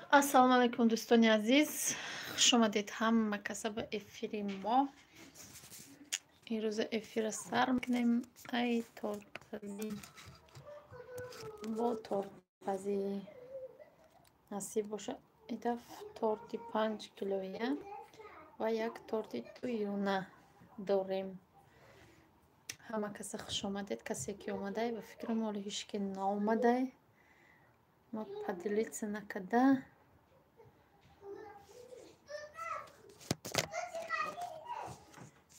Ассалому алайкум, дӯстони азиз. Хуш омадед ҳама каса ба эфири мо. Имрӯза эфира сар мекунем. Ай тортпазӣ, бо тортпазӣ насиб боша. Ин даф торти 5 килоя ва як торти туюна дорем. Ҳама каса хуш омадед. Касе ки омадай, ба фикрам, ҳоло ҳеҷ ки наомадай. Ма поделиться накарда.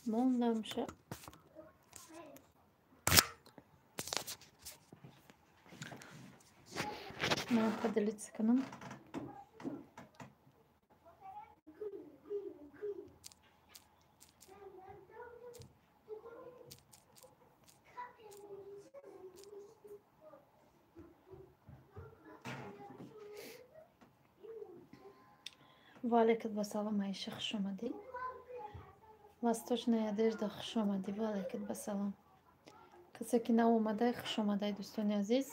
Мондамша. Ман поделиться кунам. Ва алайкум басалом, Аиша, хуш омадӣ. Восточная одежда, хуш омадӣ. Ва алайкум басалом. Касе ки нав омадай, хуш омадай, дӯстони азиз.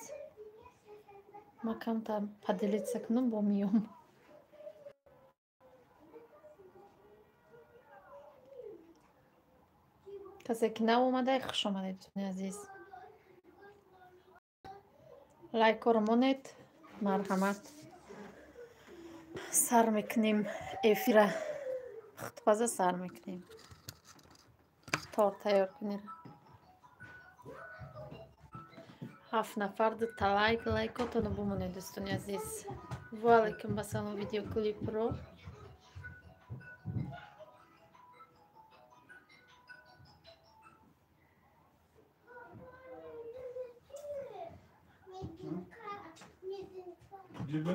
Ма камтар поделиться кунам, бо миём. Касе ки нав омадай, хуш омадай, дӯстони азиз. Лайкҳоро монед, марҳамат. Сар мекунем эфира. Пухтупаза сар мекунем. Торт тайёр кунем. Ҳафт нафар, дута лайк, лайкотонро бимонед, дӯстони азиз. Ва алайкум басалом, видеоклипро. Liebe?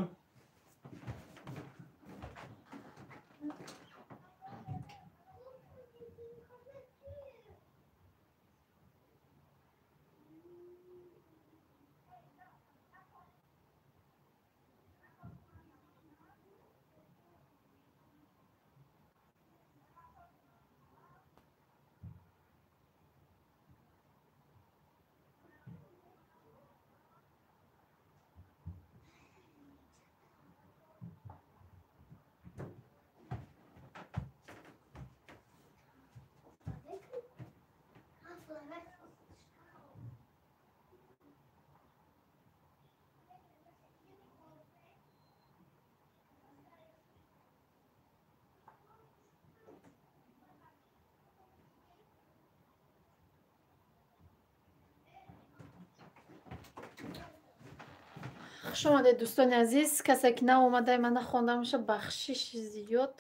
Хуш омадед, дӯстони азиз. Касе ки нав омадай, ман нахондамаша, бахшиши зиёд.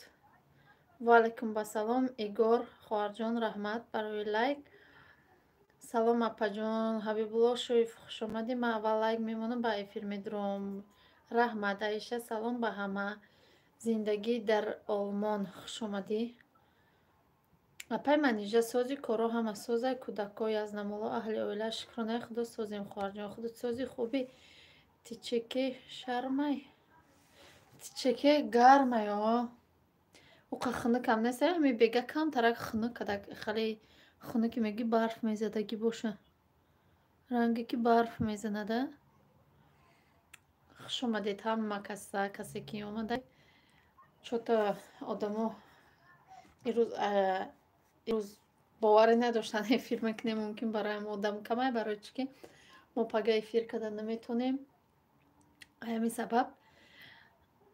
Ва алайкум басалом, Игор, хоҳарҷон, раҳмат барои лайк. Салом, апаҷон. Ҳабибулло Шоев, хуш омадӣ. Ман аввал лайк мемонам, ба эфир медуром. Раҳмат, Аиша. Салом ба ҳама. Зиндагӣ дар Олмон, хуш омадӣ. Апай Манижа, сози, коро ҳама созай, кӯдакҳо, язнамоло, аҳли оила? Шукронаи Худо, созем, хоҳарҷон. Худот сози, хубӣ? Тичеки шармай, тичеке гармай, о уқа хунукам нест. Ҳами бега камтарак хунук кадак, хеле хунуки, меги барф мезадагӣ боша, ранге ки барф мезанада. Хуш омадед ҳама каса, касе ки омада. Чё-то одамо ирӯз боварӣ надоштанд, эфир мекунем. Мумкин, бароям одам камай, барои чӣ ки мо пага эфир карда наметонем. Ҳамин сабаб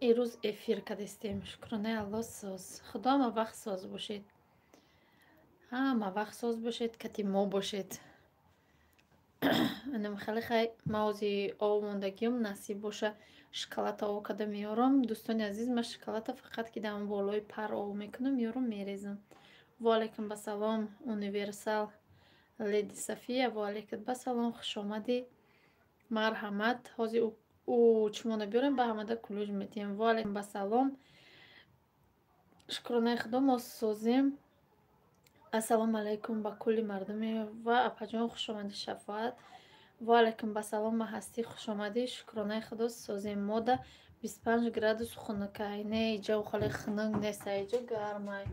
ирӯз эфир кардистем. Шукронаи Алло, соз. Худо ҳама вақт соз бошед, ҳама вақт соз бошед, кати мо бошед. Анам хеле хай, ма ози ов мондагиём, насиб боша, шоколада ов карда меёрам. Дӯстони азиз, ман шоколада фақат ки дар болои пар ов мекунам, меёрам, мерезам. Ва алайкум басалом, Универсал Леди София. Ва алайкум басалом, хуш омадӣ, марҳамат. Ҳозир ӯ чумона биёрем, ба ҳамада кулуҷ медиҳем. Ва алайкум басалом, шукронаи Худо, мо созем. Ассалому алайкум ба кулли мардуме ва апаҷон, хуш омадӣ, Шафоат. Ва алайкум басалом, Маҳастӣ, хуш омадӣ. Шукронаи Худо, созем. Мода 25 градус хунукай. Не, иҷа хеле хунук нест, иҷа гармай,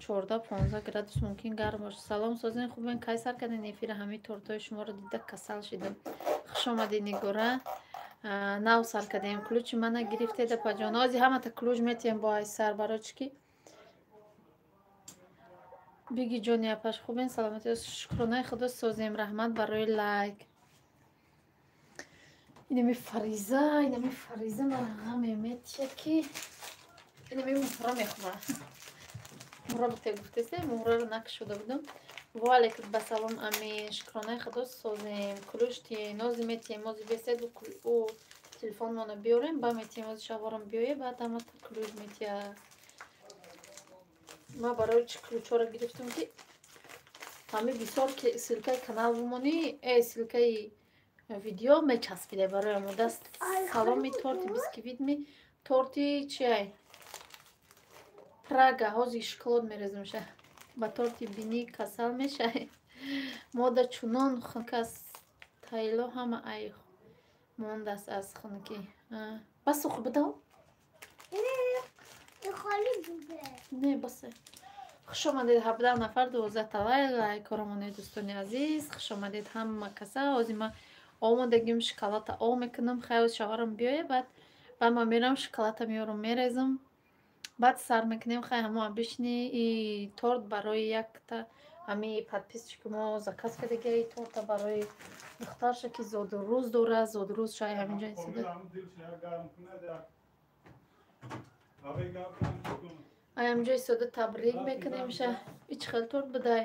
14-15 градус мумкин гарм бошад. Салом, созен, хубен? Кай сар карден эфира? Ҳамин тортҳои шуморо дида касал шидам. Хуш омадӣ, Нигора. Нав сар кардем. Ключи мана гирифтед, апаҷон. Ози ҳамата ключ метиҳем бо ай сар, барои чӣ ки биги ҷони апаш, хубен, саломатӣ, шукронаи худо, созем. Раҳмат барои лайк. Инами Фариза, инами Фариза мара ғаме метиҳад, ки инами муҳра мехӯра. Муҳра бите гуфтесе, муҳраро накушода будам. Ваалайкум басалом, амин, шукронаи худо, созем. Ключ тиен, ози метиҳем, ози бесед ӯ телефонмона биёрем, ба метиҳем, ози шаворам биёе, баъд ҳамата ключ метиҳад. Ма барои чӣ ключҳоро гирифтам, ки ҳами бисёр ссылкаи канал бумонӣ, ссылкаи видео мечаспиде барои омодаст. Саломи, торти бисквитми, торти чиай? Прага, ҳозир шоколад мерезамша. Ба торти бинӣ касал мешавӣ. Мода чунон хунук аст, тайло ҳама ай мондааст аз хунукӣ. Бас, ухо бидав. Не, басе. Хуш омадед, 17 нафар, 12 лайк лайкҳоро монед, дӯстони азиз. Хуш омадед ҳама каса. Ҳозир ман омодагим, шоколада об мекунам. Хай, ҳозир шавҳарам биёя, баъд ман мерам, шоколада меёрам, мерезам, баъд сар мекунем. Хай, ҳамо обычный и торт барои якта ҳами подписчики мо заказ кардагия, и торта барои духтарша, ки зодрӯз дорад, зодрӯз шай ҳаминҷо истода. Ай ҳаминҷо истода табрик мекунемша. Ич хел торт будай?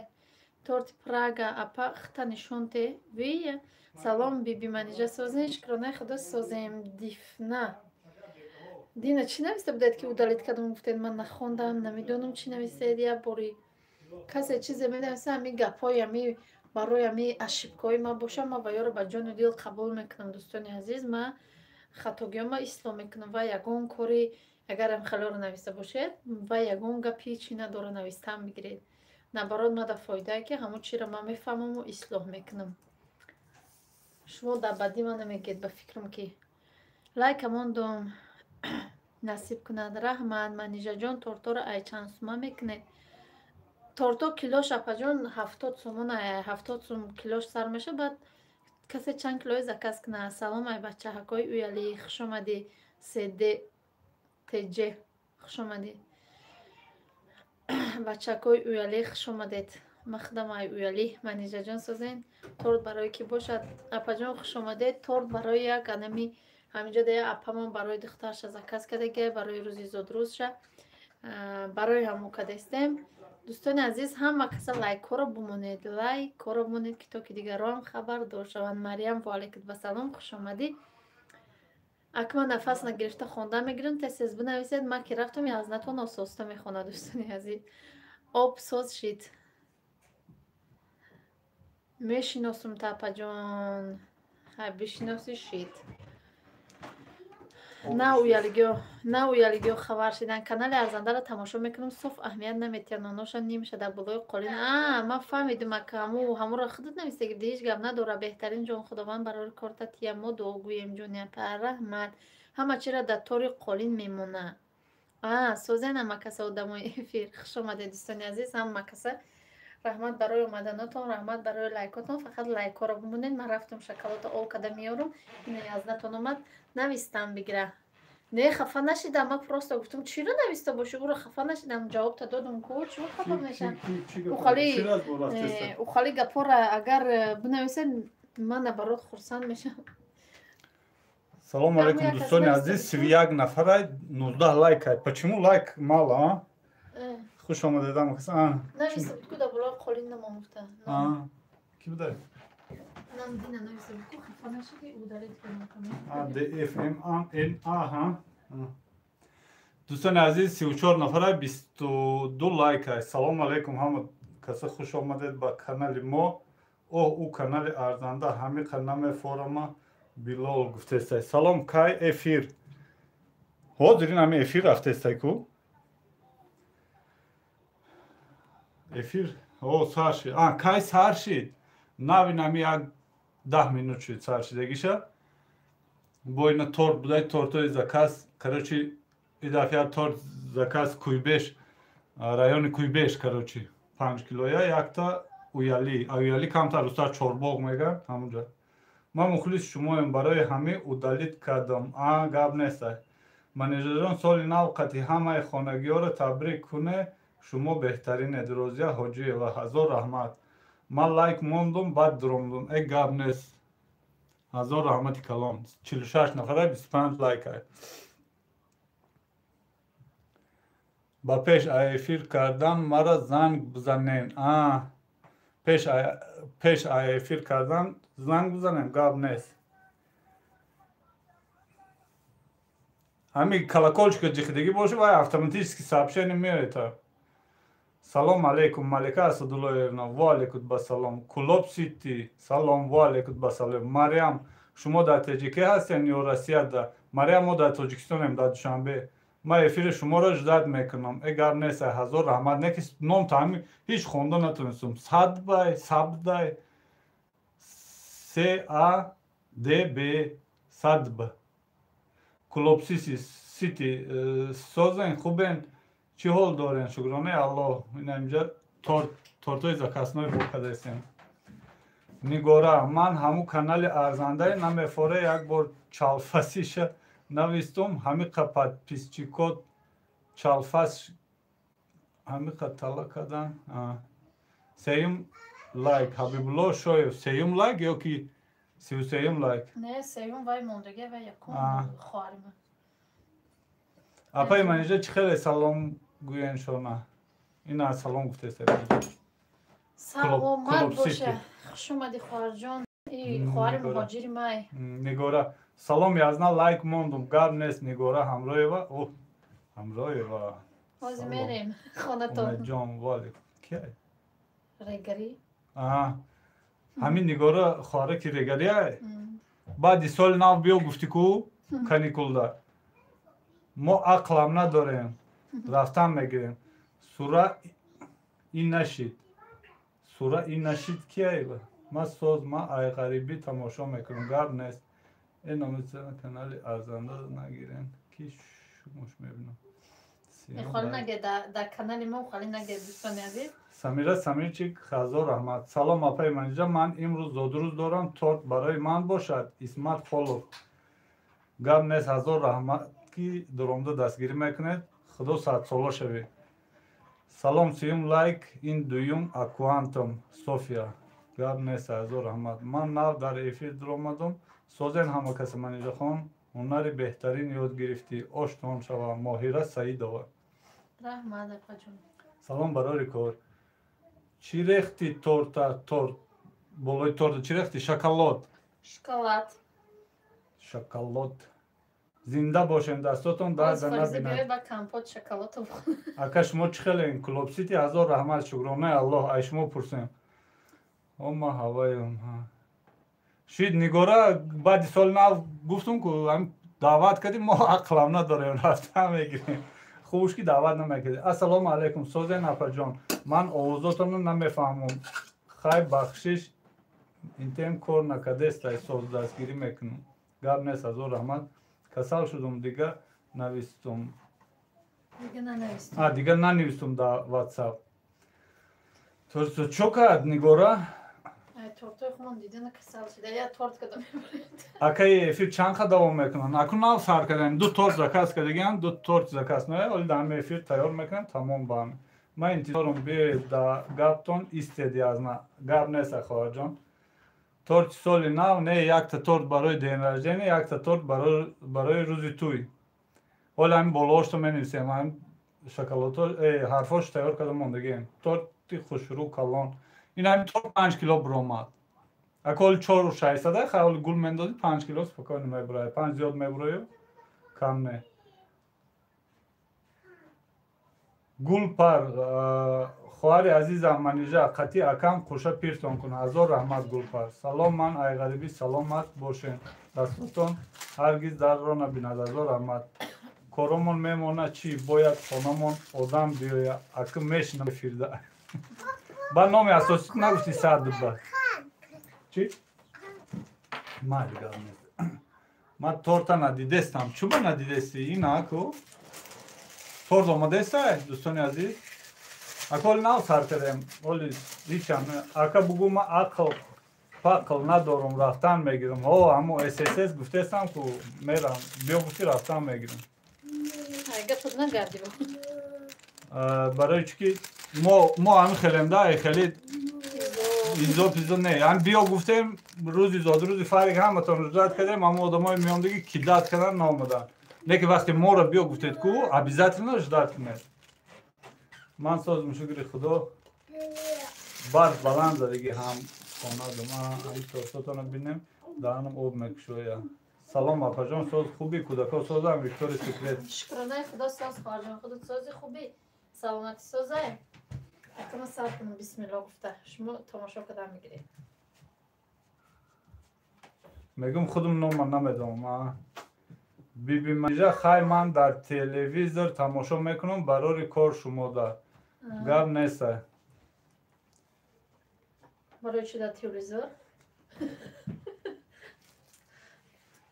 Торти Прага, апа, хта нишон те. Вия, салом, биби Манижа, созем, шукронаи худо, созем. Дифна Дина, чӣ нависта будед, ки удалить кардам, гуфтед, ман нахондам, намедонам, чӣ навистед. Як бори касе чизе менависа, ҳами гапҳои ҳами барои ҳами ошибкаҳои ман бошам, ман ва ёро ба ҷону дил қабул мекунам. Дӯстони азиз, ман хатогиҳома ислоҳ мекунам ва ягон кори агар ҳамхелоро нависта бошед ва ягон гапи чӣ надора, навистан бигиред. Наоборот, мада фоидае, ки ҳамон чиро ман мефаҳмаму ислоҳ мекунам. Шумо дар бадӣ ман намегӯед, ба фикрам, ки лайка мондум, насиб кунад. Раҳмат, Манижаҷон. Тортҳоро ай чанд сума мекунед? Торто килош, апаҷон, 70 сомон, 70 сум килош сар меша, баъд касе чанд килои заказ кунад. Салом, ай бачаҳакҳои уялӣ, хушомадӣ. Сд тж, хушомадӣ, бачакҳои уялӣ, хушомадед. Ман худам ай уялӣ. Манижаҷон, созен. Торт барои кӣ бошад? Апаҷон, хушомадед. Торт барои як анами ҳаминҷо да як апамон барои духтарша заказ кардагия, барои рӯзи зодрӯзша, барои ҳамо кардастем. Дӯстони азиз, ҳама каса лайкҳоро бумонед, лайкҳоро бумонед, ки то ки дигарон хабардор шаванд. Мариям, ваалайкум басалом, хушомадӣ. Акма нафас нагирифта хонда мегирам, тез тез бинависед. Ман ки рафтам, язнатон ососта мехонад. Дӯстони азиз, об соз шид. Мешиносум, тапаҷон, хай, бишиносӣ шид. На уялигиё, на уялигиё хабар шидан. Канали арзандаро тамошо мекунам, соф аҳамият наметиҳад, ноноша нимша дар болои қолин. А, ман фаҳмидим, ака, ҳаму ҳамуро худат нависта гирди, ҳеҷ гап надора. Беҳтарин ҷон, худованд барори корта тия, мо дуо гӯем, ҷони апа, раҳмат. Ҳама чиро дар тори қолин мемона. А, созен, ҳама каса, одамои эфир, хуш омадед, дӯстони азиз, ҳама каса. Раҳмат барои омаданотон, раҳмат барои лайкотон. Фақат лайкҳоро бимонед. Ман рафтам, шоколада ов карда меёрам. Ина язнатон омад, навистам бигира. Не, хафа нашидам, ман просто гуфтам, чиро нависта бошӣ, ӯро хафа нашидам, ҷавобта додум ку, чиро хафа мешам? Ухали гапҳоро агар бинависед, ман наоборот хурсанд мешавам. Салому алейкум, дӯстони азиз, 31 нафарай, 19 лайкай. Почему лайк мало, а? Хуш омадед ҳама кас. Нависта буд ку, дар болои қолин намомуфта. Ки будай? Нам Дина нависта буд ку, хафа нашуди, удалить кардам. А Д Ф М А Н А, ҳа. Дӯстони азиз, 34 нафарай, 22 лайкай. Салому алейкум, ҳама каса, хуш омадед ба канали мо. Оҳ, ӯ канали арзанда ҳамиқа намефорама, Билол гуфтестай. Салом, кай эфир? Ҳозир ин ҳами эфир рафтестай ку? Эфир о сар шид. А, кай сар шид? Навин ҳами як 10 минут шуд сар шидагиша. Бо ина торт будай, тортои заказ. Короче, и дафъа торт заказ Куйбеш, райони Куйбеш, короче, 5 килоя, якта Уяли. А Уяли камтар устар, Чорбоғ меган, ҳамунҷа. Ман мухлиси шумоем, барои ҳамин удалить кардам. А, гап нест. Манижаҷон, соли нав қати ҳамаи хонагиҳоро табрик куне, шумо беҳтаринед. Розия Ҳоҷиева, ҳазор раҳмат. Ман лайк мондум, баъд дуромдум. Э, гап нест. Ҳазор раҳмати калон. 46 нафара, 25 лайк. Ба пеш эфир кардан мара занг бизанен. А, пеш эфир кардан занг бизанем, гап нест. Ҳамин колокольчика ҷихидагӣ боша, вай автоматически сообщение меояд. Салом алейкум, Малика Асадуллоевна. Ва алейкум басалом. Кулоб Сити, салом, ва алейкум басалом. Мариям, шумо дар ТҶК ҳастен ё Россияда? Мариям, мо дар Тоҷикистонем, дар Душанбе. Ман эфири шуморо ждать мекунам. Э, гап нест, ҳазор раҳмат. Не ки ном таҳами ҳеҷ хонда натонистам. Садбай, Сабдай, С А Д Б, Садб. Кулоб Сити, созен, хубен, чӣ ҳол дорен? Шукронаи Аллоҳ. Ина инҷа тортҳои заказной бо кардастем. Нигора, ман ҳамун канали арзандаи намефоре, як бор чалфасиша навистум, ҳамиқа подписчикот чалфас ҳамиқа тала кардан. Сеюм лайк Ҳабибулло Шоев, сеюм лайк ё ки 33-юм лайк? Не, сеюм вай мондагӣ, вай якум хоҳарима. Апаи Манижа, чӣ хеле салом гӯен шона. Ина салом гуфтеста. Саломат боша. Хуш омадӣ, хоҳарҷон. И хоҳари муҳоҷири май. Нигора, салом, язна лайк мондум. Гап нест, Нигора Ҳамроева. О, Ҳамроева. Ҳозир мерем хонатон. Умедҷон, валик. Кия? Регарӣ. Аҳа. Ҳамин Нигора хоҳара ки регария? Баъди соли нав биё гуфтӣ ку каникулда. Мо ақлам надорем, рафтан мегирем. Сура ин нашид. Сура ин нашид кияева? Ма соз, ма айғарибӣ тамошо мекунам. Гап нест. Э, номи канали арзанда нагирен. Ки шумош мебинам. Холи наге, дар канали мо холи наге, дӯстони азиз. Самира Самирчик, ҳазор раҳмат. Салом, апаи Манижа, ман имрӯз зодрӯз дорам, торт барои ман бошад. Исмат Холов. Гап нест, ҳазор раҳмат ки дуромда дастгирӣ мекунед. Худо садсола шавед. Салом, сеюм лайк, ин дуюм аккаунтам София. Гап нест, ҳазор раҳмат. Ман нав дар эфир дуромадам. Созен ҳама каса, Манижахон, ҳунари беҳтарин ёд гирифтӣ. Оштон шава. Моҳира Саидова. Раҳмат, апаҷон. Салом, барори кор. Чӣ рехти торта, торт болои торта чӣ рехти? Шоколад. Шоколад. Шоколад. Зинда бошем, дастотон дарда набинад. Ба компот шоколад. Ака, шумо чӣ хелен? Клуб Сити, ҳазор раҳмат, шукронаи Аллоҳ. Ай шумо пурсем. О, ма ҳаваем. Шид, Нигора, баъди соли нав гуфтум ку даъват кардим, мо ақлам надорем, рафтан мегирем. Хубш ки даъват намекардем. Ассалому алайкум, созен апаҷон. Ман овозотонро намефаҳмам. Хай, бахшиш, интем кор накардестай, соз дастгирӣ мекунам. Гап нест, ҳазор раҳмат. Касал шудум, дига навистум. Дига нанавистум дар WhatsApp. Торто чо кард Нигора? Акаи, эфир чанд қа давом мекунанд? Акун нав сар кардем. Ду торт заказ кардагиам, ду торт заказ ноя, оли дар ҳами эфир тайёр мекунам, тамом ба ҳами. Ман интизорам, биёед да гаптон истеди аз ма. Гап нест, хоҳарҷон. Торти соли нав не, якта торт барои день рождения, якта торт барои рӯзи тӯй. Ҳоло ҳамин болоошто менависем, ҳамин шоколадҳо, ҳарфҳошо тайёр карда мондагием. Торти хушрӯ калон. Ин ҳамин торт 5 кило биромад. Ака ҳоли 4600, хай ҳоли гул мендоди, 5 кило спокойно мебурояд. 5 зиёд мебурояд, кам не. Гулпар, хоҳари азизам Манижа, қатъи акам қуша пиртон кун. Ҳазор раҳмат, Гулпар. Салом, ман айғарибӣ, саломат бошен. Дастотон ҳаргиз дарро набинад. Ҳазор раҳмат. Коромон мемонад чӣ? Бояд хонамон одам биёяд. Ака мешинам эфирда. Ба номи асосӣ нагуфтӣ Садба. Чӣ? Майли, гап нест. Ман торта надидестам. Чуба надидестӣ? Ина ку? Торт омадестай, дӯстони азиз? Ака, ҳоли нав сар кардем. Ҳоли ҳечам. Ака, бугӯ, ман ақл Пақл надорум, рафтан мегирам. Ҳо, ҳамо ССС гуфтестам ку мерам. Биё гуфти рафтан мегирам. Барои чӣ ки мо ҳамин хелем да, хеле изо пизо не. Ҳам биё гуфтем, рӯзи зодрӯзи Фарик ҳаматон рӯзат кардем, ҳамо одамои меомдагӣ кидат кардан наомаданд. Не ки вақте моро биё гуфтед ку, обязательно ждать кунед. Ман созм, шукри Худо, барф баланд задагӣ ҳам хонадум. Ҳамин тортотонро бинем, даҳанам об мекушоя. Салом апаҷон, соз хуби, кӯдако созам, Виктори Секрет. Шукронаи Худо соз, хоҳарҷон, худат сози хуби, саломатӣ созай. Акама сар кунам, бисмилло гуфта. Шумо тамошо карда мегиред. Мегум худум нома намедонам. Биби Манижа, хай ман дар телевизор тамошо мекунам, барори кор шумода. Гап неста. Барои чӣ дар телевизор?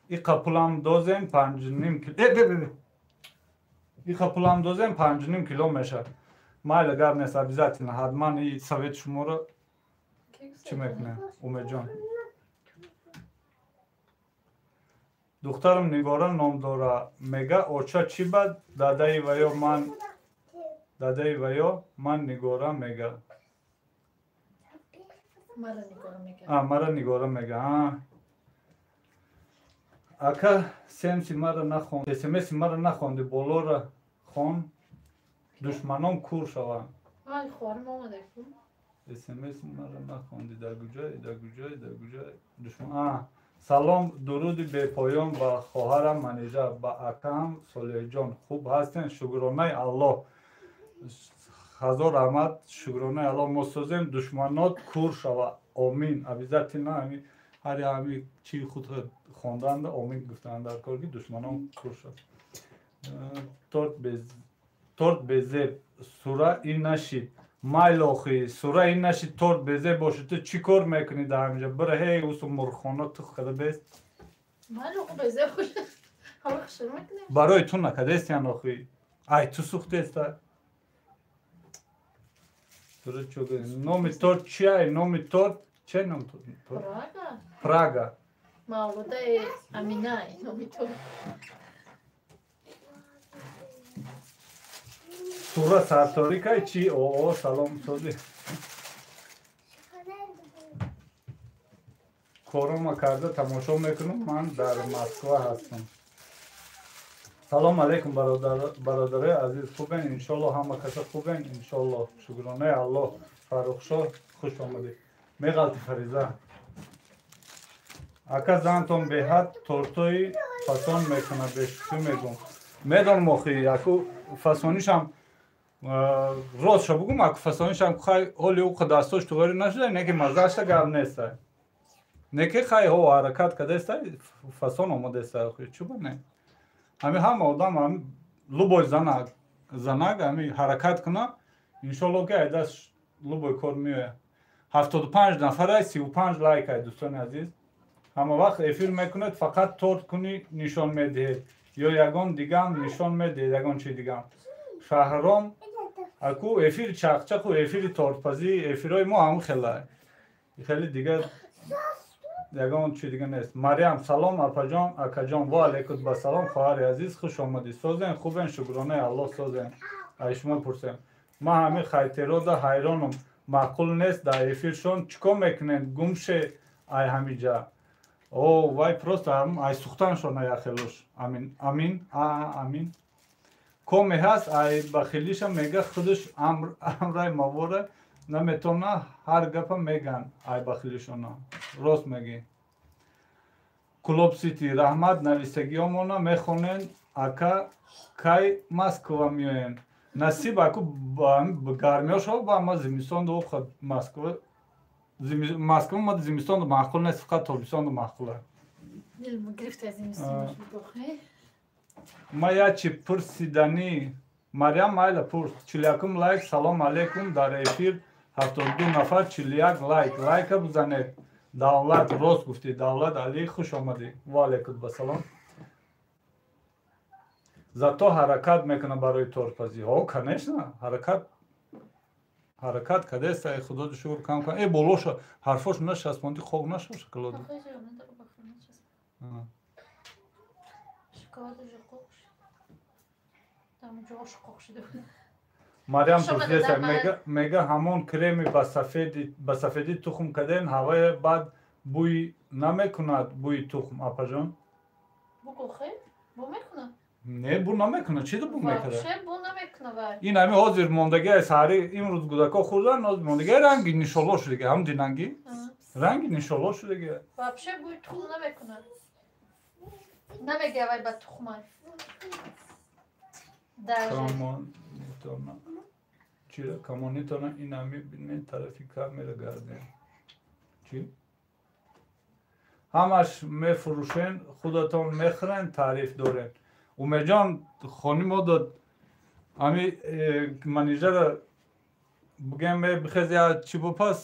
Иқа пулам дозем 5.5 кило. Иқа пулам дозем 5.5 кило мешавад. Майла, гап нест, обязательно ҳатман и совет шуморо чӣ мекунем, Умедҷон. Духтарам Нигора ном дора. Мега оча чӣ бад дадаи ваё ман, дадаи ваё ман Нигора мега. Мара Нигора мега. Ака семси мара нахон, смси мара нахонди, болора хон, душманон кур шаванд. Ай, хоҳарам омада ку. СМС мара нахонди, дар куҷое, дар куҷое, дар куҷое душман. Салом, дуруди бепоён ба хоҳарам Манижа, ба акаам Солеҳҷон. Хуб ҳастен, шукронаи Аллоҳ. Ҳазор раҳмат, шукронаи Аллоҳ, мо созем, душманот кур шава. Омин. Обязательно ҳами ҳар ҳами чи худ хонданда омин гуфтанд дар кор ки душманон кур шава. Торт безеб, сура ин нашид. Майлохи, сура ин нашид, торт безеб бошад. Ту чӣ кор мекунӣ дар ҳаминҷа? Бира ҳей усу мурғхона тух када бест. Майлохи безеб бошад. Ҳама хушр мекунем. Барои ту накадестиян охи. Ай, ту сӯхтеста. Сура чӣ гӯ? Номи торт чи ай? Номи торт че ном торт? Прага. Прага. Мавлудаи Аминай номи торт. Сура сарторикай чи? О, салом сози. Корома карда тамошо мекунам, ман дар Москва ҳастам. Салом алейкум бародарои азиз, хубен? Иншолло ҳама каса хубен, иншолло. Шукронаи Аллоҳ. Фаррухшоҳ, хуш омадӣ. Меғалти Фариза. Ака зантон беҳад тортои фасон мекунад, бешӯхӣ мегум. Медонам охи, аку фасонишам ростша бугум, аку фасонишам хай ҳоли ӯ дастош туғори нашуда, не ки маззаашта гап неста. Не ки хай ҳо ҳаракат кардеста, фасон омадеста охи, чӯба не. Ҳами ҳама одам, ҳами любой занак, занак ҳами ҳаракат куна, иншолло ки ай даст любой кор меояд. 75 нафарай, 35 лайк ай, дӯстони азиз. Ҳама вақт эфир мекунед, фақат торт кунӣ нишон медиҳед ё ягон дигам нишон медиҳед, ягон чи дигам. Шаҳром аку эфири чақчақу эфири тортпазӣ, эфирҳои мо ҳамон хелай. Хеле дигар ягон чи дига нест. Мариям, салом апаҷон, акаҷон, ва алайкум ба салом, хоҳари азиз, хуш омадӣ. Созен, хубен, шукронаи Аллоҳ созен. Ай шумо пурсем. Ман ҳамин хайтерода ҳайронам. Маъқул нест дар эфиршон чӣ кор мекунед? Гумше ай ҳамиҷа. О, вай просто ай сухтаншон ай ахелош. Амин, амин, а, амин. Коме ҳаст, ай бахилиша мега худаш амрай мавора наметона, ҳар гапа меган ай бахилишона. Рост мегӣ. Клуб Сити, раҳмат, нависагиёмона мехонен, ака кай Москва меоен. Насиб аку гармиҳо шава, ба ма зимистон ду Москва, Москва ма зимистон маъқул нест, фақат тобистон маъқул аст. Ма як чи пурсиданӣ. Мариям майла пурс. 41 лайк, салом алейкум, дар эфир 72 нафар, 41 лайк. Лайка бизанед. Давлат, рост гуфтӣ, Давлат Али, хуш омадӣ. Ва алейкум ба салом. Зато ҳаракат мекунам барои тортпазӣ. Ҳо, конечно, ҳаракат. Ҳаракат кардааст, ай худо шукр кам кам. Э болоша ҳарфош нашаспонди хок нашав шоколад. Мариам пурсидааст, мега ҳамон креми ба сафедӣ тухм карден, ҳавае баъд бӯй намекунад бӯи тухм, апаҷон? Не, бӯ намекунад. Чӣ бӯ мекунад? Ин ҳами ҳозир мондагиай саҳари имрӯз гудако хӯрдан, ҳозир мондагиай ранги нишоло шудага, ҳам динанги? Ранги нишоло шудага. Вообще бӯи тухм намекунад. Намегавай ба тухмай. Камонитона. Чира камонитона инами бинен тарафи камера гарден. Чӣ? Ҳамаш мефурӯшен, худатон мехӯрен, таъриф дорен. Умеҷон хони мо дод ами манижара бигем бихез я чӣ бупас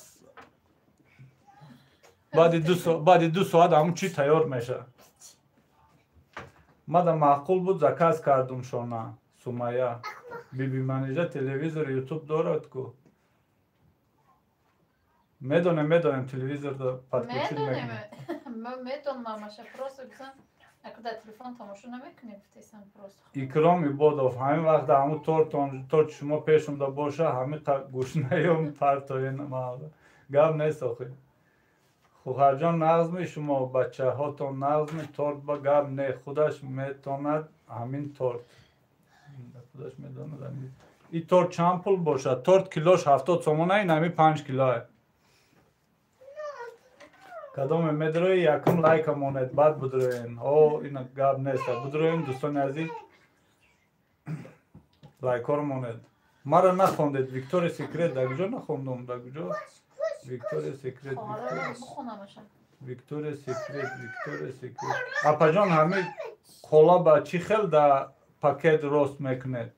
баъди 2 соат ҳамун чӣ тайёр меша. Мада маъқул буд, заказ кардум шона. Сумая. Биби Манижа телевизор ютуб дорад ку. Медонем, медонем, телевизор подключить мекунем. Медонам, мамаша, просто гуфтам, ако дар телефон тамошо намекунем, гуфтесам просто. Икром Ибодов, ҳамин вақт ҳамун торт шумо пешумда боша, ҳамин гӯшнаём партоен маҳалла. Гап нест охи. Хухарҷон нағзми шумо, бачаҳотон нағзми, торт ба гап не, худаш метонад ҳамин торт. Худаш медонад ҳамин. И торт чанд пул бошад? Торт килош 70 сомона, ин ҳамин 5 килоа. Кадоме медрои, якум лайка монед, баъд будроен. О, ин гап нест. Будроен, дӯстони азиз, лайкҳоро монед. Мара нахондед, Виктория Секрет, дар куҷо нахондум, дар куҷо? Виктория Секрет, Виктория Секрет, Виктория Секрет. Апаҷон, ҳамин қолаба чӣ хел дар пакет рост мекунед?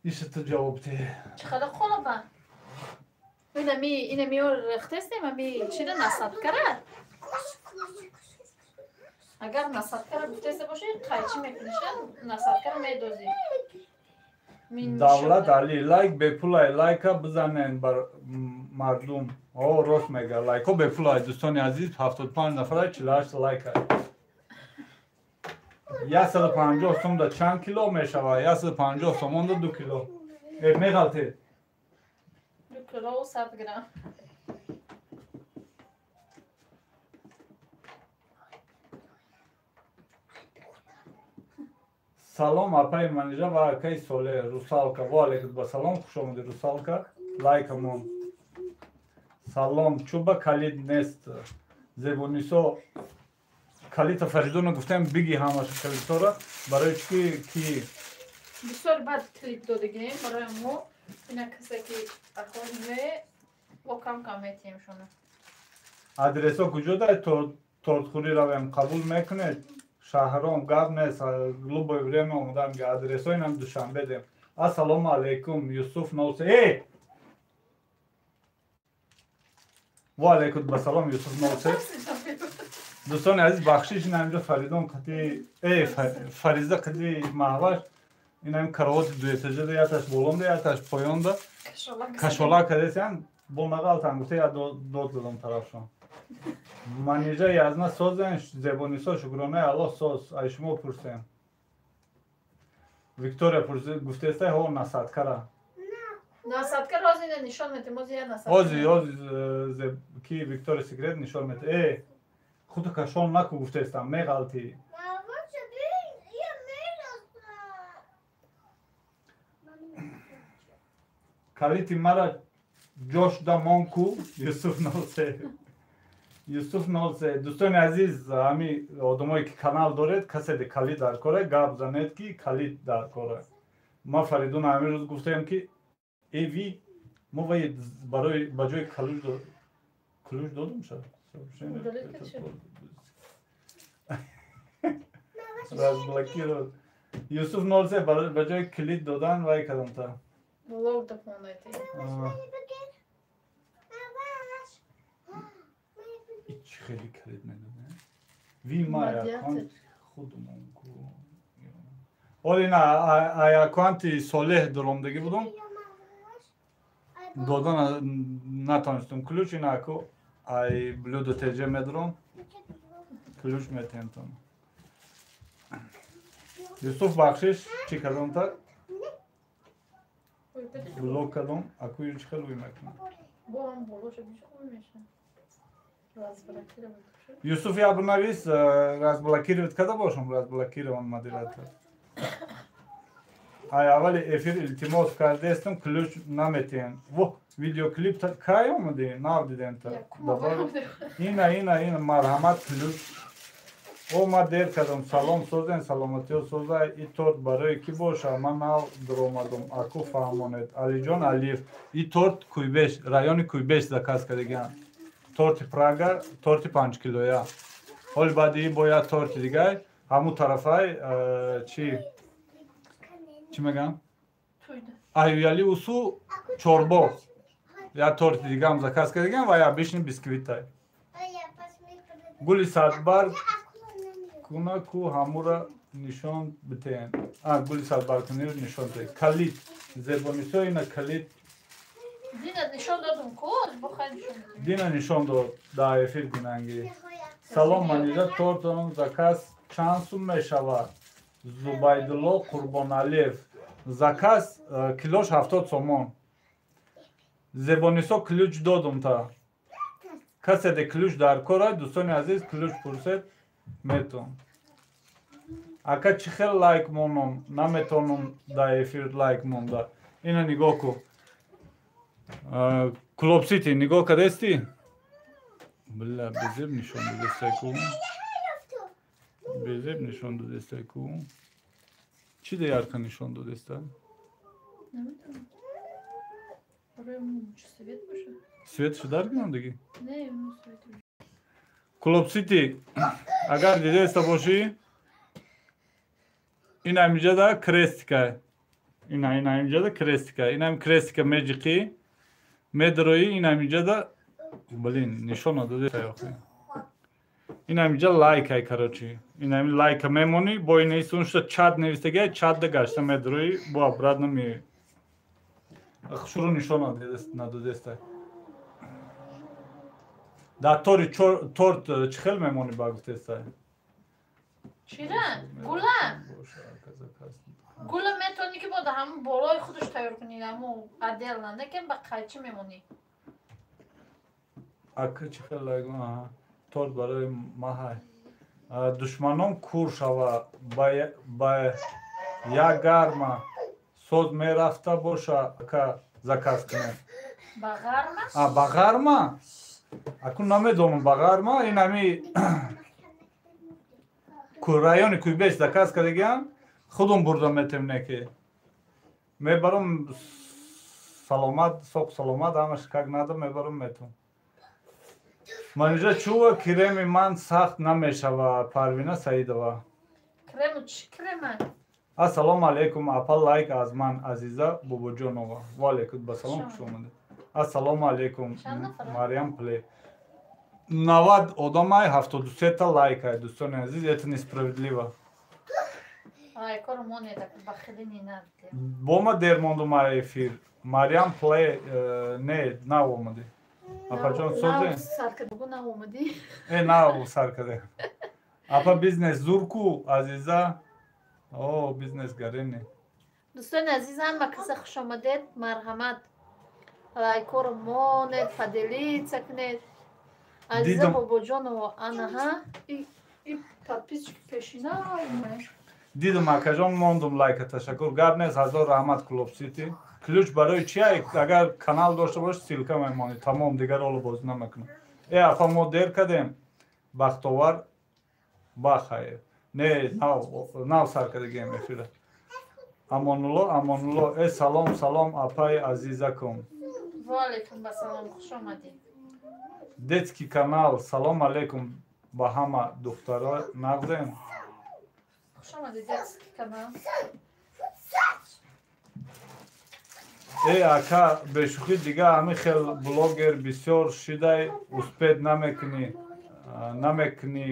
Иша ту ҷавоб диҳ. Чӣ хела қолаба? Инами рехтестем, ами чида насадкара? Агар насадкара гуфтеста боши, қайчи мекуниша, насадкара медозӣ. Давлат Али, лайк бепулай, лайка бизанен бар мардум. О, рост мега, лайко бепулай, дӯстони азиз, 75 нафара, 48 лайка. 150 сом да чанд кило мешава? 150 сомон да 2 кило. Э, меғалте. 2 кило 100 грамм. Салом апаи Манижа ва акаи Соле, Русалка. Ва алейкум ба салом, хуш омадӣ Русалка. Лайкамон. Салом, чуба калид нест. Зебонисо калита Фаридуна гуфтем биги ҳамаша калитора барои чӣ ки бисёр бад клип додагем барои мо ина касе ки аконе бо кам кам метием шуна. Адресо куҷо дай тортхӯрӣ равем қабул мекунед? Шаҳром гап нест, любое время омадам ги адресо инам Душанбе дем. Ассалому алейкум, Юсуф 03. Э! Ва алейкум ба салом, Юсуф 03. Дӯстони азиз, бахшиш, ин ҳаминҷо Фаридон қати Фариза қати Маҳваш ин ҳамин каравоти дуэтажада, яташ болонда, яташ поёнда кашола кардесян, бо нағалтан гуфта я дод задам тарафшон. Манижа язна созен, Зебонисо шукронаи Аллоҳ соз, ай шумо пурсем. Виктория гуфтестай ҳо насадкара. Насадкара ози ина нишон метем, ози я насадкара. Ози, ози ки Виктория Секрет нишон мете. Э, худо кашон наку гуфтестам, меғалти. Калити мара ҷош да мон ку, Юсуф 03. Юсуф 03. Дӯстони азиз, ҳами одамое ки канал доред, касе де калид дар коре, гап занед ки калид дар коре. Ма Фаридун ҳамин рӯз гуфтем ки эви мо вай барои ба ҷои ключ додум шад. Разблокировать. Юсуф 03 ба ҷои калид додан вай кардам та. Блок допомонайте. Чӣ хеле калид медодем? Ви ма аккаунт худумон ку. Оли на ай аккаунти Солеҳ дуромдагӣ будум. Дода натонистум. Ключ инаку ай блюдо теже медром. Ключ метемтон. Юсуф бахшиш чӣ кардам та? Блок кардам, аку чӣ хел уй мекунам. Юсуф я бинавис разблокировать када бошам, разблокирован модератор. Ай аввали эфир илтимос кардестам, ключ наметиҳем. Во, видеоклип кай омадӣ? Нав дидем та. Ина, ина, ина, марҳамат ключ. О, ма дер кардам. Салом созен, саломатиё соза. И торт барои кӣ боша? Ман нав дуромадум. Аку фаҳмонед. Алиҷон Алиев. И торт Куйбеш, райони Куйбеш заказ кардагиам. Торти Прага, торти 5 килоя. Ҳоли баъди и бояд торти дигай. Ҳамун тарафай чи чӣ мегӯям? Аюяли усу чорбоғ. Я торти дигаам заказ кардагиам ва я бишни бисквитай. Гули садбарг куна ку ҳамура нишон битеен. А, гули садбаргкуниро нишон битеен. Калид. Зебонисо ина калид. Дина нишон додум ку? Дина нишон дод дар эфир гунанги. Салом Манижа, тортон заказ чанд сум мешавад? Зубайдулло Қурбоналиев. Заказ килош 70 сомон. Зебонисо ключ додум та. Касе де ключ дар кор дӯстони азиз ключ пурсед метон. Ака чӣ хел лайк монам, наметонам дар эфир лайк монда. Ина нигоҳ ку. Клуб Сити нигоҳ кардести? Бля, безеб нишон додестай ку. Безеб нишон додестай ку. Чӣ де ярка нишон додеста? Намедонам. Барои свет боша. Светшо дар гирам диги? Не, свет. Клуб Сити агар дидеста бошӣ, ин ҳаминҷода крестика. Ина ин ҳаминҷода крестика. Ин ҳам крестика меҷиқӣ. Медрои ин ҳаминҷода блин нишон надодеста охи. Ин ҳаминҷа лайкай короче. Ин ҳамин лайка мемонӣ, бо ин исуншта чат навистагиай, чатда гашта медрои, бо обратно меои. Шурӯъ нишон надодеста. Дар тори торт чӣ хел мемонӣ ба гуфтеста? Чира? Гула? Гула метавонӣ ки бо ҳамун болои худаш тайёр кунӣ, ҳамун отдельно, лекин ба қайчи мемонӣ. Ака чӣ хел лайк? Торт барои маҳай. Душманон кур шава, ба як гарма соз мерафта боша, ака заказ кунем. Ба ғарма? А, ба ғарма? Аку намедонам ба ғарма, ин ҳами райони Куйбеш заказ кардагиам, худум бурда метем неки. Мебарам саломат, сок саломат, ҳамаш как надо мебарам метум. Манижа чува креми ман сахт намешава, Парвина Саидова. Крему чӣ крема? Ассалому алейкум, апа лайк аз ман Азиза Бобоҷонова. Ва алейкум ассалом, хуш омадед. Ассалому алейкум, Марьям Плей. 90 одамай 73 та лайкай, дӯстони азиз, это несправедливо. Ай, кор моне так бахили не надо. Бома дер мондум ай эфир. Марьям Плей не, нав омади. Апаҷон созе? Нав сар кардагу нав омади. Нав сар карда. Апа бизнес зурку, Азиза. О, бизнес гарени. Дӯстони азиз, ҳама каса хуш омадед, марҳамат. Лайкоро монед, поделиться кунед. Азиза Бобоҷонова, анаҳа, и подписчик пешина. Дидум акаҷон, мондум лайка, ташаккур. Гап нест, ҳазор раҳмат Клуб Сити. Ключ барои чи? Агар канал дошта бошӣ, ссылка мемонӣ. Тамом, дигар оло бозӣ намекунам. Апа мо дер кардем. Бахтовар Бахаев. Не, нав сар кардагием эфира. Амонулло, Амонулло. Салом, салом, апаи азизакум. Ва алейкум ассалом, хуш омадед. Детский канал, салом алейкум ба ҳама духтаро нағзем. Хуш омадед, детский канал. Ака, бешӯхӣ дига ҳамин хел блогер бисёр шидай, успед намекунӣ.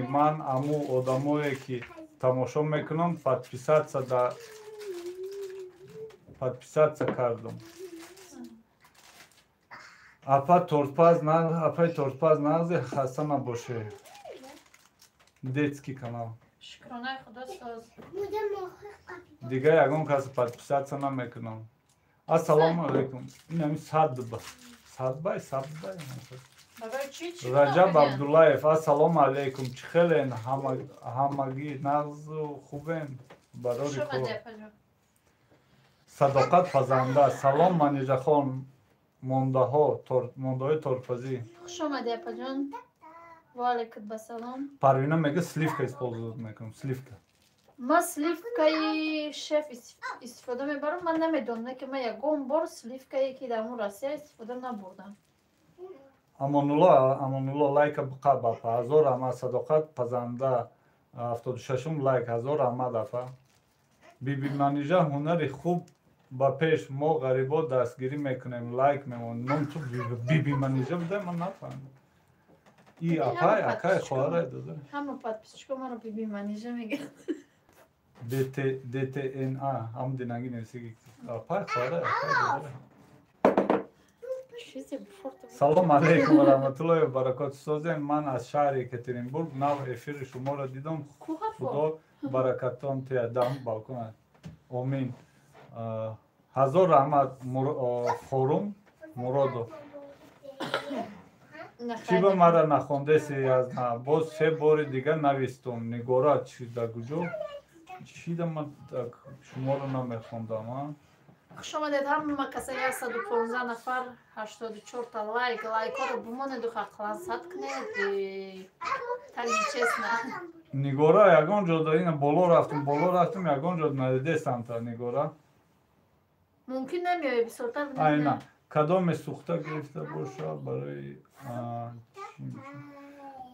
Ман аму одамое ки тамошо мекунам, подписаться кардам. Апа тортпаз апай тортпаз нағзи хаста набоше. Детский канал. Шукронаи худо соз. Дига ягон кас подписаться намекунам. Ассалому алайкум. Инами садба. Садбай, садбай. Раҷаб Абдуллаев, ассалому алайкум. Чӣ хелен ҳамагӣ нағзу хубен? Барори кор. Садоқат пазанда. Салом Манижахон. Мондаҳои тортпазӣ. Хуш омадӣ апаҷон. Ва алайкум басалом. Парвина мега сливка использовать мекунам. Сливка. Ма сливкаи шеф истифода мебарам. Ман намедонам ки ман ягон бор сливкае ки дар он Россия истифода набурдам. Амонулло, Амонулло лайка биқаб апа. Ҳазор раҳмат. Садоқат пазанда 76-ум лайк. Ҳазор раҳмат апа. Биби Манижа ҳунари хуб ба пеш, мо ғарибо дастгирӣ мекунем, лайк мемонем. Ном ту Биби Манижа буда, ман нафаҳмидам. И апай, акай, хоҳарай дада. Ҳама подписчико маро Биби Манижа мегӯянд. ДТНА ҳам динагӣ нависиги. Апай, хоҳарай, акай, дада. Салом алейкум ва раҳматуллоҳи ва баракоту. Созем, ман аз шаҳри Екатеринбург нав эфири шуморо дидам. Худо баракатон тиҳад. Дам балкон. Омин. Ҳазор раҳмат Хорум Муродов. Чӣ ба мара нахондаси аз на? Боз се бори дигар навистум. Нигора чӣ да куҷо? Чӣ да ман шуморо намехондам, а? Хуш омадед ҳама каса 115 нафар, 84 та лайк. Лайкҳоро бимонеду ақлан сад кунед. Так нечестно. Нигора ягон ҷо да ина боло рафтум, ягон ҷо надидестам та Нигора. Мумкин намеояд бисёртар. Айна. Кадоме сухта гирифта боша барои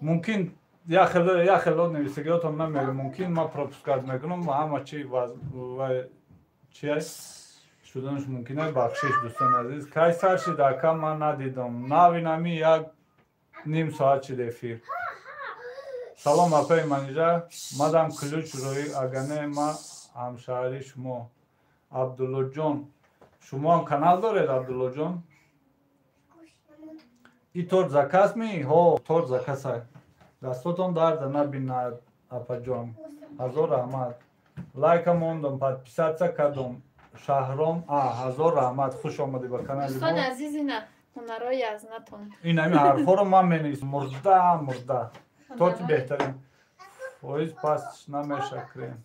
мумкин як хело нависагиҳотон намеояд. Мумкин ман пропускать мекунам ва ҳама чи чи шуданаш мумкин аст. Бахшиш дӯстони азиз. Кай сар шид ака, ман надидам. Навинами як ним соат шид эфир. Салом апаи Манижа. Мадам ключ рӯи агане ма ҳамшаҳри шумо. Абдуллоҷон, шумо ҳам канал доред Абдуллоҷон? И торт заказ ми? Ҳо, торт заказ ай. Дастотон дарда набинад апаҷон. Ҳазор раҳмат. Лайка мондам, подписаться кардам. Шаҳром, ҳазор раҳмат, хуш омадӣ ба канали мо. Дӯстони азиз, ина ҳунарҳои азнатон. Ин ҳамин ҳарфҳоро ман менависам. Мурда, мурда. Торти беҳтарин. Фоиз пас намеша крем.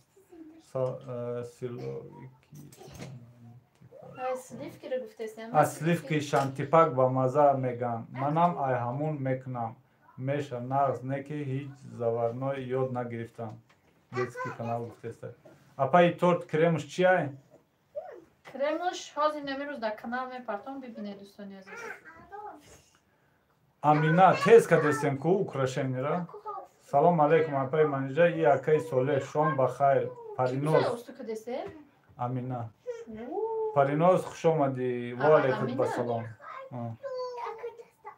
Аз сливки шантипак ба маза меган. Манам ай ҳамун мекунам. Меша нағз не ки ҳеҷ заварной ёд нагирифтам. Детский канал гуфтеста. Апаи торт кремуш чи ай? Кремуш ҳозир намирӯз дар канал мепартом, бибинед дӯстони азиз. Амина, тез кадестем ку украшенира. Салом алейкум апаи Манижа и акаи Солеҳ, шом ба хайр. Париноз. Амина. Париноз, хуш омадӣ. Ва алейкум басалом.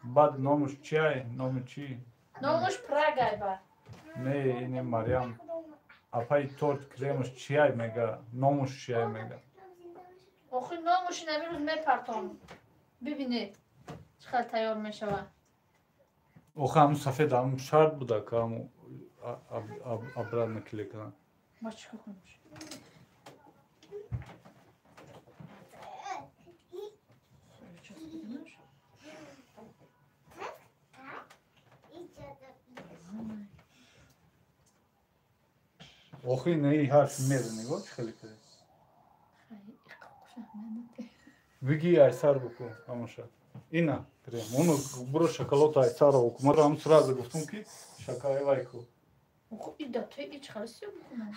Баъд номуш чи ай? Номи чӣ? Номуш Прагай ба. Не, ине Марьям. Апаи торт кремуш чи ай мега? Номуш чи ай мега? Охи номуш инамирӯз мепартом. Бибинед чӣ хел тайёр мешавад. Охи ҳамун сафед ҳамун шарт буда ка ҳамун обратно клей кардам. Ма чӣ кор кунам? Охи не и ҳарф меза нигоҳ чӣ хеле кардӣ. Биги айсар буку ҳамуша. Ина крем. Уну буро шоколад айсар буку. Ман ҳам сразу гуфтум ки шакаи вай ку. Охи и да ту и чӣ хеле сиё букунам.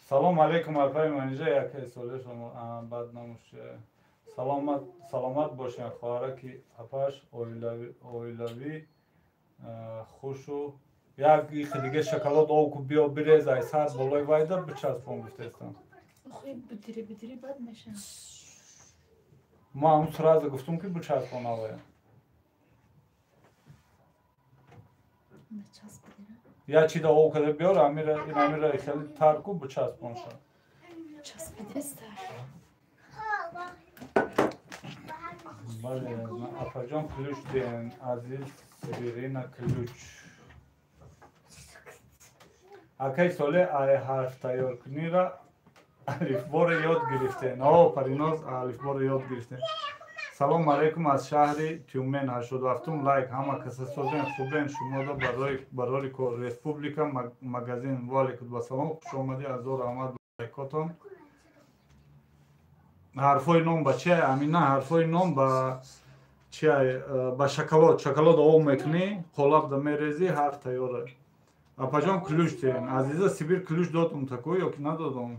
Салом алейкум апаи Манижа, якаи Солеҳ шумо бад номуш. Саломат, саломат бошед хоҳараки апаш, оилавӣ хушу. Як ихи дига шоколад об ку биё бирез ай сар болои вайда бичаспон гуфтестам. Бидири бидири бад меша. Ма ҳам сразу гуфтум ки бичаспон авая. Я чида ов када биёр, амира ин амира хеле тар ку бичаспон ша. Часпидеста. Бале, апаҷон ключ диҳен, Азиз Сибирина ключ. Акай соле ай ҳарф тайёркунира алифборо ёд гирифтен. О, Париноз алифборо ёд гирифтен. Салом алейкум аз шаҳри Тюмен, 87 лайк. Ҳама каса созен, хубен, шумода барори кор. Республика магазин. Ва алейкум ассалом, хуш омадӣ, азор раҳмат лайкотон. Ҳарфҳои ном ба чи? Амина, ҳарфҳои ном ба чи? Ба шоколад. Шоколад об мекунӣ, қолабда мерезӣ, ҳарф тайёра. Апаҷон ключ диҳен. Азиза Сибир ключ додум тако ё ки надодум?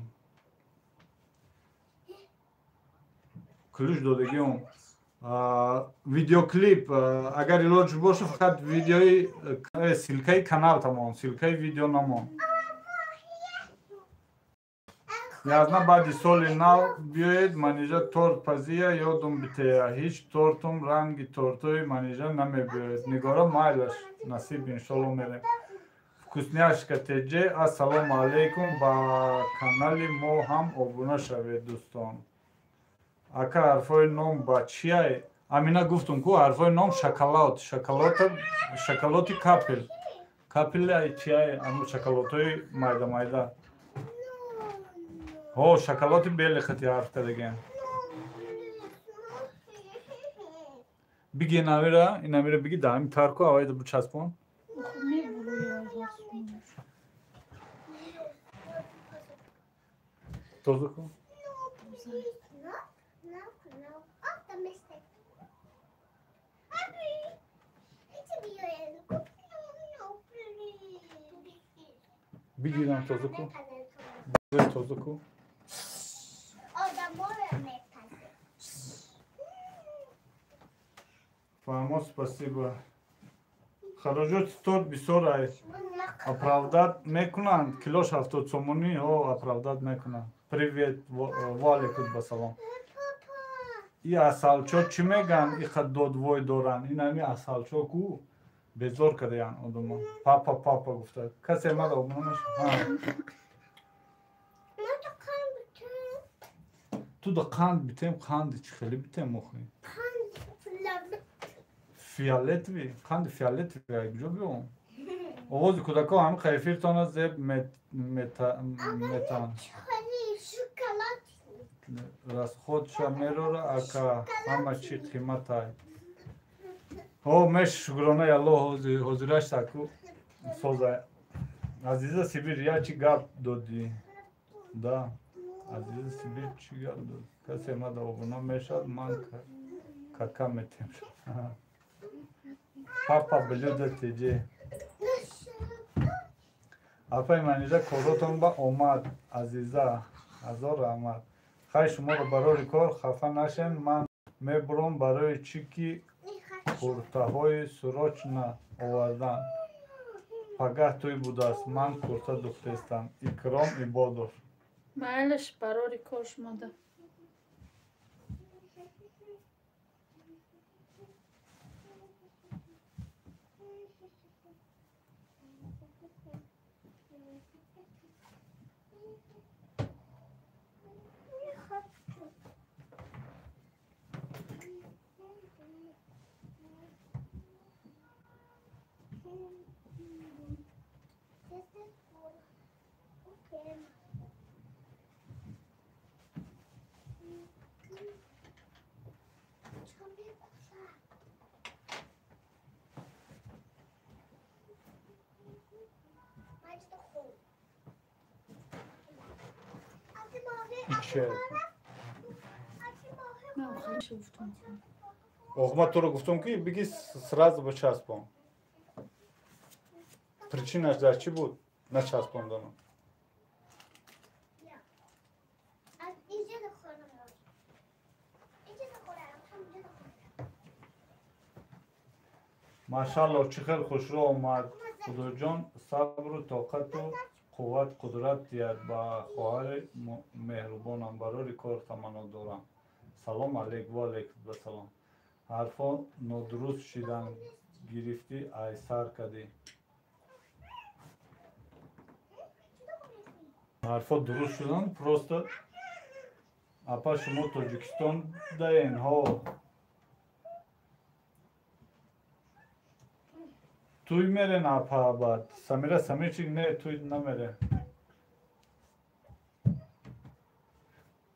Ключ додагиум. Видеоклип агар илоҷ боша фақат видеои ссылкаи канал тамом, ссылкаи видео намон. Язна баъди соли нав биёед Манижа торт пазия ёдум битея. Ҳеҷ тортум ранги тортои Манижа намебиёед. Нигора майлаш, насиб иншолло мерем. Вкусняшка ТЖ, ассалому алейкум, ба канали мо ҳам обуна шавед дӯстон. Ака ҳарфҳои ном ба чиай? Амина гуфтум ку ҳарфҳои ном шоколад, шоколоти капел. Капел чиай? Аму шоколодҳои майда майда. Ҳо, шоколоди бели хати ҳарф кардагиам. Биги инамира, инамира биги даҳами тар ку, авайда бичаспон. Тоза ку. Бигирам тоза ку. Тоза ку. Фаҳмо, спасибо. Хароҷоти торт бисёр ай. Оправдат мекунанд. Килош 70 сомонӣ, ҳо, оправдат мекунанд. Привет, ва алейкум ассалом. И асалчо чӣ меган? Иқа додвой доранд. Ин ҳами асалчо ку безор кардаянд одамон. Папа, папа гуфта. Касе мада обуна нашуд. Ту да қанд битем, қанди чӣ хеле битем охи? Фиолетовый, қанди фиолетовый ай куҷо биём? Овози кӯдакҳо ҳами эфиртона зеб метан. Расходша мерора ака ҳама чӣ қимат ай. Ҳо, меш шукронаи Аллоҳ ҳозираш таку созай. Азиза Сибир, я чӣ гап додӣ? Да, Азиза Сибир чӣ гап дод? Касе мада обуна мешавад, ман кака метем. Папа блюдо ТЖ. Апаи Манижа коротон ба омад. Азиза, ҳазор раҳмат. Хай шуморо барори кор хафа нашен, ман мебурам барои чӣ ки куртаҳои срочно овардан. Пагаҳ тӯй будааст, ман курта духтестам. Икром Ибодов. Майлаш барори кор шумода. Ох, ма туро гуфтум ки биги сразу бичаспон. Причинаш дар чӣ буд начаспондану? Машалло, чӣ хел хушрӯ омад. Худоҷон сабру тоқату Қувват қудрат диҳад ба хоҳари меҳрубонам. Барори кор таманно дорам. Салом алейк. Ва алейкум ассалом. Ҳарфо нодуруст шидан гирифтӣ, ай сар кардӣ. Ҳарфо дуруст шудан просто. Апа, шумо Тоҷикистон даен? Ҳо. Туй мерен, апа? Баъд Самира Самирчик не, туй намере.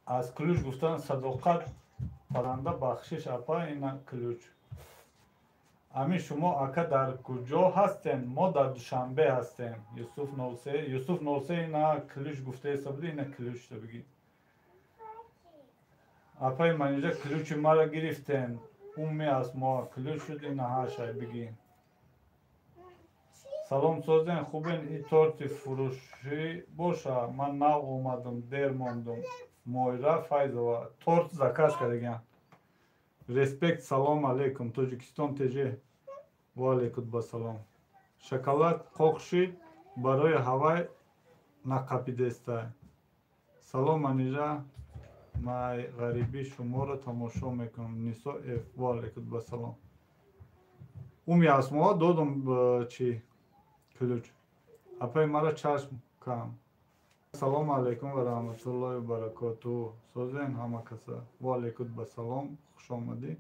Аз ключ гуфтан садоқат паранда. Бахшиш, апа, ина ключ. Ами шумо, ака, дар куҷо ҳастем? Мо дар Душанбе ҳастем. Юсуф 03, Юсуф 03, ина ключ гуфтаеса буди, ина ключ бигӣ. Апаи Манижа, ключи мара гирифтем. Умми Асмо, ключ шуд, ина ҳашай бигӣ. Салом, созен, хубен? И торти фурӯшӣ боша? Ман нав омадам, дер мондум. Мойра Файзова торт заказ кардагиам. Респект, салом алейкум, Тоҷикистон ТЖ. Ва алейкум басалом. Шоколад қоқ шид, барои ҳавай нақапидестай. Салом, Манижа, май ғарибӣ шуморо тамошо мекунам. Нисо Ф. Ва алейкум басалом. Уми Асмоа додум чи ключ. Апаи мара чашм кам. Салому алейкум ва раҳматуллоҳи ва баракотуҳ. Созен ҳама каса. Ва алейкум басалом, хуш омадӣ.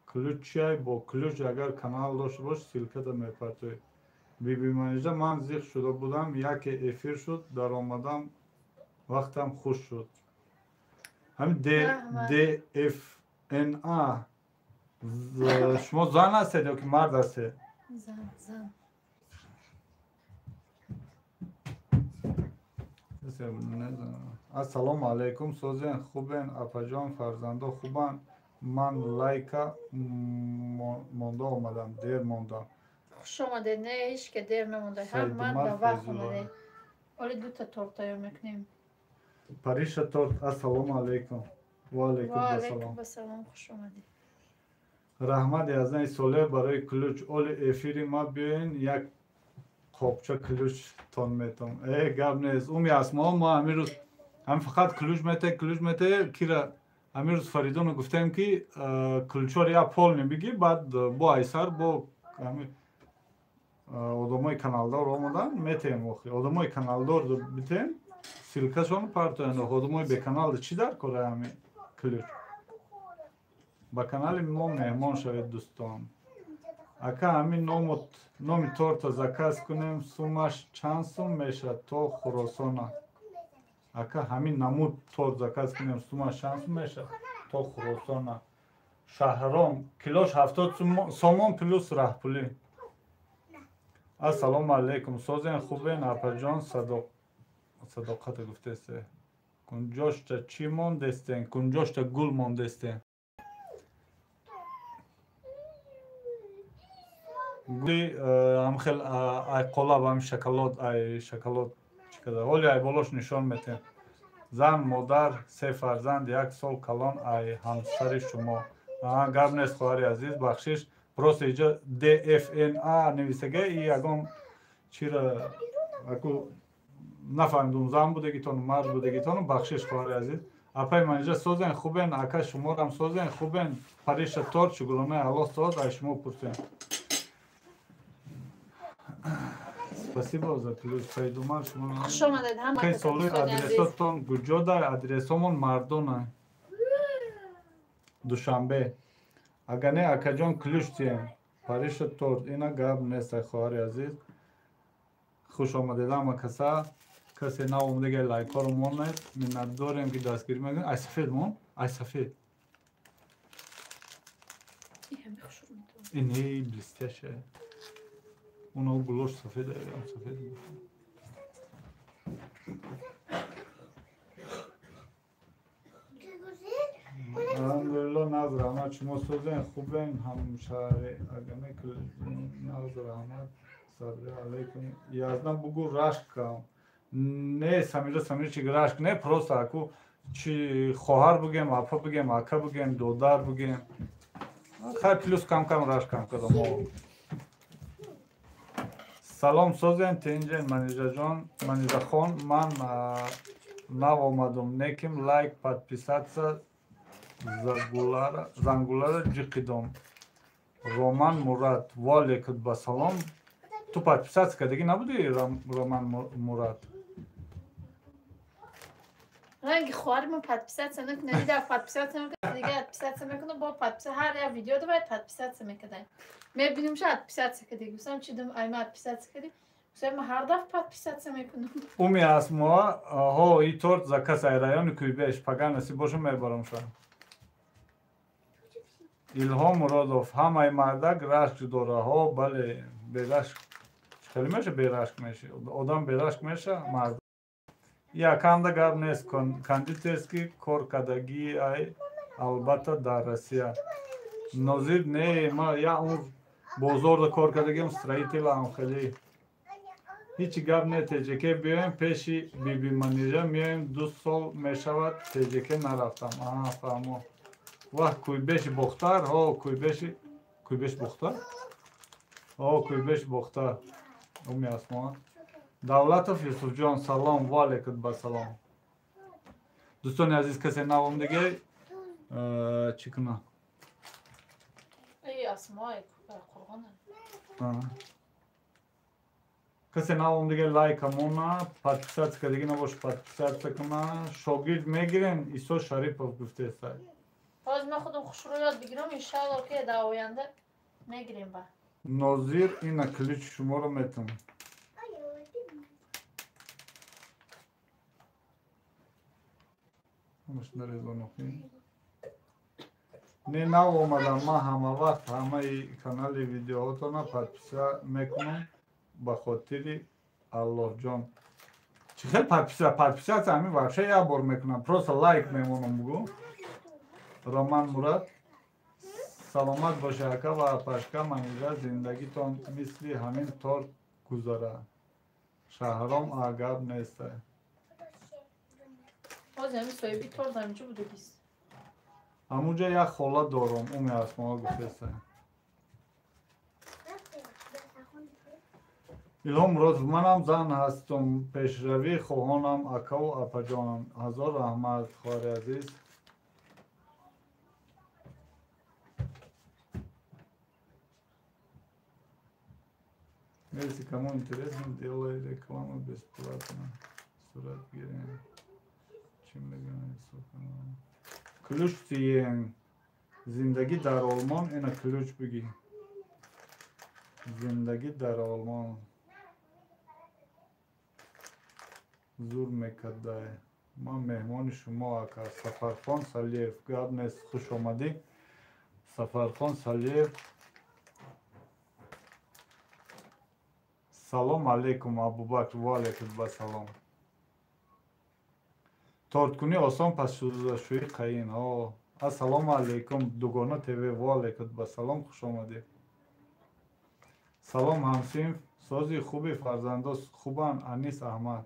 Ключ чиай? Бо ключ агар канал дошта бош, ссылката мепартоӣ. Биби Манижа, ман зиқ шуда будам, яке эфир шуд, даромадам, вақтам хуш шуд. Ҳамин ДФНА, шумо зан ҳастед ё ки мард ҳастед? Зан, зан. Ассалому алайкум, созен, хубен, апаҷон, фарзандо хубанд? Ман лайка монда омадам, дер мондам. Хуш омадед. Не, ҳеч ке дер намонда, ҳама ба вақт омадед. Оли дута торт тайёр мекунем. Париша торт, ассалому алайкум. Ва алайкум ассалом, хуш омадед. Раҳмат Язнаи Солеҳ барои ключ. Оли эфири ма биёен, як қопча ключтон метам. Э, гап нест. Уми Асмо, мо ҳамин рӯз ҳамин фақат ключ мете, ключ мете, кира ҳамин рӯз Фаридоно гуфтем, ки ключҳоро як полный бигӣ, баъд бо айсар бо ҳамин одамои каналдор омадан метем. Охи одамои каналдор битем, ссылкашон партоянд. Одамои беканалда чӣ дар кора ҳамин ключ? Ба канали мо меҳмон шавед, дӯстон. Ака, ҳамин номи торта заказ кунем, сумаш чанд сум мешавад то Хуросона? Ака, ҳамин намуд торт заказ кунем, сумаш чанд сум мешавад то Хуросона? Шаҳром, килош 70 сомон плюс раҳпулӣ. Ассалому алайкум, созен, хубен, апаҷон? Садоқата гуфтесте. Кунҷошта чӣ мондестен? Кунҷошта гул мондестен. Гули ҳамхел ай қолаб, ҳами шоколад, ай шоколад чӣ када. Оли ай болош нишон метем. Зан, модар, се фарзанд, як сол калон ай ҳамсари шумо. Гап нест, хоҳари азиз, бахшиш. Просто иҷо ДФНА нависага и ягон чира аку нафаҳмидум, зан будагитону мард будагитону. Бахшиш, хоҳари азиз. Апаи Манижа, созен, хубен? Ака, шуморам созен, хубен? Париша торт, шукронаи Аллоҳ, соз, ай шумо пурсем. Спасибо за ключ. Саидумар, шумо хуш омадед ҳама. Солои адресотон куҷо дар? Адресомон мардона. Душанбе. Агар не, акаҷон, ключ тием. Париша торт, ина гап нест, хоҳари азиз. Хуш омадед ҳама каса. Касе наомадага лайкҳоро монед. Миннатдорем, ки дастгирӣ мекунед. Ай сафед мон? Ай сафед. Ин блестяще. Оно гулош сафед, сафед. Алҳамдулилло, нағз, раҳмат. Шумо созен, хубен, ҳамшаҳри? Агар не, нағз, раҳмат. Сабри алейкум. Язна, бугу рашк кам. Не, Самира Самирчик, рашк не, просто аку чи хоҳар бугем, апа бугем, ака бугем, додар бугем. Хай, плюс кам кам рашк кам кардам. Салом созен тинҷен Манижаҷон, Манижахон, ман нав омадум, неким лайк, подписаться, зангулара ҷиқидом. Роман Мурат, ваалейкум ба салом. Ту подписаться кардагӣ набудӣ, Роман Мурат? Ранги хоҳари мо подписаться накунад, ида подписаться мекунад, дига подписаться мекунад, бо подписа ҳар як видео давай подписаться мекунад. Мебинем ша подписаться кардӣ, гуфтам чи дум ай ма подписаться кардӣ, гуфтам ма ҳар дафъ подписаться мекунам. Уми Асмо, ҳо, и торт заказ ай райони Куйбеш, пага насиб боша мебарам ша. Илҳом Муродов, ҳамаи мардак рашк дора, ҳо, бале, берашк. Хеле меша берашк меша. Одам берашк меша, мард. Яканда гап нест, кондитерский кор кардагӣ ай, албатта дар Россия. Нозир не, ма я умр бозорда кор кардагиам, строителам хеле. Ҳеҷ гап не, ТJK биёем пеши биби Манижа меоем, 2 сол мешавад ТJK нарафтам. Аҳа, фаҳмо. Вах, Куйбеши Бохтар, ҳо, Куйбеши Бохтар? Ҳо, Куйбеши Бохтар. Уми Асмо. Давлатов Юсуфҷон, салом, ва алейкум ба салом. Дӯстони азиз, касе навом диге чӣ кунам? Эй, Асмо, Қурғона. Касе навом диге лайка мона, подписаться кардагӣ набоша, подписаться куна. Шогирд мегирем, Исо Шарипов гуфтеста. Ҳозир ман худам хушрӯ ёд бигирам, иншаалло ки дар оянда мегирем ба. Нозир, ина ключ шуморо метам. Не, нав омадам, ман ҳама вақт ҳамаи канали видеоҳотона подписа мекунам ба хотири Аллоҳҷон. Чӣ хел подписа? Подписаться ҳамин вообще як бор мекунам, просто лайк мемонам бугу. Роман Мурат, саломат боша ака ва апашка Манижа, зиндагитон мисли ҳамин торт гузара. Шаҳром агаб неста. Ҳозир ҳамин соҳиби торт ҳаминҷо будагист. Ҳамунҷа як хола дорум, Уми Асмоа гуфтеста. Илҳом Муродов, манам зан ҳастум, пешравӣ хоҳонам акаву апаҷонам. Ҳазор раҳмат, хоҳари азиз. Если кому интересно, делай рекламу бесплатно. Сурат гирем. Ключ тиен. Зиндагӣ дар Олмон, ина ключ бигӣ. Зиндагӣ дар Олмон. Зур мекардай. Ман меҳмони шумо ака. Сафархон Салиев. Гап нест, хуш омадӣ. Сафархон Салиев. Салом алейкум, Абубакр, ва алейкум ба салом. Торткунӣ осон, пас шӯзашӯӣ қаин. Ҳо, ассалому алейкум, Дугона ТВ, ва алейкум ба салом, хуш омадед. Салом ҳамсинф, сози хуби фарзандо хубанд, Анис Аҳмад.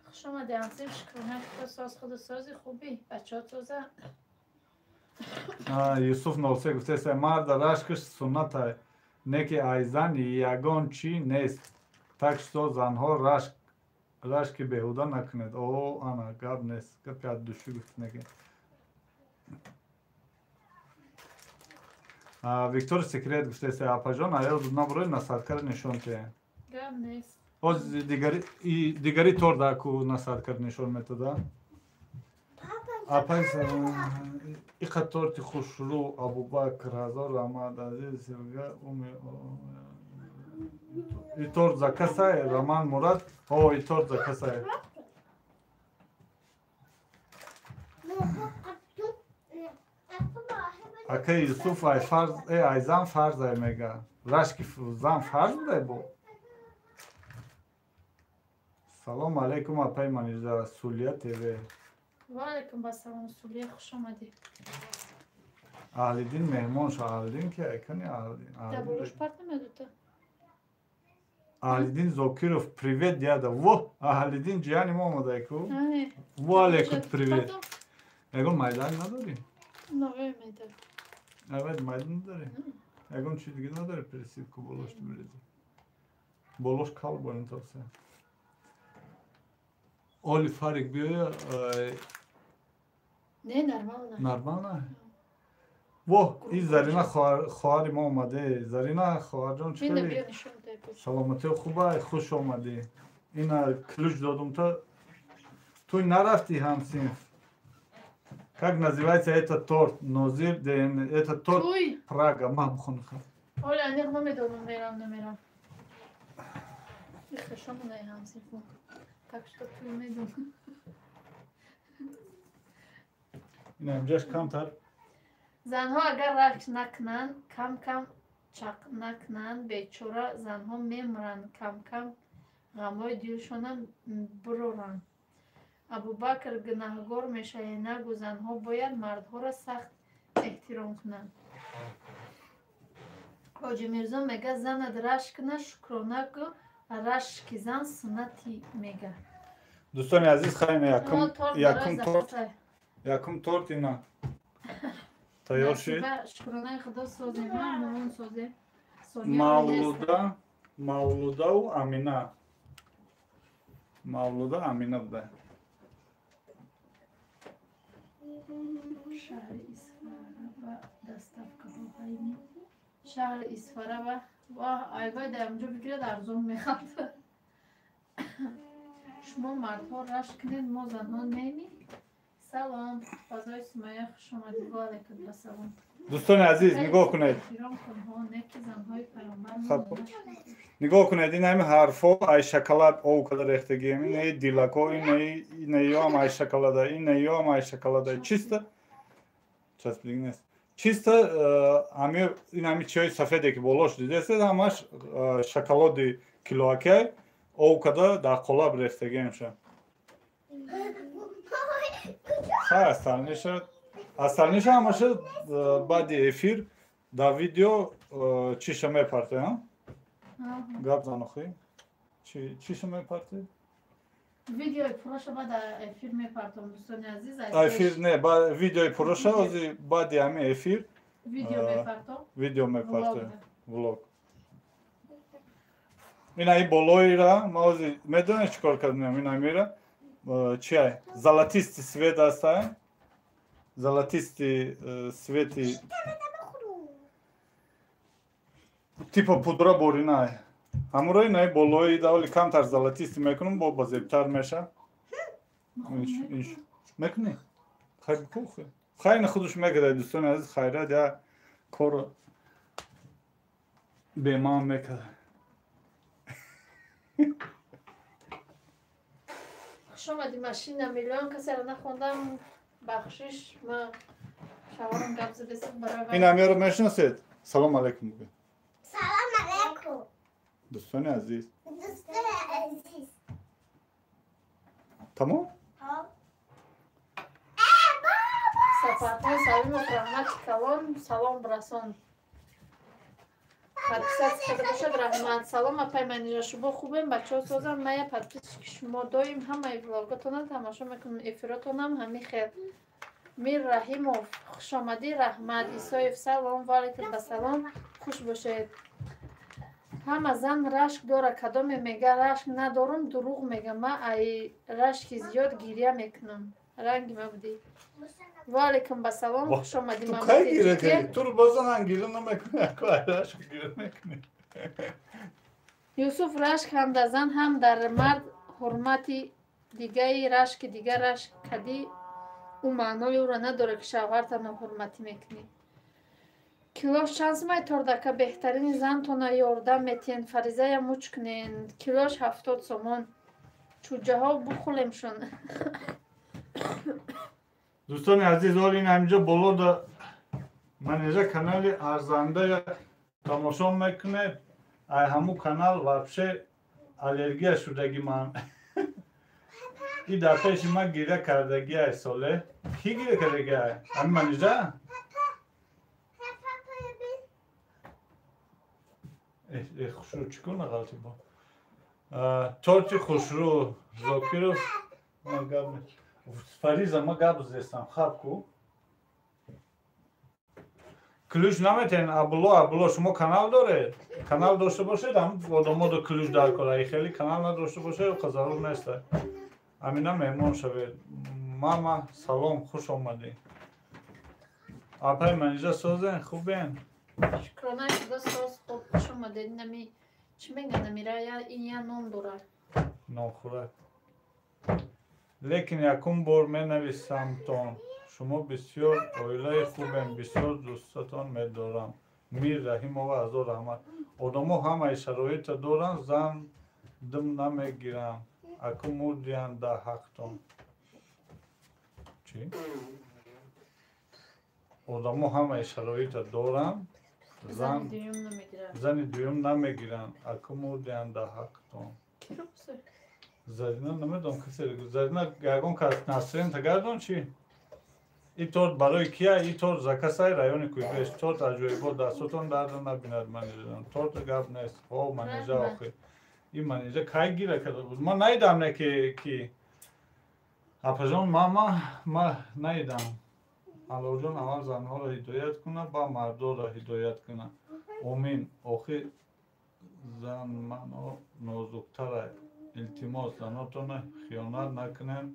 Хуш омадед ҳамсинф, шукрона ки соз худу сози хуби, бачаҳо тоза. Юсуф 03 гуфтааст, марда рашкаш суннат, не ки ай зан ягон чӣ нест. Так что занҳо рашки беҳуда накунед. О, ана, гап нест. Гапи аз душӣ гуфт неки. Виктор Секрет гуфтааст, апаҷон, аёл набуред, насадкаро нишон диҳед. Гап нест. Оз дигари торт аку насадкаро нишон метода. Апай, иқа торти хушрӯ, Абубакр, ҳазор раҳмат, азиз, Силга, уми. И торт закасай, Роман Мурат. О, и торт закасай. Ака Юсуф ай фарз, ай зан фарз ай мега. Рашки зан фарз будай бо. Салом алейкум, апай Манижа, Сулия ТВ. Ва алейкум ассалом, Сулия, хуш омадӣ. Аҳлиддин меҳмон ша, Аҳлиддин ки айкани Аҳлиддин. Даболуш парт намедута. Аҳлиддин Зокиров, привет, дяда. Во, Аҳлиддин ҷияни мо омадайку. Во алейкум привет. Ягон майдан надорӣ? Нове майдан. Авад майдан надорӣ? Ягон чи дига надорӣ присипку болошти билези. Болош кал борин тосе. Оли фарик биёя. Не, нормально. Нормально? Во, и Зарина хоҳари мо омаде. Зарина хоҳарҷон, чӣ хеле? Саломатиё хуба, хуш омадӣ. Ина ключ додум та туй нарафтӣ ҳамсинф. Как называется этот торт? Нозир, это торт Прага. Ма бухони. Оля, аниқ намедонам, мерам, намерам. Хешомонаи ҳамсинф. Так что туй медонам. Ина инҷаш камтар. Занҳо агар рашк накунанд, кам-кам чақ накунанд, бечора занҳо мемиранд, кам-кам ғамҳои дилшонам буроранд. Абубакр гунаҳгор мешавӣ, нагӯ, занҳо бояд мардҳоро сахт эҳтиром кунанд. Ҳоҷи Мирзо мега, занат рашк кунад, шукрона гӯ, рашки зан суннати мега. Дӯстони азиз, хайна якум торт, якум торт ина тайёр шид. Шукронаи худо созем, мамон созем. Мавлуда, Мавлудау Амина, Мавлуда Амина буда. Шаҳри Исфара ва доставкаҳо байни шаҳри Исфара ва айвай дар онҷо бигирад, арзон мехалта. Шумо мардҳо рашк кунед, мо занҳо неми. Салом, фазои Сумая, хуш омадед. Ва алайкум ассалом. Дӯстони азиз, нигоҳ кунед. Эҳтиром кунҳо, не ки занҳои пайғамбар. Нигоҳ кунед, ин ҳами ҳарфҳо ай шоколад ов када рехтагием, инаи дилако, инаиёам ай шоколада, инаиёам ай шоколада, чисто часпидиг нест, чисто ами ин ҳами чиҳои сафеде ки болош дидесед, ҳамаш шоколади килоакай ов када дар қолаб рехтагиемша. Хай, остальныйша ҳамаша баъди эфир дар видео чиша мепарте, гап занохӣ, чиша мепарте? Видеои пурраша баъд эфир мепартом, дӯстони азиз. Эфир не, видеои пурраша ози баъди ҳамин эфир. Видео мепартом. Видео мепарте, влог. Ина и болоира ма ози медонед чӣ кор кардем? Ина мира чиай, золотистый цвет астай, золотистый цвети, типа пудра боринай, ҳамуро инаи болои даволи камтар золотистый мекунам, бо базебтар меша. Мекунӣ? Хай, бикун. Хай, ина худаш мекарда. Дӯстони азиз, хайрат, я корро беман мекарда. Хуш омадӣ, машина миллион. Касеро нахондам, бахшиш, ма шаварам гап задесам барои. Ин амиро мешиносед? Салом алейкум бугӯ. Салом алейкум. Дӯстони азиз. Дӯстони азиз. Тамом. Сафархон Салимов, раҳмати калон, салом расон. Подписаться карда бошад, раҳмат. Салом, апай Манижа, шумо хубем, бачаҳо созам, мая подписчики шумо, доим ҳамаи влоготонам тамошо мекунам, эфиротонам ҳами хел. Мир Раҳимов, хушомадӣ, раҳмат. Исоев, салом, ваалайкум ассалом, хуш бошед. Ҳама зан рашк дора, кадоме мега рашк надорум, дурӯғ мега. Ма ай рашки зиёд гиря мекунам. Ранги ма будӣ. Ваалайкум басалом, хушомадӣ. Туро бозанан гиря намекунӣ, рашк гиря мекунӣ. Юсуф, рашк ҳам дар зан, ҳам дар мард ҳурмати дигаи рашки дига рашк кадӣ, ӯ маънои ӯро надорад, ки шавҳарта ноҳурматӣ мекунӣ. Килош чанд сумай тордака? Беҳтарини зантона ёрдам метиҳен, фаризая муч кунен. Килош 70 сомон. Чӯҷаҳо бухӯлемшон. Дӯстони азиз, ҳол ин ҳаминҷо боло да Манижа канали арзанда тамошо мекунед. Ай ҳамун канал вообще аллергия шудаги ман. И дар пеши ман гиря кардагиай соле. Кӣ гиря кардагиай? Ҳамин Манижа? Хушрӯ чӣ кор нағалти бо торти хушрӯ Зокиров. Фариза, ма гап зестам, хаб ку. Ключ наметен, Абдулло, Абдулло, шумо канал доред? Канал дошта бошед, ҳам одамодо ключ дар кора. Хеле канал надошта бошед, зарур нест. Амина меҳмон шавед. Мама, салом, хуш омадӣ. Апай Манижа созен, хубен? Шукронаи Худо соз, хуб, хуш омадед. Нами чӣ мегӯянд, Амира, ин я нон дорад. Нонхӯрак. Лекин якум бор менависамтон. Шумо бисёр оилаи хубем, бисёр дӯстатон медорам. Мир Раҳимова, ҳазор раҳмат. Одамо ҳамаи шароита доранд, зан дим намегиранд. Аку мурдиянд дар ҳақтон. Чӣ? Одамо ҳамаи шароита доранд, зани дуюм намегиранд. Аку мурдиянд дар ҳақтон. Зарина намедонам касе. Зарина ягон кас Насрин тагардон чӣ? И торт барои кия? И торт закасай райони Куйбеш. Торт аҷоибот, дастотон дарда набинад Манижаҷон. Торт гап нест. Ҳо, Манижа охир. И Манижа кай гира карда буд? Ман наидам не ки апаҷон, мама, ма наидам. Аллоҳҷон аввал занҳоро ҳидоят куна, ба мардоро ҳидоят куна. Омин. Охир зан мано нозуктара. Илтимос, занотона хиёнат накунем.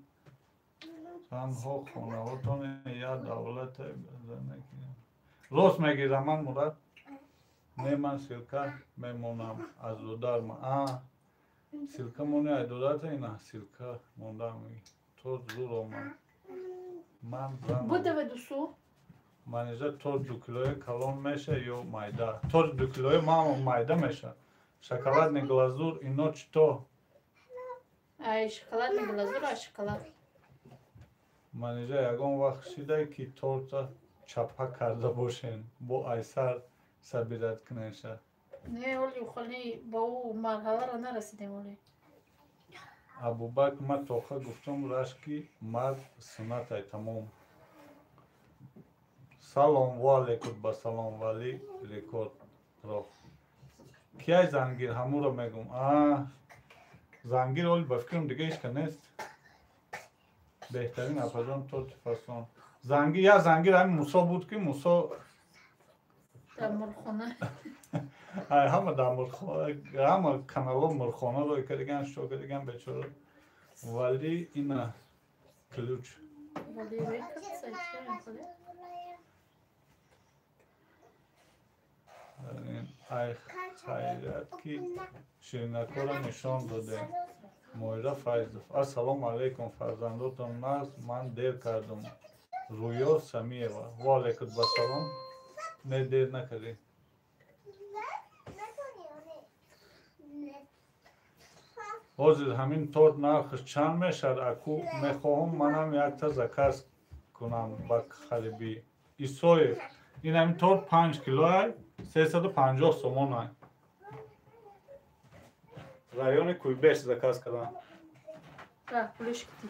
Танҳо хонаҳотон як давлате накунем. Рост мегӣ, Раман Мурад? Не, ман ссылка мемонам аз додарма. А, ссылка мони ай додарта ина ссылка мондам. Торт зур омад. Ман занам. Будаве дусу? Манижа торт дукилои калон меша ё майда? Торт дукилои мама майда меша. Шоколадный глазур ино чито? Ай шоколадный глазур, ай шоколад. Манижа ягон вақт шидай ки торта чапа карда бошен, бо айсар сабират кунеша. Не, оли ухали ба ӯ марҳаларо нарасидем оли. Абубакр, ма тоха гуфтам рашки мард суннатай тамом. Салом ва алейкум ба салом вали рекорд ро. Кияй зангир ҳамуро мегум. А зангир оли ба фикрам дига ҳеч ка нест. Беҳтарин апаҷон торти фасон. Зангир, я зангир ҳамин Мусо буд ки Мусо дар мурхона. Ай ҳама дар мурхона, ҳама канало мурхона рой кардаган, шо кардаган бечора. Вали ина ключ. Вали рекорд Ай хайрат ки ширинакҳоро нишон додем. Моира Файзов. Ассалому алайкум, фарзандотон нағз, ман дер кардам. Рӯё Самиева. Ва алайкум ассалом. Не, дер накардӣ. Ҳозир ҳамин торт нархаш чанд мешавад? Аку мехоҳам манам якта заказ кунам ба харибӣ. Исоев. Ин ҳамин торт 5 килоай, 350 сомонай. Райони Куйбеш заказ кардам. Пулиш кити.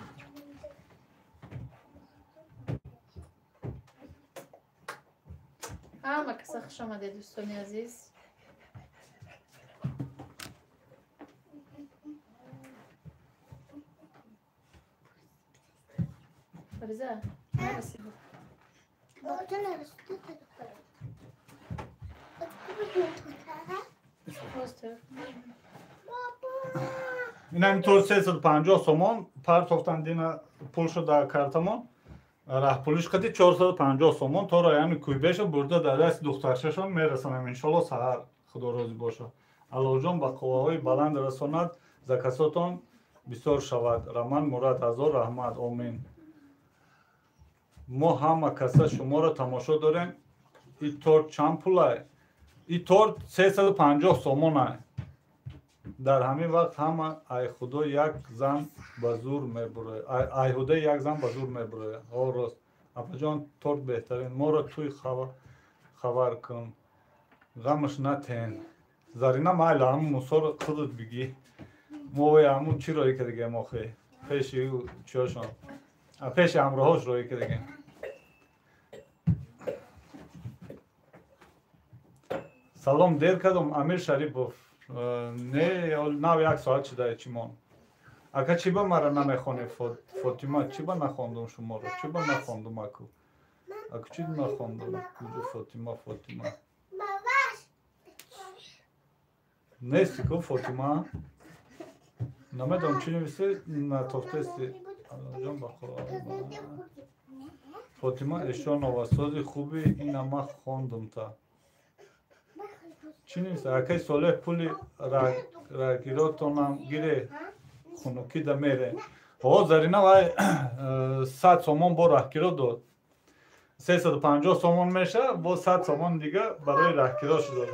Ҳама каса хуш омадед, дӯстони азиз. Фариза, нарасиду. Ин ҳамин торт 350 сомон партофтан дина пулшо дар картамон. Раҳпулиш қади 450 сомон то райони Куйбеша бурда дар дасти духтарчашон мерасонам иншолло саҳар, худо розӣ боша. Аллоҳҷон ба қувваҳои баланд расонад, закасотон бисёр шавад. Раман Мурад, ҳазор раҳмат, омин. Мо ҳама каса шуморо тамошо дорем. И торт чанд пулай? И торт 350 сомонай. Дар ҳамин вақт ҳама ай худо як зан ба зур мебурояд. Ай ҳудаи як зан ба зур мебурояд. Ҳо рост. Апаҷон торт беҳтарин. Моро туй хабар кун. Ғамаш натен. Зарина майла ҳамун Мусоро худат бигӣ. Мо вай ҳамун чӣ роӣ кардагем охи? Пеши чиёшон. Пеши ҳамроҳош роӣ кардагем. Салом, дер кардам, Амир Шарипов. Не, нав як соат шуда чимон. Ака чӣ ба мара намехонӣ, Фотима? Чӣ ба нахондум шуморо? Чӣ ба нахондум аку? Аку чӣ нахондам? Куҷо Фотима, Фотима? Нести ку Фотима? Намедонам чӣ нависте, натофтести. Аллоҷон ба Фотима Эшонова, сози хуби ина ма хондум та. Чӣ нависте? Акай Солеҳ пули рагиротонам гире, хунукида мере. Ҳо, Зарина вай 100 сомон бо раҳкиро дод. 350 сомон меша, бо 100 сомон дига барои раҳкиро шудод.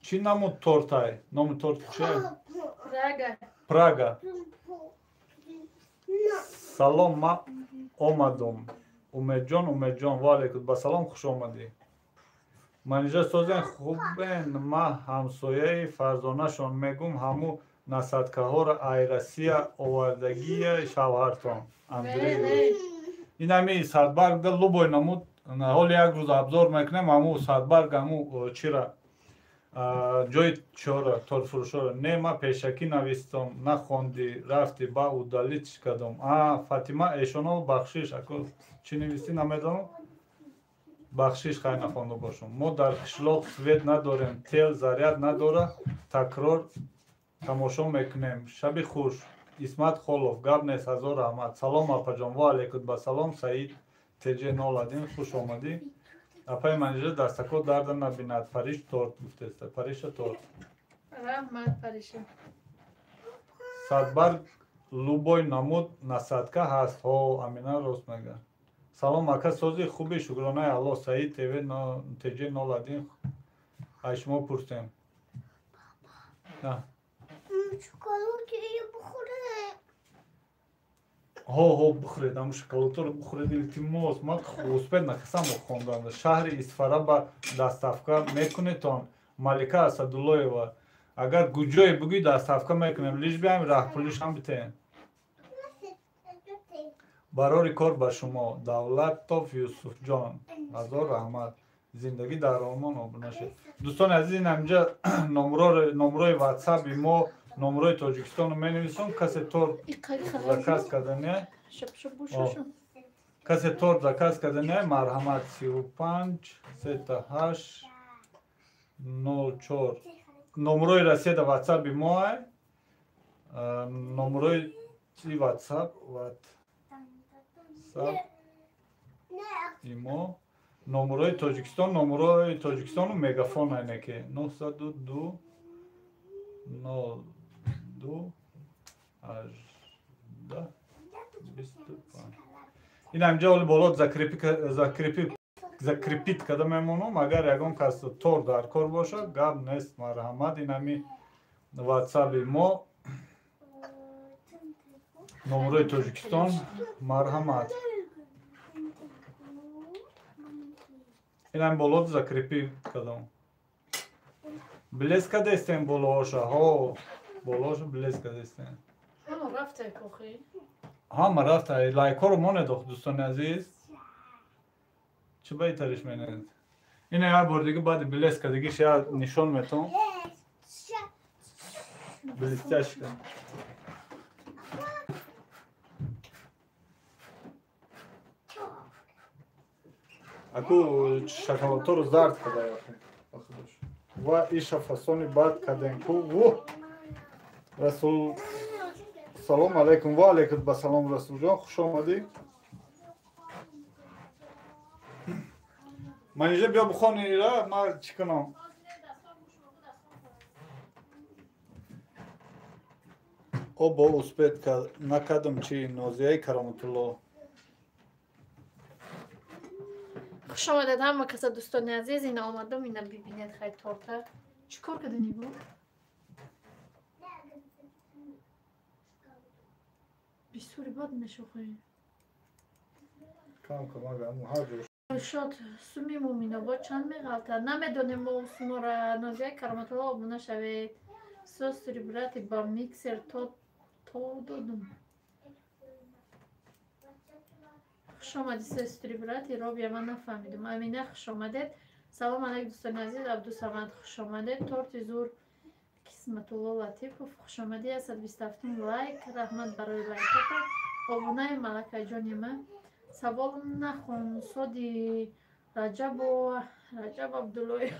Чӣ намуд тортай? Номи торт чия? Прага. Прага. Салом, ма омадум. Умедҷон, Умедҷон, ва алайкум ба салом, хуш омадӣ. Манижа созен хубен, ма ҳамсояи фарзонашон мегум ҳаму насадкаҳоро ай Россия овардагия шавҳартон. Андрей. Ин ҳами садбарг да лубой намуд, ҳоли як рӯз абзор мекунем, ҳаму садбарг ҳаму чира ҷои чора тортфурӯшора. Не, ма пешакӣ навистам, нахонди, рафти ба удалить кардам. А Фатима Эшонова, бахшиш, ако чӣ навистӣ намедонам. Бахшиш, хай нахонда бошам. Мо дар қишлоқ свет надорем, тел заряд надора, такрор тамошо мекунем. Шаби хуш. Исмат Холов, гап нест, ҳазор раҳмат. Салом апаҷон, ва алайкум ба салом. Саид ТЖ 01, хуш омадӣ. Апаи Манижа дастако дарда набинад. Париж торт гуфтеста. Париша торт. Раҳмат, Париша. Садбарг лубой намуд насадка ҳаст. Ҳо, Амина рост мега. Салом ака, сози хуби, шукронаи Аллоҳ. Саид ТВ ТЖ 01, ай шумо пурсем. Ҳо, ҳо, бихӯред, ҳамун шоколадторо бихӯред, илтимос. Ман успед нахисам хондан. Шаҳри Исфара ба доставка мекунедтон? Малика Асадуллоева. Агар куҷое бигӯй, доставка мекунем, лиш биям раҳпулишам битен. Барори кор ба шумо, Давлатов Юсуфҷон. Ҳазор раҳмат. Зиндагӣ дар Олмон обуна шед. Дӯстони азиз, ин ҳаминҷа номрои ватсапи мо, номрои Тоҷикистону менависам. Касе торт заказ кардане, касе торт заказ кардане, марҳамат 35 38 04. Номрои Россия да ватсапи мо ай. Номрои чи ватсап? Ватсап имо. Номрои Тоҷикистон, номрои Тоҷикистону мегафон айне ки 902 02 18 25. Ин ҳаминҷа оли боло закрепить карда мемонам. Агар ягон кас тор дар кор бошад, гап нест, марҳамат. Ин ҳами ватсаби мо, номрои Тоҷикистон, марҳамат. Ин ҳами боло закрепить кардам. Блеск кардестем болооша. Ҳо, болооша блеск кардестем. Ҳама рафта кохи? Ҳама рафта. Лайкҳоро монед, ох, дӯстони азиз. Чӣ ба итариш менед? Ина як бор дига баъди блеск кардагиш я нишон метавон. Блестяшка. Аку шоколадторо зард карда яхе. Ва иша фасони бад кардем ку. Расул, салом алейкум. Ва алейкум ба салом, Расулҷон, хуш омадӣ. Манижа, биё бихон ира, ман чӣ кунам? Обо успед накардам чӣ? Нозияи Кароматулло. Хуш омадед ҳама каса, дӯстони азиз. Ина омадам, ина бибинед хай торта. Чӣ кор кардани бу? Бисёри бад мешохӣ. Кам кам ага, ҳар ҷо. Шод суми Муминобод чанд меғалтад? Намедонем мо сумора. Нозияи Кароматулло, обуна шавед. Состри брати ба миксер то додум. Хуш омадӣ, сестри брати Робия, ман нафаҳмидум. Амина, хуш омадед. Салом алайкум, дӯстони азиз. Абдусамад, хуш омадед. Торти зур. Қисматулло Латипов, хуш омадӣ. 127 лайк, раҳмат барои лайката. Обунаи малакаҷони ман. Савол нахон соди Раҷаб Абдуллоев.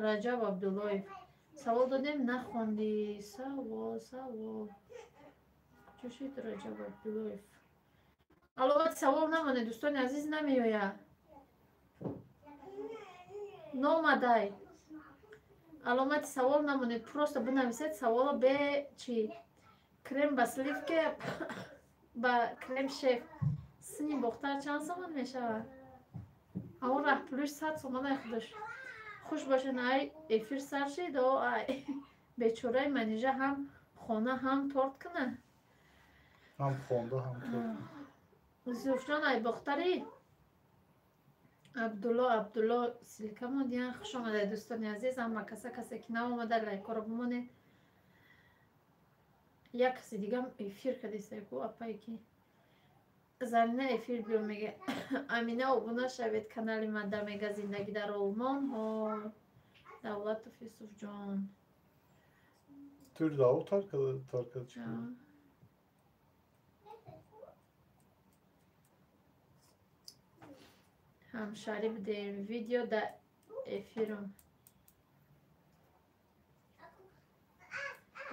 Раҷаб Абдуллоев. Савол додем, нахонди. Савол, савол. Куҷо шуд Раҷаб Абдуллоев? Аловати савол намонед, дӯстони азиз, намеояд. Номадай. Аломати савол намонед, просто бинависед саволо бе чи. Крем ба сливке ба крем шеф. Сини бохтар чанд сомон мешавад? Ҳамон раҳпулиш 100 сомонаи худаш. Хуш бошед, ай эфир сар шид, о ай бечораи Манижа ҳам хона ҳам торт куна. Ҳам хонда ҳам торт. Юсуфҷон ай бохтари Абдулло, Абдулло силка мондиян. Хуш омадед дӯстони азиз, ҳама каса касе ки наомада лайкҳоро бимонед. Як каси дигам эфир кардиста ку апае ки Зарина эфир биё мега. Амина обуна шавед канали ман да мега зиндагӣ дар Олмон. Ҳо Давлатов Юсуфҷон. Тур да тарка чӣ? Ҳамшаҳрӣ будем видео да эфирум.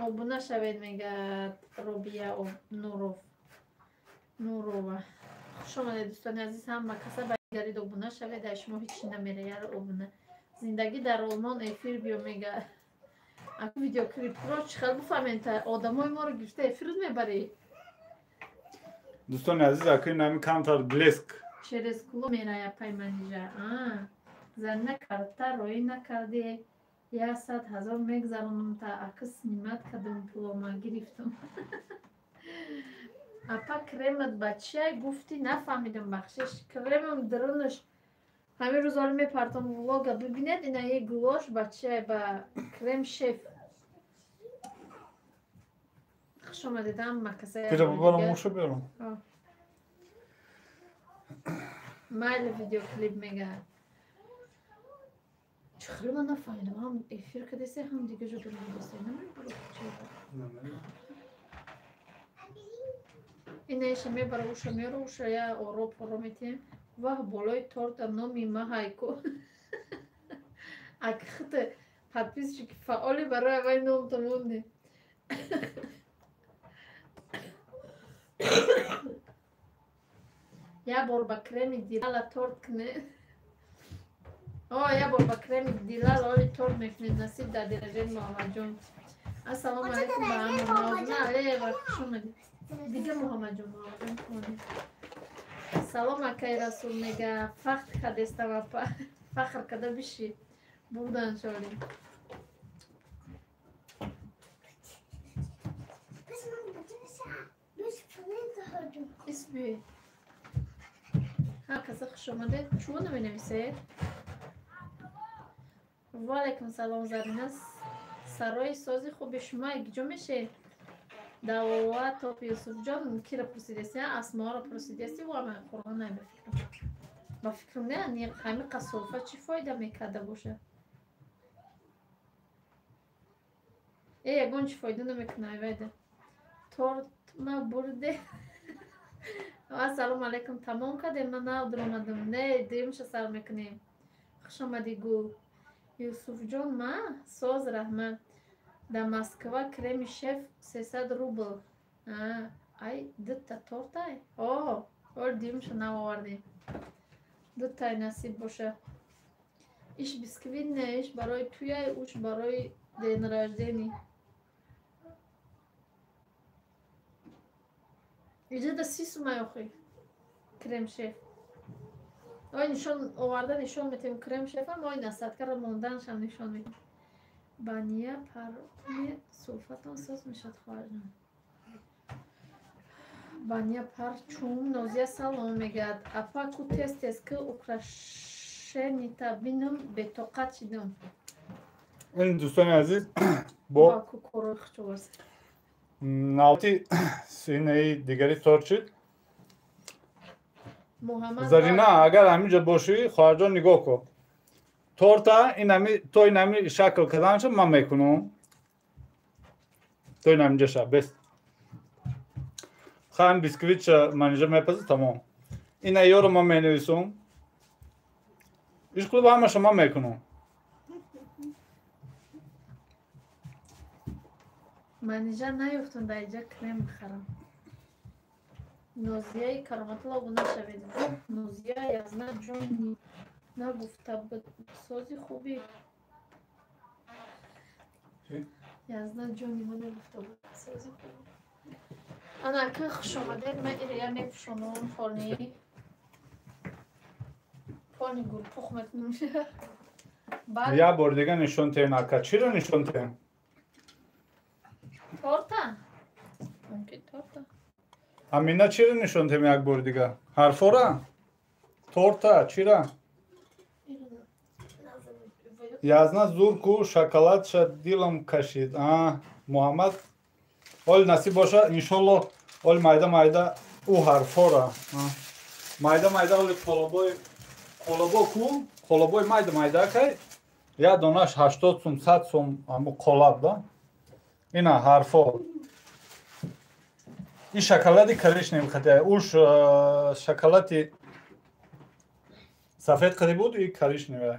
Обуна шавед мегӯяд Робия Нуров. Нурова. Хуш омадед дӯстони азиз, ҳама каса ба гарид обуна шавед, ай шумо ҳеҷ намереяр обуна. Зиндагӣ дар Олмон эфир биё мегӯяд. Аку видеоклипро чӣ хел бифаҳмем, та одамои моро гирифта эфир мебарӣ. Дӯстони азиз, аку ин ҳамин камтар блеск. Через куло мерая пай Манижа. Зарина карта роӣ накарди. 100 000 мегзаронам та ака снимат кардам пулома гирифтам. Апа кремат ба чиай гуфтӣ нафаҳмидам, бахшиш. Кремам дарунаш ҳамин рӯз оли мепартом влога бибинед, инаи гулош ба чиай ба крем шеф. Хуш омадед ҳама каса. Майли видеоклип мегӯяд. Чӣ хеле ман нафаҳмидам, ҳам эфир кардесе, ҳам дига ҷо дурмадесе. Намебарам чиро. Инаиша мебара, уша меёра, уша я оро поро метиҳем. Ваҳ болои торта номи ма ҳайку. Ак хите подписчики фаъоли барои аввали номто монде. Я бор ба креми дилала торт кне. О, я бор ба креми дилала оли торт мекунед. Насиб дар дираҷаи Муҳаммадҷон. Ассалому алайкум ба ҳама. Мавзуна Алиева, хуш омадед. Дига Муҳаммадҷон, Муҳаммадҷон. Салом акай Расул мега. Фахр кардестам апа. Фахр карда биши. Бурдан шолем. Исби. Ҳар каса хуш омадед. Чӯ наменависед? Ва алайкум салом Зарина. Сарои сози хуби шумо киҷо мешед? Давлатов Юсуфҷон киро пурсидеси? Асморо пурсидеси? Ва ман Қуръон най ба фикрам. Ба фикрам не, ҳамин қасофа чӣ фоида мекарда бошад? Э, ягон чӣ фоида намекунад, айвайда. Торт ма бурде. Ассалому алайкум, тамом кардем, ман нав дуромадам. Не, дуюмша сар мекунем. Хуш омадӣ гул. Юсуфҷон ма соз раҳмат. Дар Москва креми шеф 300 рубл. Ай, дута тортай? О, ол дуюмша нав овардем. Дутай насиб боша. Иш бисквит не, иш барои туяй, уш барои день рождения. Иҷода 30 сумай охи. Крем шеф. Ой, нишон оварда нишон метем крем шефам, ой насадкара монданашам нишон метем. Бания парме сулфатон соз мешад хоҳарҷон. Бания парчум Нозия салом мегӯяд. Апа ку тез тез ки украшенита бинам бетоқат шидам. Ин дӯстони азиз бо навбати синаи дигари торт шид. Зарина, агар ҳаминҷо бошӣ, хоҳарҷон нигоҳ кун. Торта то ин ҳами шакл карданашо ман мекунам. То ин ҳаминҷа ша, бес. Хайм бисквитша Манижа мепаза, тамом. Ина ёро ман менависум. Ишқулиб ҳамаша ман мекунам. Манижа наёфтам дар иҷа крем бихарам. Нозияи Кароматулло обуна шавед. Нозия Язна ҷон нагуфта буд. Сози хуби. Язна ҷони ма нагуфта буд. Сози хуби. Ана ака хуш омадед. Ман ирия мепӯшонам фолни. Фолни гулпух мекунам. Я бор дига нишон тем ака. Чиро нишон тем? Торта? Мумкин торта. Амина чиро нишон тем як бор дига? Ҳарфора? Торта чира? Язна зурку шоколадша дилам кашид. А, Муҳаммад ол насиб боша иншолло ол майда майда ӯ ҳарфора. Майда майда оли қолобой қолобо ку? Қолобой майда майда кай? Я донаш 80 сум 100 сум аму қолаб да? Ина ҳарфо. И шоколади коричневый хатя. Уж шоколади сафед қади буд и коричневый.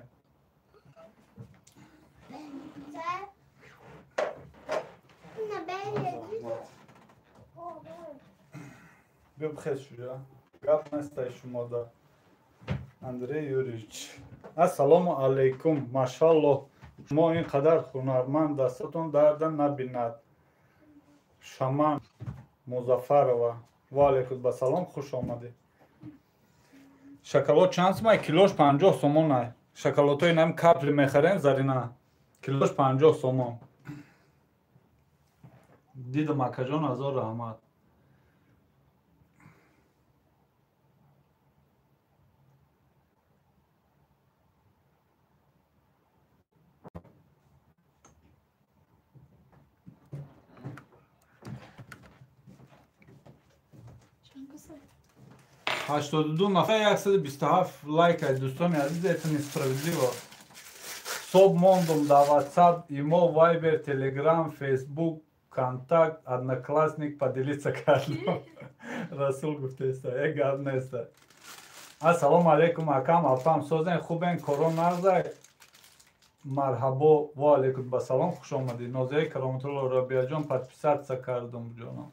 Биё бихез шуҷа. Гап нестай шумода. Андрей Юрьевич. Ассалому алайкум. Машаллоҳ. Шумо ин қадар ҳунарманд, дастатон дарда набинад. Шаман Музафарова. Ва алайкум басалом, хуш омадед. Шоколад чанд сумай? Килош 50 сомон ай. Шоколадҳои нам капли мехарем Зарина. Килош 50 сомон. Дидам акаҷон, ҳазор раҳмат. Ҳаштоду ду нафар 127 лайк ай дӯстони азиз, это несправедливо. Соб мондум дар WhatsApp, имо, Viber, Telegram, Facebook, Контакт, Одноклассник поделиться кардам. Расул гуфтеста, э гап неста. Ассалому алайкум акам, апам, созен хубен, корон нарзай. Марҳабо, ва алайкум басалом, хуш омадед. Нозияи Кароматулло Рабияҷон подписаться кардум ҷонам.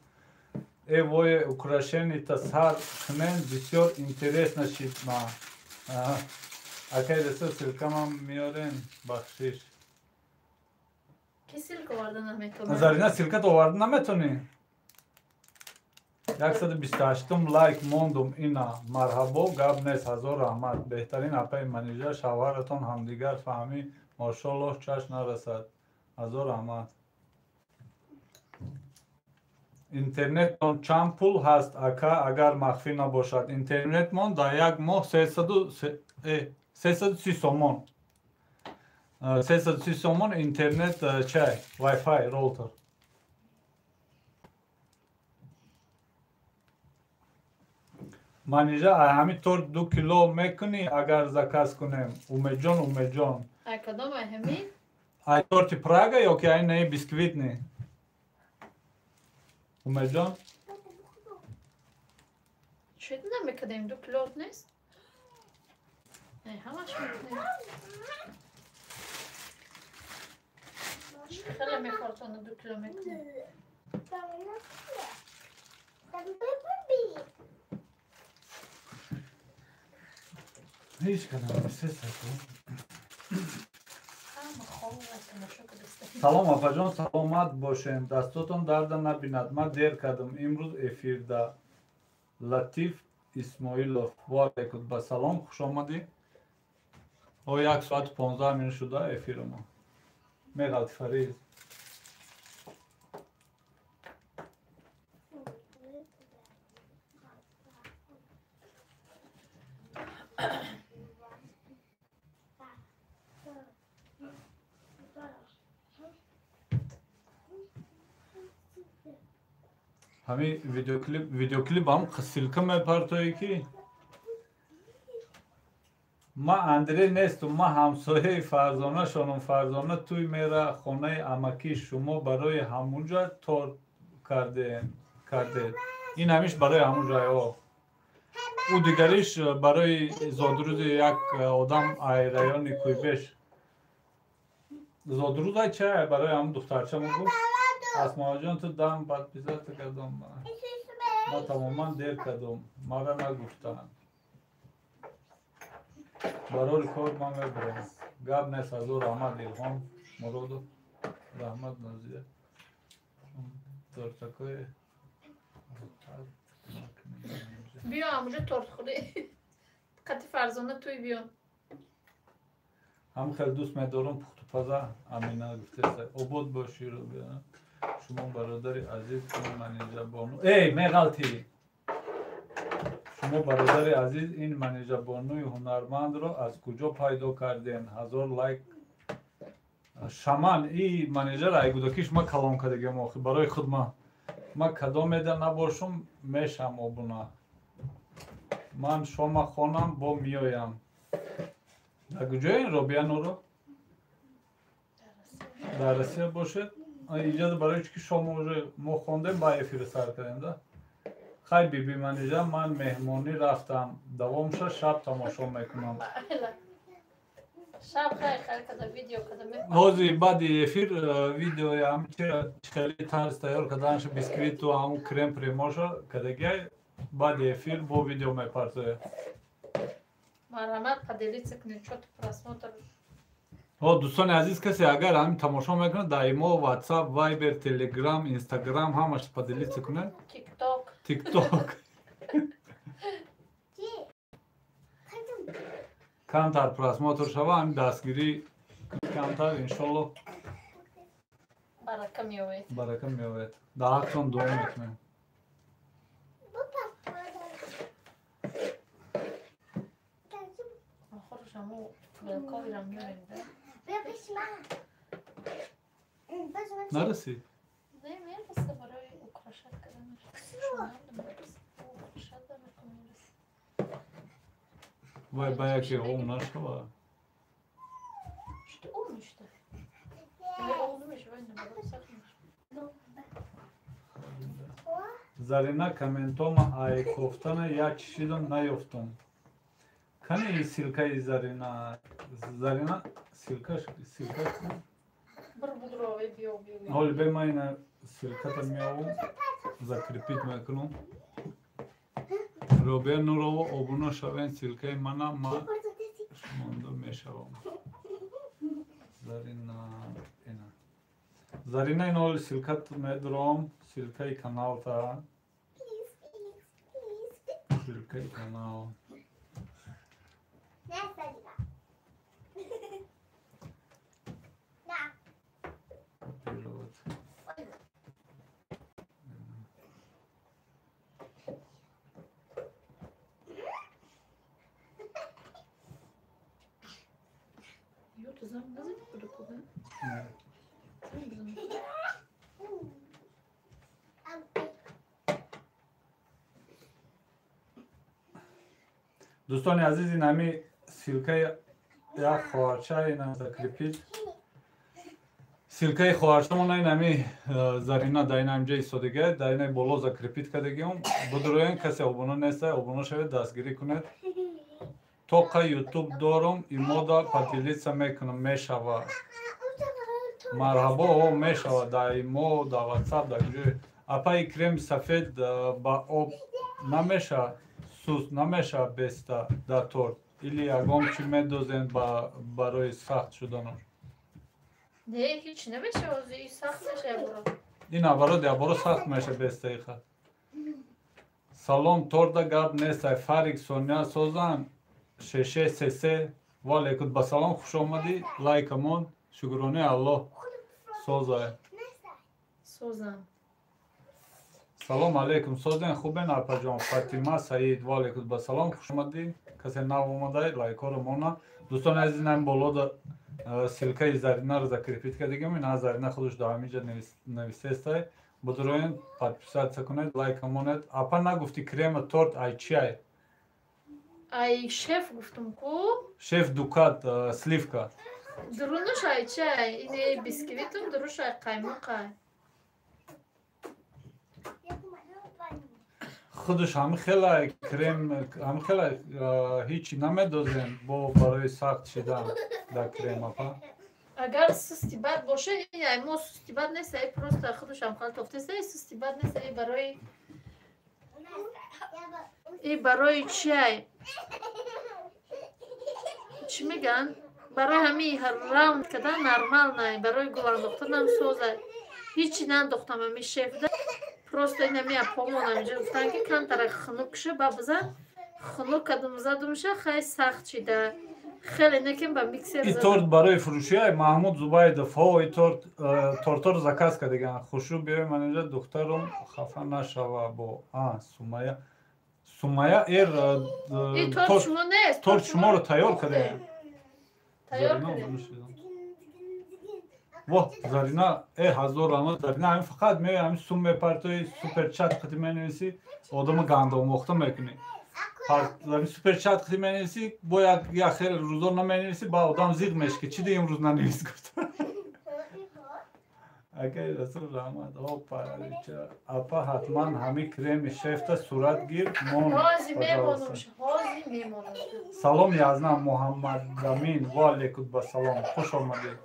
Э вое украшение-та сар кунен бисёр интересно шид ма. Акай Расул ссылкамам меорен, бахшиш. Ки ссылка оварда наметонад? Зарина ссылката оварда наметонӣ? 128 лайк мондум ина. Марҳабо, гап нест, ҳазор раҳмат. Беҳтарин апаи Манижа, шавҳаратон ҳамдигар фаҳмӣ, мошоллоҳ чашм нарасад. Ҳазор раҳмат. Интернеттон чанд пул ҳаст ака, агар махфӣ набошад? Интернетмон дар як моҳ 330 сомон. 330 сомон интернет чай, Wi-Fi, роутер. Манижа, ай ҳамин торт 2 кило мекунӣ агар заказ кунем? Умедҷон, Умедҷон. Ай кадом ай ҳамин? Ай торти Прага ё ки ай наи бисквитни? Умедҷон? Чӣ намекардем? 2 кило нест? Ҳамаш мекунем. Хеле мехортона 2 кило мекунем. Ҳеҷ кадам се саку. Салом апаҷон, саломат бошем. Дастотон дарда набинад. Ман дер кардам имрӯз эфирда. Латиф Исмоилов. Ва алайкум басалом, хуш омадӣ. О 1 соат 15 минут шуда эфири мо. Меғалти Фариз. Ҳамин видеоклип ҳам ссылка мепартоӣ ки ман Андрей нестум, ман ҳамсояи Фарзона шонум. Фарзона туй мера хонаи амакӣ шумо барои ҳамунҷа торт кардед. Ин ҳамиш барои ҳамун ҷайҳо. Ӯ дигариш барои зодрӯзи як одам ай райони Куйбеш. Зодрӯз ай чай барои ҳамун духтарча мо гуфт. Асмоаҷон ту дам подписаться кардам. Ма тамоман дер кардам. Мара нагуфтанд. Барори кор ман мебарам. Гап нест, ҳазор раҳмат Илҳом Муродов. Раҳмат Нозия. Тортакои биё амуҷа торт хӯрӣ. Қати Фарзона туй биё. Ҳам хеле дӯст медорам пухтупаза Амина гуфтеса. Обод бошӣ Рубия. Шумо бародари азиз ин манижабону. Эй, меғалтӣ. Шумо бародари азиз ин манижабонуи ҳунармандро аз куҷо пайдо кардем? 1000 лайк. Шаман и манижара ай гудакиш ма калон кардагиам охи барои худ ма. Ма кадом еда набошум мешам обуна. Ман шома хонам бо миёям. Дар куҷои Робия Нуро? Дар Россия бошед. Иҷоза барои чӣ ки шома уже мо хондем ба эфир сар кардем да. Хай биби манижа ман меҳмонӣ рафтам. Давомша шаб тамошо мекунам. Шаб хай хай када видео када мекунам. Ҳозир баъди эфир видеои ҳам хеле тарз тайёр карданша бисквиту ҳамун крем премоша кадагиай баъди эфир бо видео мепартояд. Марҳамат поделиться кунед, чё-то просмотр. О, дӯстони азиз, касе агар ҳамин тамошо мекунад, дар имо, WhatsApp, Viber, Telegram, Instagram ҳамаш поделиться кунед. TikTok. TikTok. Камтар просмотр шава, ҳамин дастгирӣ камтар, иншоллоҳ барака меояд. Барака меояд. Дар ҳақтон дуо мекунем. Нарасид? Не, мераса барои украшать карданаш. Вай ба яке ом нашава. Что ом что? Вай ом намешава, вай наоборот сахт мешава. Зарина комментома ай кофтана як чишидам наёфтам. Кани ссылкаи Зарина? Зарина ссылкаш ссылкаш. Бр будрове биё биё. Ҳоли бе ман ина ссылката меовам, закрепить мекунам. Робия Нурова обуна шавен ссылкаи мана ма шумонда мешавам. Зарина ина. Зарина ина ҳоли ссылкат медорам, ссылкаи каналта. Ссылкаи канал. Копировать. Дӯстони азиз, ин ҳами ссылкаи як хоҳарча ина закрепить. Ссылкаи хоҳарчамона ин ҳами Зарина дар ин ҳамҷа истодагиа, дар ин боло закрепить кардагиам. Будроен касе обуна неста, обуна шавед, дастгирӣ кунед. Тоқа YouTube дорум, имода поделиться мекунам, мешава. Марҳабо, о мешава дар имо, дар WhatsApp, дар ҷой. Апаи крем сафед ба об намеша, суст намеша беста дар торт. Или ягон чӣ медозен барои сахт шуданаш? Не, ҳеҷ намеша, ҳозир сахт меша яборо. Ин абаро яборо сахт меша бестаи хат. Салом, торда гап нестай. Фарик Соня созан 6633. Ва алейкум ба салом, хуш омадӣ. Лайкамон, шукрони Аллоҳ. Созай. Созан. Салом алейкум, созен хубен апаҷон. Фатима Саид, ва алейкум ба салом, хуш омадӣ. Касе нав омадай, лайкҳоро мона. Дӯстони азиз, ин боло да ссылкаи Заринаро закрепить кардагиам. Ин Зарина худаш дар ҳаминҷа нависестай. Будроен подписаться кунед, лайка монед. Апа нагуфти крема торт ай чи ай? Ай шеф гуфтум ку? Шеф дукат сливка. Дурунаш ай чи ай? Ине бисквитум дуруш ай қаймоқ ай. Худаш ҳами хела крем, ҳами хела ҳичи намедозем бо барои сахт шидан дар крем апа. Агар сусти бад боша, ин мо сусти бад нест, ай просто худаш ҳам хел тофтест, ай сусти бад нест, ай барои и барои чи ай? Чӣ мегӯянд? Барои ҳамин раунд кардан нормал най, барои гул андохтанам созай. Ҳичи наандохтам ҳами шефда. Просто ин ҳами апомон ҳаминҷо гуфтанд ки камтара хунук ша, ба бизан. Хунук кардум задумша, хай сахт шида. Хеле некем ба миксер И торт барои фурӯшиай Маҳмуд Зубайдов. Ҳо, и торт тортор заказ кардаган. Хушрӯ биёй манинҷа духтарум хафа нашава бо Сумая. Сумая эр торт шумо нест. Торт шуморо тайёр кардаем. Тайёр кардем. Воҳ, Зарина, ҳазор раҳмат Зарина, ҳамин фақат меои ҳамин сум мепартои суперчат қити менависӣ, одама гандомохта мекунӣ. Ҳамин суперчат қити менависӣ, бо як хел рӯзо наменависӣ, ба одам зиқ меши ки чӣ де имрӯз нанавис гуфта. Акай Расул раҳмат. Опа, апа ҳатман ҳамин креми шефта сурат гир мон. Ҳозир мемонам, ҳозир мемонам. Салом Язна Муҳаммадамин, ва алейкум басалом. Хуш омадед.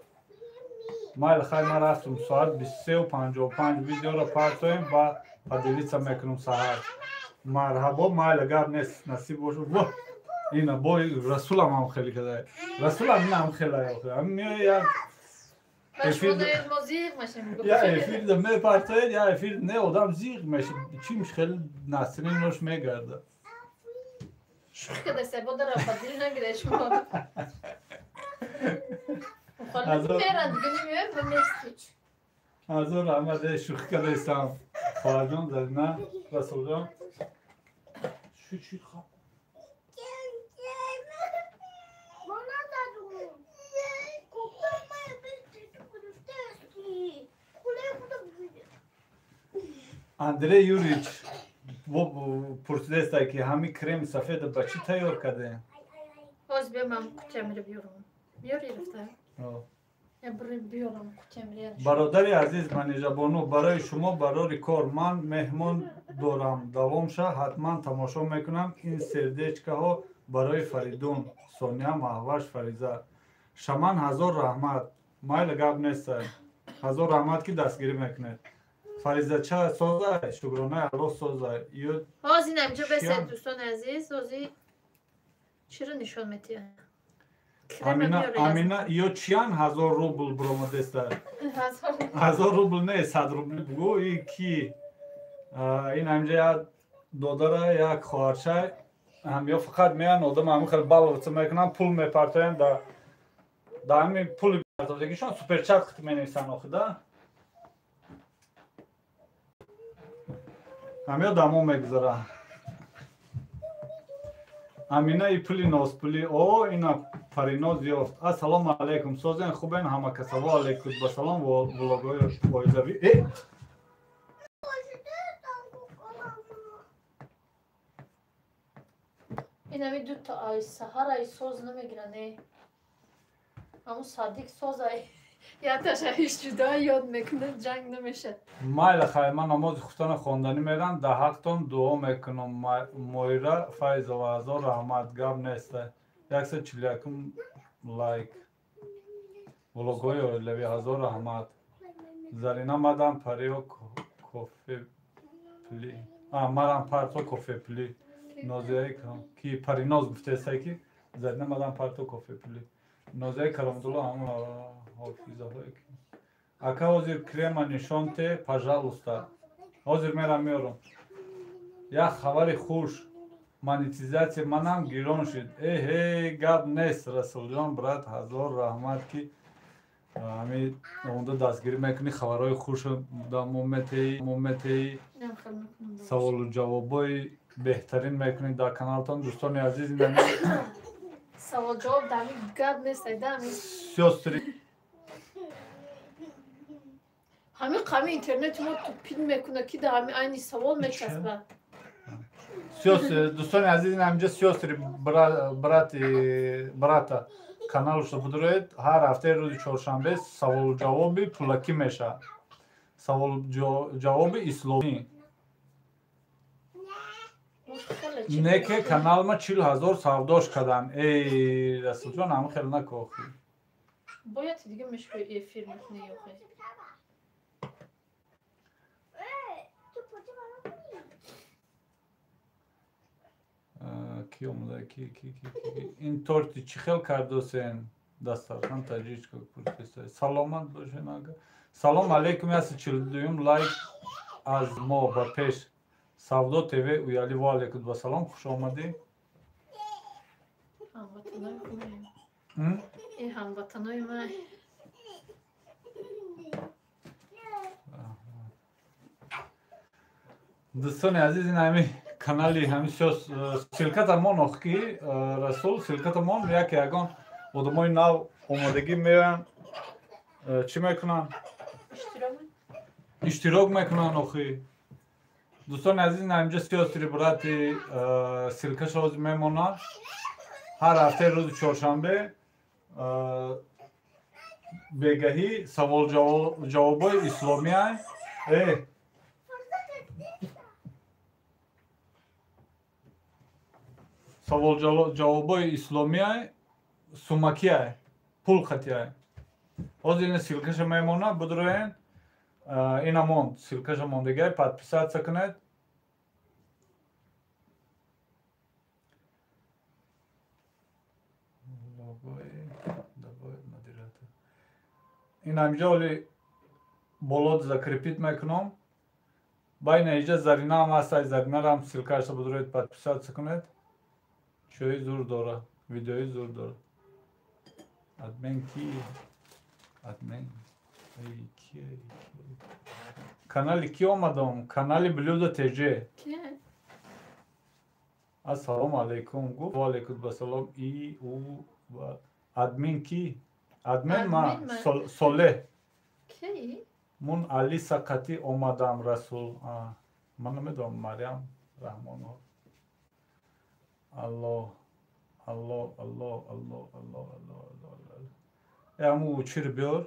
Майли хай, ман рафтум соат 23:55 видеоро партоем ва поделиться мекунам саҳар. Марҳабо, майли гап нест, насиб бошад. Во, ина бо Расулам ҳам хеле кадай. Расулам ина ҳам хеле охир. Ҳам меояд як я эфир мепартоед, я эфир не одам зиқ мешад. Чӣ хеле насринош мегарда. Шӯхӣ кардааст, бодара ба дил нагиред шумо. Ҳазор раҳмат, шӯхӣ кардаистам. Хоҳарҷон, Зарина, Расулҷон. Андрей Юрич пурсидааст ки ҳамин креми сафеда ба чӣ тайёр кардаем? Ҳозир биё ман қутиямро биёрам. Биёри рафта? Бародари азиз Манижабону, барои шумо барори кор ман меҳмон дорам. Давом ша, ҳатман тамошо мекунам. Ин сердечкаҳо барои Фаридун, Сония, Маҳваш, Фариза. Шаман ҳазор раҳмат. Майли гап нестай. Ҳазор раҳмат ки дастгирӣ мекунед. Фаризача созай, шукронаи Аллоҳ созай. Ҳозир инҷо бесед дӯстони азиз, ҳозир чиро нишон метиҳад? Амина, ё чиян 1000 рубл буромадеста? 1000 рубл не, 100 рубл бугӯ. И ки? Ин ҳаминҷа як додара, як хоҳарчай, ҳам ё фақат меян одам ҳамин хел баловца мекунанд, пул мепартоянд да ҳамин пули партофтагишон суперчат қити менависанд охи да. Ҳамё дамо мегузара. Амина и пули нозпулӣ. О, ина Париноз ёфт. Ассалому алайкум. Созен хубен ҳама касаво алайкум. Ба салом влогҳои оилавӣ. Инами дута ай саҳар ай соз намегира не. Ҳамун садик соз ай. Яташа ҳеч ҷудо ёд мекунад, ҷанг намешад. Майли хай, ман намози хуфтана хонданӣ мерам, дар ҳақтон дуо мекунам. Моира Файзова, ҳазор раҳмат, гап нест. 141 лайк. Влогҳои оилавӣ, ҳазор раҳмат. Зарина мадам парио кофе пли. Марам парто кофе пли. Нозияи ки Париноз гуфтаеста ки Зарина мадам парто кофе пли. Нозияи Каромдулло ҳамон ҳофизаҳое ки ака ҳозир крема нишон те, пожалуйста. Ҳозир мерам меорам. Як хабари хуш. Монетизатсия манам гирон шуд. Эҳе, гап нест Расулҷон брат, ҳазор раҳмат ки ҳамин онда дастгирӣ мекунӣ, хабарҳои хуш да мо метеҳӣ, саволу ҷавобҳои беҳтарин мекунӣ дар каналтон. Дӯстони азиз, савол ҷавоб дар ҳамин гап нест, айда ҳамин сёстри ҳамин қами интернети мо тупин мекунад ки дар ҳамин айни савол мечаспад. Дӯстони азиз, ин ҳаминҷа сёстри брата каналашро бидуроед. Ҳар ҳафтаи рӯзи чоршанбе саволу ҷавоби пулакӣ мешавад. Саволу ҷавоби исломӣ. Не ке канал ма 40 000 савдош кардам. Эй, Расулҷон, ҳама хел накохи. Бояд дига мешвои эфир мекунӣ охе. Ки омада, ки ки ки ки ин торти чӣ хел кардосен? Дастархан таҷичка пурсиста. Саломат бошен, ага. Салом алейкум, 142-юм лайк аз мо ба пеш. Савдо ТВ уяли, ва алейкум ва салом, хуш омадӣ. Ҳамватанои хубем. Ин ҳамватанои ман. Дӯстони азиз, ин ҳами канали ҳами ссылка мон ох ки Расул, ссылка мон, яке ягон одамои нав омодагӣ меоянд, чӣ мекунанд? Иштирок мекунанд охи. Дӯстони азиз, ин ҳаминҷа сёстры браты ссылка ша ҳозир мемонад. Ҳар ҳафтаи рӯзи чоршанбе бегаҳӣ савол ҷавобҳои исломия э савол ҷавобҳои исломия сумакия, пул қатия. Ҳозир ина ссылка ша мемонад, будроен. Ина монд, ссылка ша мондагиай, подписаться кунед. Логои добавить модератор. Ин ҳаминҷа оли боло закрепить мекунам. Байна иҷа Зарина ҳам ҳаст, Заринаро ҳам ссылка ша будроед, подписаться кунед. Чои зур дора, видеои зур дора. Админ ки? Админ ки? Канали ки омадам? Канали Блюдо ТЖ. Ассалому алайкум гуфт. Ва алайкум ассалом. И у админ ки? Админ ма Солеҳ. Мун Алиса қатӣ омадам, Расул. Ман намедонам, Марьям Раҳмонова. Аллоҳ, Аллоҳ, Аллоҳ, Аллоҳ, Аллоҳ, Аллоҳ, Аллоҳ, Аллоҳ. Э, ҳаму чиро биёр?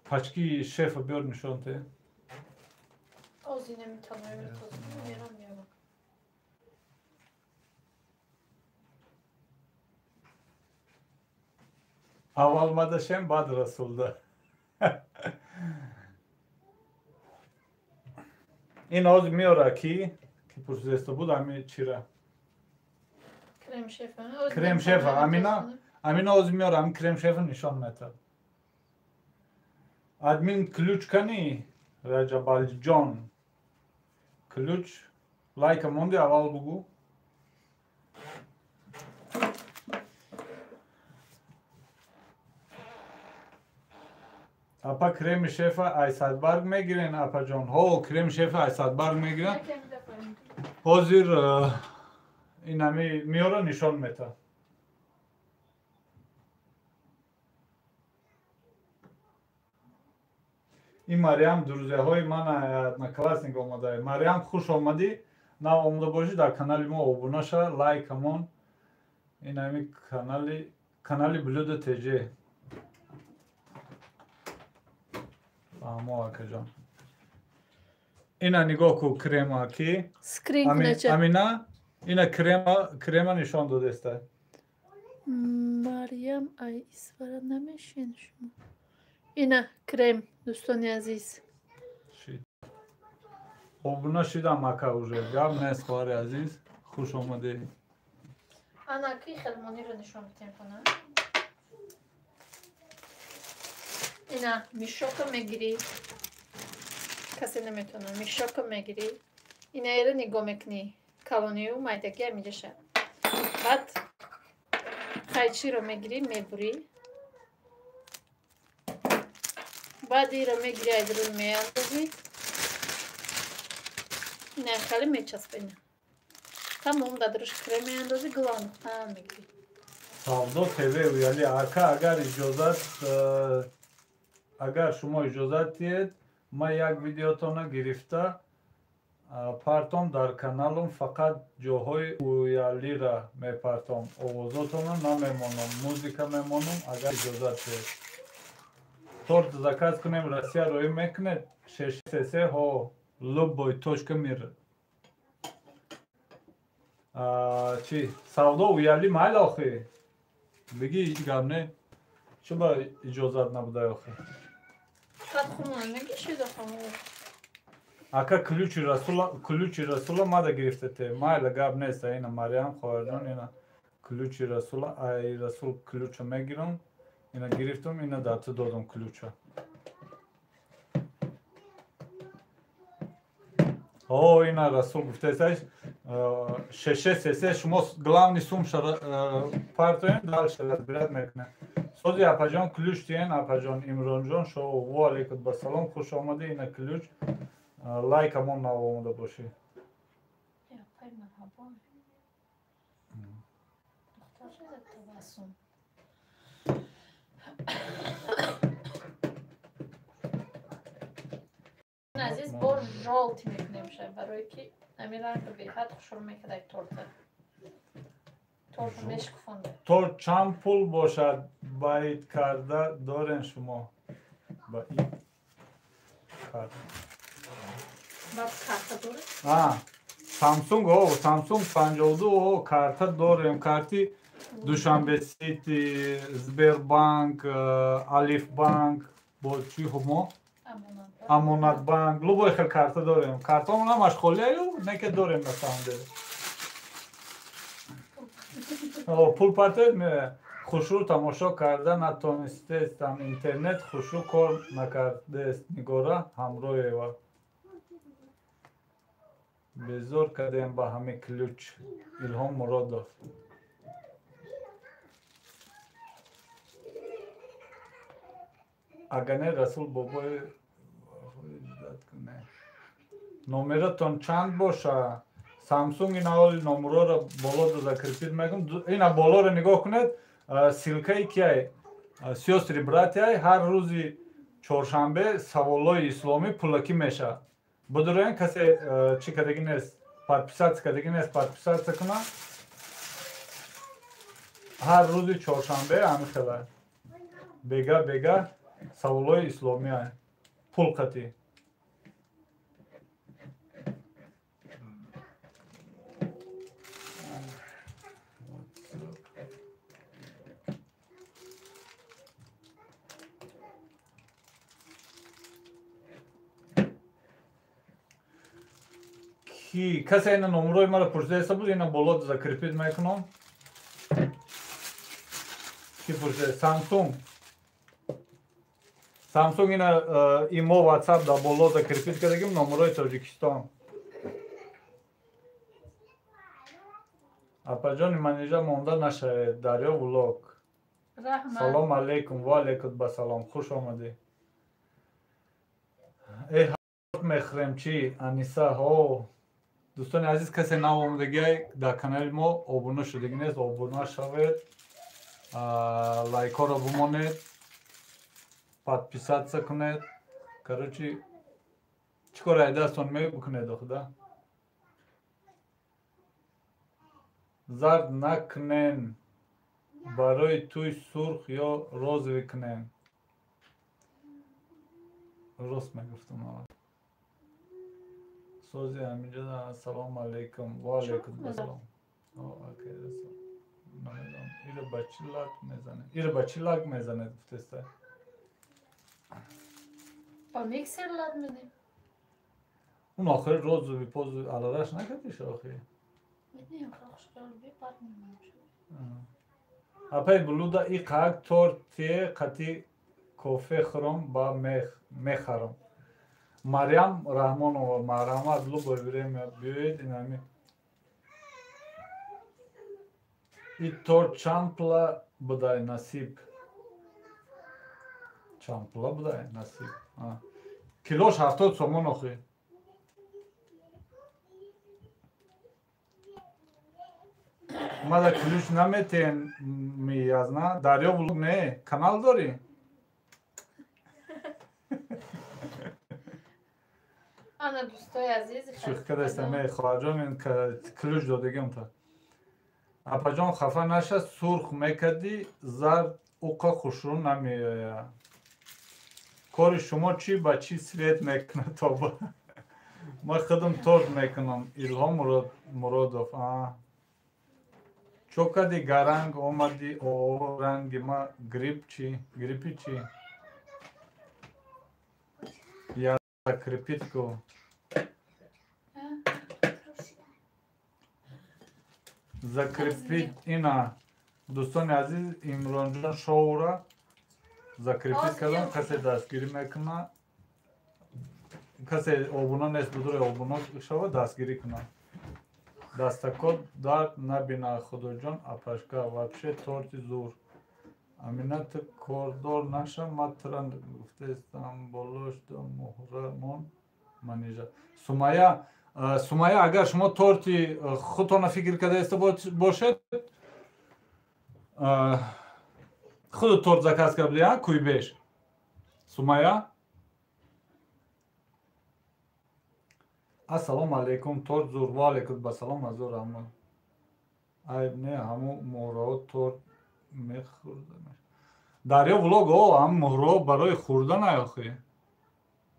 Пачки шефа биёр, нишон те. Ози наметавонам, мерам меёрам. Аввал мадашем, баъд Расулда. Ин ҳозир меёра, ки пурсидеста буд ҳами чира. Крем шефа. Крем шефа, Амина, Амина ҳозир меёра, ҳами крем шефа нишон метад. Админ ключ кани Раҷабалиҷон. Ключ лайка монди, аввал бугӯ. Апа, креми шефа айсадбарг мегирен, апаҷон? Ҳо, креми шефа айсадбарг мегирен. Ҳозир ин ҳами меёра, нишон метад. Ин Марьям друзья ҳои ман, одноклассник омада. Марьям, хуш омадӣ. Нав омада бошӣ, дар канали мо обуна ша, лайк мон. Ин ҳами канали Блюдо ТЖ. Фаҳмо, акаҷон. Ина нигоҳ ку, крема ки Амина ина крема нишон додеста. Марьям ай Исфара намешин шумо. Ина крем, дӯстони азиз. Обуна шидам, ака, уже гап нест, хоҳари азиз, хуш омадӣ. Ана ки хелмониро нишон бидем кона. Ина мешок а мегирӣ, касе наметавона, мешок а мегирӣ, инаеро нигоҳ мекунӣ, калонию майдагӣ ҳамиҷаша. Баъд қайчиро мегирӣ, мебурӣ, баъд иро мегирӣ, айдрун меандозӣ, ина хеле мечаспа, ина тамом, дадрӯш крем меандозӣ, гуландухтан мегирӣ. Савдо ТВ уяли, ака, агар иҷозат, агар шумо иҷозат диҳед, ман як видеотона гирифта партом дар каналум, фақат ҷоҳои уялира мепартом, овозотона намемонам, музыка мемонам, агар иҷозат диҳед. Торт заказ кунем, Россия роӣ мекунед? Шешсесе, ҳо, любой точка мира. Чи савдо уяли майл охи? Бигӣ ҳеҷ гап не. Чӣ ба иҷозат набудай охи? Ака ключи Расула мада гирифтате. Майла гап нест, ина Мариям хоҳарҷон, ина ключи Расула, ай Расул ключа мегирам. Ина гирифтам, ина дар ту додам ключа. О, ина Расул гуфтаисташ 6633 шумо главный сум партоем, дальше разбирать мекунем. Сози апаҷон ключ тиен, апаҷон Имронҷон шоу ва алейкум басалом, хуш омадӣ, ина ключ лайкамон наомада бошӣ. Азиз бо жолти мекунем ша, барое ки ҳамин ранг беҳад хушрӯ мекард торта. Торт мешкуфонда. Торт чанд пул бошад баид карда дорен шумо? Баид карда. Баъд карта доред? Самсунг, Самсунг 52 карта дорем. Карти Душанбе Сити, Сбербанк, Алифбанк, бо чӣ мо? Амонатбанк, любой хел карта дорем. Картамон ҳамаш холияю, не ки дорем на самом деле. Пул партоед меояд. Хушрӯ тамошо карда натонистестам, интернет хушрӯ кор накардест. Нигора Ҳамроева. Безор кардем ба ҳами ключ. Илҳом Муродов. Агар не Расул бобои номератон чанд боша? Самсунг ина оли номерора боло закрепит мекунам. Ина болоро нигоҳ кунед, ссылкаи кияй? Сёстры братья ҳар рӯзи чоршанбе саволҳои исломӣ пулакӣ мешавад. Бидуроен касе чӣ кардагӣ нест, подписаться кардагӣ нест, подписаться кунад. Ҳар рӯзи чоршанбе ҳамин хела. Бега бега саволҳои исломӣ пул қатӣ. Ки касе ина номерои маро пурсидаеста буд, ина боло закрепит мекунам. Ки пурсида? Самсунг. Самсунг ина имо WhatsApp да боло закрепит кардагим номерои Тоҷикистон. Апаҷони манижа монда нашавед. Дарё влог. Салом алейкум, ва алейкум басалом. Хуш омадӣ. Э мехӯрем чӣ? Аниса, ҳо. Дӯстони азиз, касе наомадагиай дар канали мо обуна шудагӣ нест, обуна шавед, лайкҳоро бимонед, подписаться кунед. Короче, чӣ кор ай дастон мебикунед охуда? Зард накунен, барои тӯй сурх ё розовый кунен. Рост мегуфтам аввал. Сози ҳаминҷо. Ассалому алайкум. Ва алайкум ассалом. Намедонам. Иро ба чӣ лак мезанед? Иро ба чӣ лак мезанед гуфтеста? Ба миксер лак медем. Он охири розовый позу алараш накардиш охири? Апай блуда и қак торт те қати кофе хӯрам ба мехарам. Мариям Раҳмонова, марҳамат, любое время биёед инами. И торт чанд пула будай насиб? Чанд пула будай насиб? Килош 70 сомон охи. Мада ключ наметен миязна? Дарё влог не, канал дорӣ? Ана дӯстои азиз, шӯхӣ кардастам, хоҳарҷон, ин ключ додагим та. Апаҷон хафа наша, сурх мекардӣ, зард уқа хушрӯ намеояд. Кори шумо чӣ ба чӣ свет мекунад тоба? Ман худам торт мекунам. Илҳом Муродов. Чокади гаранг омади о ранги ма грипп чи? Гриппи чи? Я закрепитку. Закрепит ина. Дӯстони азиз, Имронҷон шоура закрепит кардам, касе дастгирӣ мекуна, касе обуна нест будуре обуна шава дастгирӣ куна. Дастакот дард набина Худоҷон апашка, вообще торти зур. Амина ту кордор наша, ма тура гуфтаистам болош до муҳрамон манижа. Сумая, Сумая, агар шумо торти худтона фикр кардаиста бошед, худу торт заказ карда, а куйбеш. Сумая? Ассалому алейкум, торт зур, ва алейкум басалом, азор раҳмат. Айб не, ҳаму муҳраҳо торт мехӯрда. Дарё влог, о, ҳам муҳраҳо барои хӯрдан ай охи.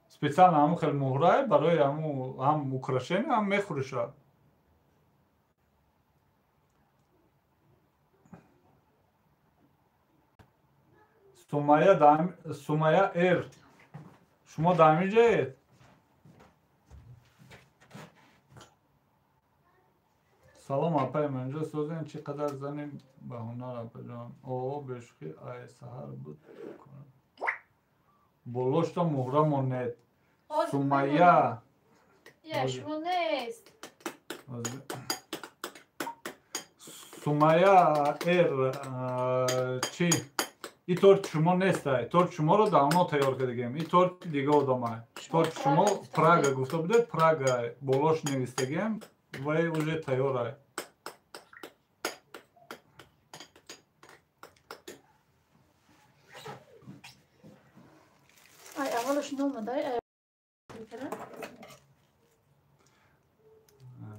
Специально ҳаму хел муҳрае барои ҳаму ҳам украшение, ҳам мехӯриша. Сумая, Сумая эр. Шумо дар ҳамин ҷоед? Салом апай, манҷо созен чӣ қадар зани ба ҳунар апаҷон. О, бешухӣ ай саҳар буд. Болошта муҳра монед. Сумая. Я шумо нест. Сумая эр чӣ? И торт шумо нестай. Торт шуморо давно тайёр кардагем. И торт дига одамай. Торт шумо Прага гуфта будед, Прага болош навистагем. Вай уже тайёрай. Ай, аввалаш номадай, ай.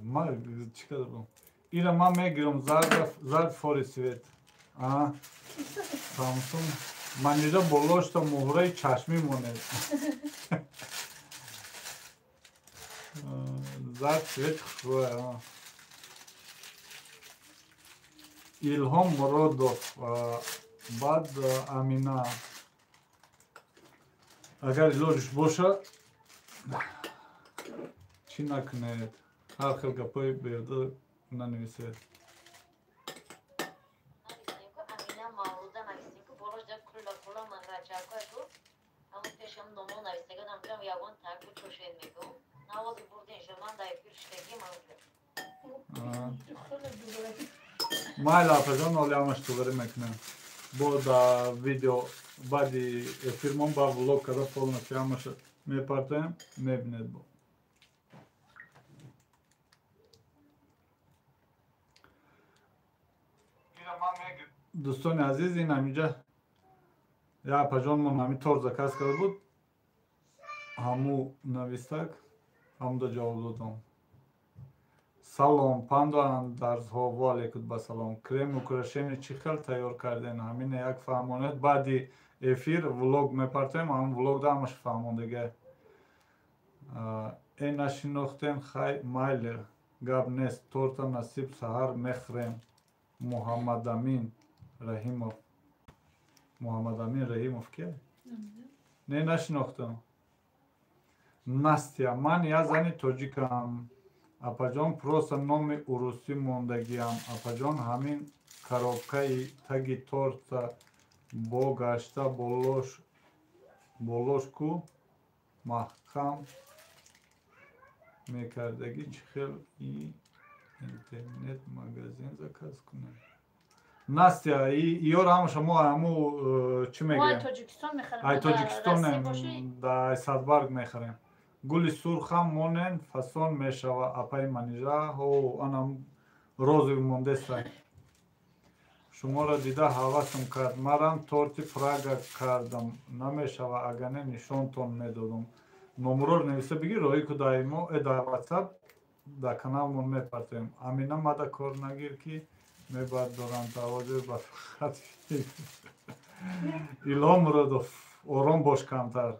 Ма чӣ кардам? Ира ма мегирам зард фори свет. А Самсунг манижа болошта муҳраи чашмӣ монед. Зард цвет хушбӯя. Илҳом Муродов, баъд Амина. Агар илоҷиш боша, чӣ накунед? Ҳар хел гапҳои беҳуда нанависед. Майла апаҷон, оли ҳамаш туғрӣ мекунем. Бо да видео баъди эфирмон ба влог карда полностью ҳамаша мепартоем, мебинед бо. Дӯстони азиз, ин ҳаминҷа я апаҷонмон ҳамин торт заказ карда буд. Ҳаму навистак, ҳамуда ҷавоб додам. Салом, панду андарзҳо, ва алейкум басалом. Крем украшение чӣ хел тайёр карден? Ҳамина як фаҳмонед. Баъди эфир влог мепартоем, ҳамин влогда ҳамаш фаҳмондага. Э нашинохтем, хай майле, гап нест, торта насиб саҳар мехӯрем. Муҳаммадамин Раҳимов. Муҳаммадамин Раҳимов ки? Не нашинохтам. Настя, ман як зани тоҷикам. Апаҷон, просто номи урусӣ мондагиам. Апаҷон, ҳамин коробкаи таги торта бо гашта болошку маҳкам мекардагӣ чӣ хел и интернет магазин заказ кунем? Настя, иёро ҳамаша мо ҳаму чӣ мегӯем? Ай Тоҷикистон дар Садбарг мехарем. Гули сурхам монен фасон мешава апаи Манижа. Ҳо, анам розовый мондестай. Шуморо дида ҳавасам кард. Марам торти Прага кардам. Намешава, агар не нишонтон медодам. Номроро нависа бигир, роҳӣ ку дар имо, дар WhatsApp дар каналмон мепартоем. Амина мада кор нагир ки мебардорам тавоҷӯҳ ба фақат. Илҳом Муродов, ором бош камтар.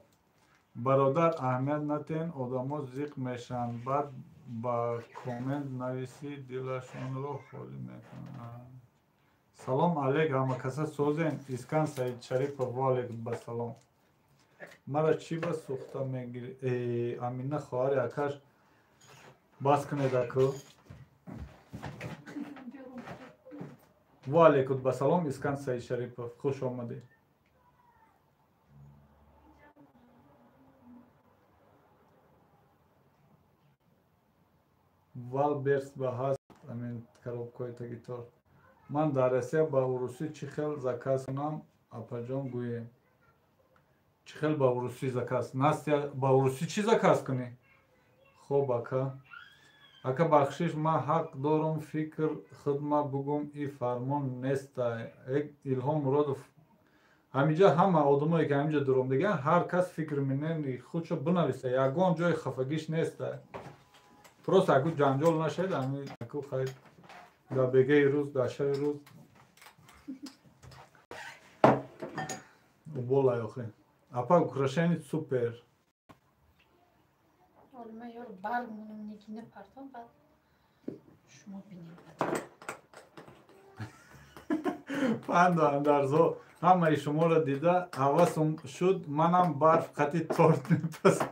Бародар, аҳамият натен, одамо зиқ мешаванд. Баъд ба коммент нависӣ, дилашонро холӣ мекунанд. Салом алейк, ҳамакаса созен. Искан Саид Шарипов, ва алейкум басалом. Мара чӣ ба сӯхта мегирӣ? Амина хоҳари акаш, бас кунед аку. Ва алейкум басалом, Искан Саид Шарипов, хуш омадед. Валберс ба ҳаст амин коробкаи таги торт. Ман дар Россия ба урусӣ чӣ хел заказ кунам, апаҷон гӯем? Чӣ хел ба урусӣ заказ? Настя, ба урусӣ чӣ заказ кунӣ? Хоб ака. Ака бахшиш, ман ҳақ дорум фикр хидма бугум, и фармон нестай. Илҳом Муродов, ҳаминҷа ҳама одамое ки ҳаминҷа дуром диган, ҳар кас фикр минени худшо бинависа, ягон ҷои хафагиш нестай. Просто аку ҷанҷол нашед, ами аку хайр дар бегаи рӯз, дар шаби рӯз уболай охе. Апа украшение супер. Олма ёр барг мунум нигина партон, баъд шумо бинед. Панду андарзо ҳамаи шуморо дида ҳавасум шуд, манам барф қати торт мепазам.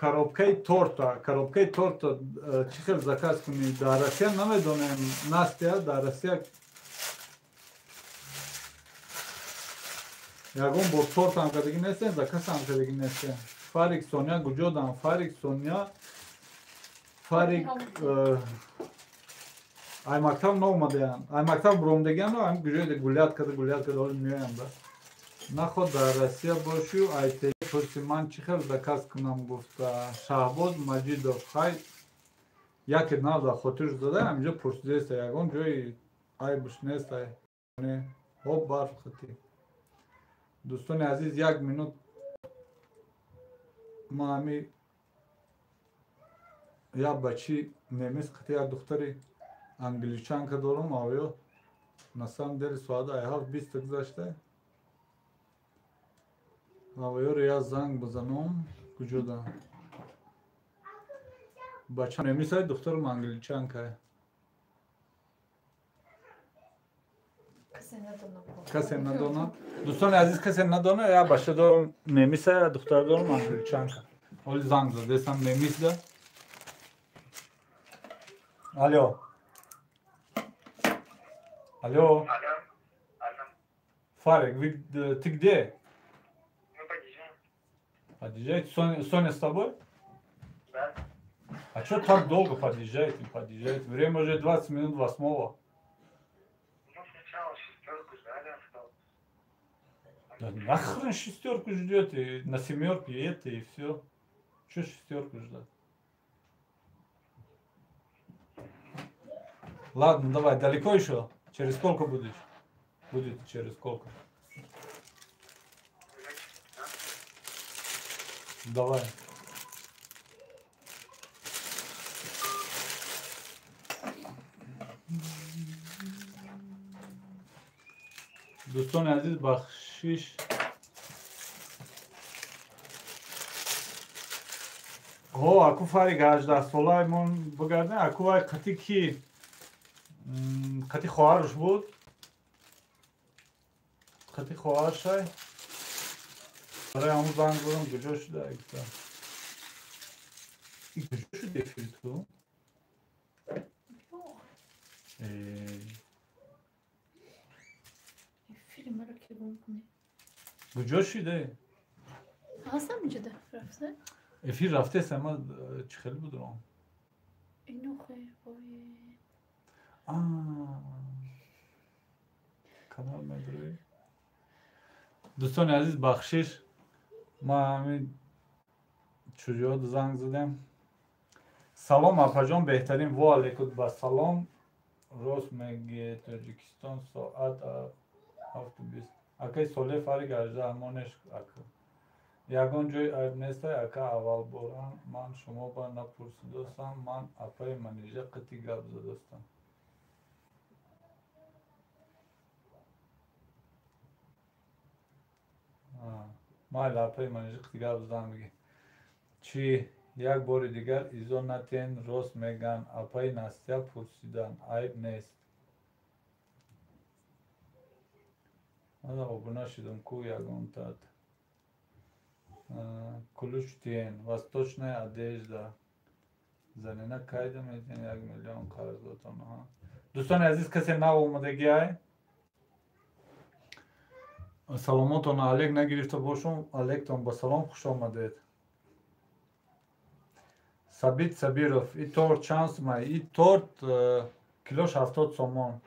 Коробкаи торта, коробкаи торта чӣ хел заказ кунӣ? Дар Россия намедонем, Настя, дар Россия ягон бор торт ҳам кардагӣ нестем, заказ ҳам кардагӣ нестем. Фарик Соня куҷодан? Фарик Соня, Фарик ай мактаб наомадаянд, ай мактаб буромдагианд, ам куҷоеда гулят карда, гулят карда, ҳоло меоянд. Наход дар Россия бошю, ай пурси ман чӣ хел заказ кунам гуфта. Шаҳбоз Маҷидов, хай яке нав дар хотирш зада, ҳаминҷо пурсидеста, ягон ҷои айбш нест. Ҳоб барф хати. Дӯстони азиз, як минут ман ҳами як бачи немис хати як духтари англичанка дорам, авё на самом деле соат ай 7:20 гузашта. Авёро як занг бизанам, куҷода? Бача немисай, духтарам англичанка. Касе надонад. Дӯстони азиз, касе надонад, як бача дорам немисай, як духтар дорам англичанка. Ҳоли занг задесам немисда. Алло. Алло. Фарик, ты где? Подъезжаете? Соня, Соня с тобой? Да. А что так долго подъезжаете? Подъезжаете? Время уже 7:20. Ну, сначала шестерку ждали автобус. Да нахрен шестерку ждете? На семерке это и все. Что шестерку ждать? Ладно, давай, далеко еще? Через сколько будешь? Будет через сколько? Давай. Дӯстони азиз, бахшиш. Ҳо, аку Фарик 18 солаимон бигардем, аку вай қати ки қати хоҳарш буд, қати хоҳаршай. Барои ҳамун занг задам, куҷо шуда? И куҷо шуд эфир ту? Эфири маро ки гум кунӣ? Куҷо шуде? Ҳастам инҷода рафта? Эфир рафтест, ама чӣ хел буд ром? Ино хе вой. Канал медурӣ? Дӯстони азиз, бахшиш, ман ҳамин чуҷода занг задем. Салом апаҷон, беҳтарин. Во алейкум ба салом. Рост мегӯе, Тоҷикистон соат 7:20. Акаи Солеҳ Фарик 18 монеш ака. Ягон ҷои айб нестай ака, аввалборан ман шумо ба напурсидостам, ман апаи Манижа қити гап задостам. Майли, апаи Манижа қити гап задам бигӣ. Чӣ як бори дигар изо натен, рост меган, апаи Настя пурсидан, айб нест. Мада обуна шидам ку ягон тат. Ключ тиен. Восточная одежда. Занина кайда метен 1 миллион қарз дотон. Дӯстони азиз, касе нав омадагиай, саломотон алек нагирифта бошум, алектон ба салом, хуш омадед. Сабит Сабиров, и торт чанд сумай? И торт килош 70 сомон.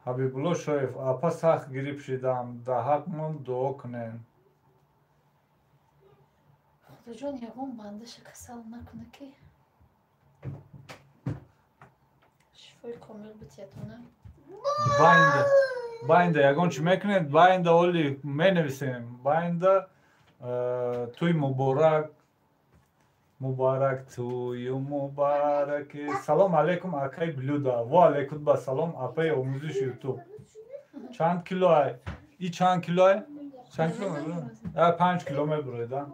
Ҳабибулло Шоев, апа сахт гирифт шидам, да ҳақмон дуо кунен. Худоҷон, ягон бандаша касал накуна, ки шифои комил битиятона. Байнда, байнда ягон чӣ мекунед? Байнда оли менависем. Байнда туй муборак, муборак тую муборак. Салом алейкум, акай блюда. Ва алейкум ба салом, апай омӯзиши ютуб. Чанд кило ай? И чанд кило ай? Чанд кило мебурад? 5 кило мебурад, а?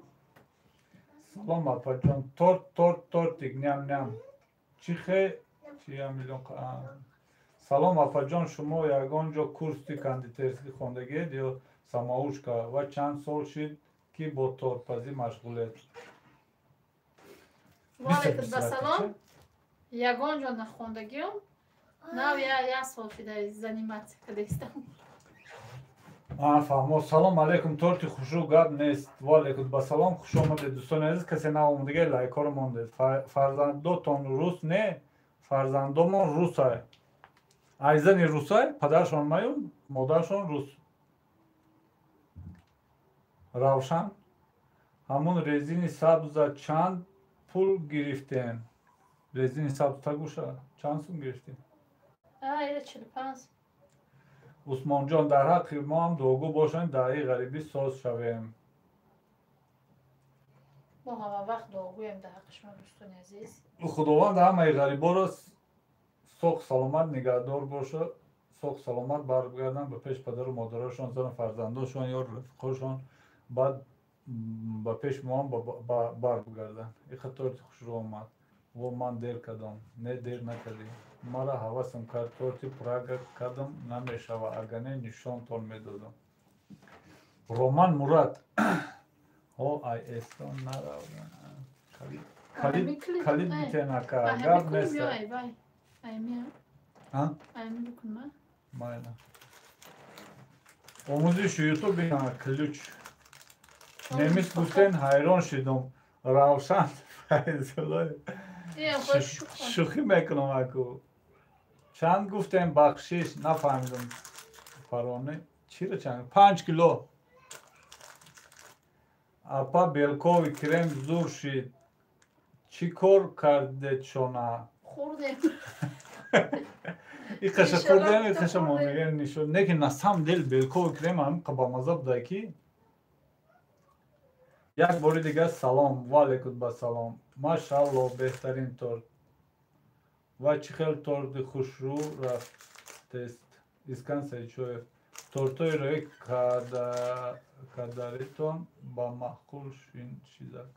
Салом апаҷон. Торт, торт, тортик, ням ням. Чӣ хе? Чи я миллион? Салом апаҷон, шумо ягон ҷо курси кондитерски хондагиед ё самоучка ва чанд сол шид ки бо тортпазӣ машғулед? Ваалайкум ассалом. Ягон ҷо нахондагиам. Нав як сол шида заниматься кардастам. Фаҳмо. Салом алейкум, торти хушрӯ гап нест. Ваалайкум басалом, хуш омадед дӯстони азиз. Касе нав омадагӣ, лайкҳоро мондед. Фарзандотон рус не, фарзандомон русай. Айзани русай, падаршон маю, модаршон рус. Равшан, ҳамун резини сабза чанд пул гирифтем? Резини сабз тагуша чанд сум гирифтем? 45. Усмонҷон, дар ҳаққи мо ҳам дуогӯ бошанд, дар ин ғарибӣ соз шавем. Мо ҳама вақт дуогӯем дар ҳаққи шумо, дӯстони азиз. Худованд ҳамаи ғариборо соғ саломат нигаҳдор бошад, соғ саломат баргарданд ба пеш падару модарашон, зану фарзандошон ё рафиқошон, баъд ба пеш мо ҳам баргарданд. Иқа торти хушрӯ омад. Во, ман дер кардам. Не, дер накардӣ. Мара ҳавасам кард, торти Прага кардам, намешава, агар не нишонтон медодам. Роман Мурад. О, ай эстон нарав. Калид битенака, гап нест. Майна. Омӯзиши ютуб ина ключ. Немис гуфтен, ҳайрон шидум. Равшан Файзуллоев. Шӯхӣ мекунам аку. Чанд гуфтем, бахшиш, нафаҳмидам. Фароне чиро чанд? 5 кило. Апа белкови крем зур шид. Чӣ кор кардед шона? Хӯрдем. Иқаша хӯрдем, иқаша мондагем нишон. Не ки на самом деле белкови крем ҳам бамаза буда ки. Як бори дигар салом, ва алейкум басалом. Машаалло, беҳтарин торт. Ва чӣ хел торти хушрӯ рафтест. Искан Сайчоев. Тортҳои рӯи кадаритон ба маъқул шизак.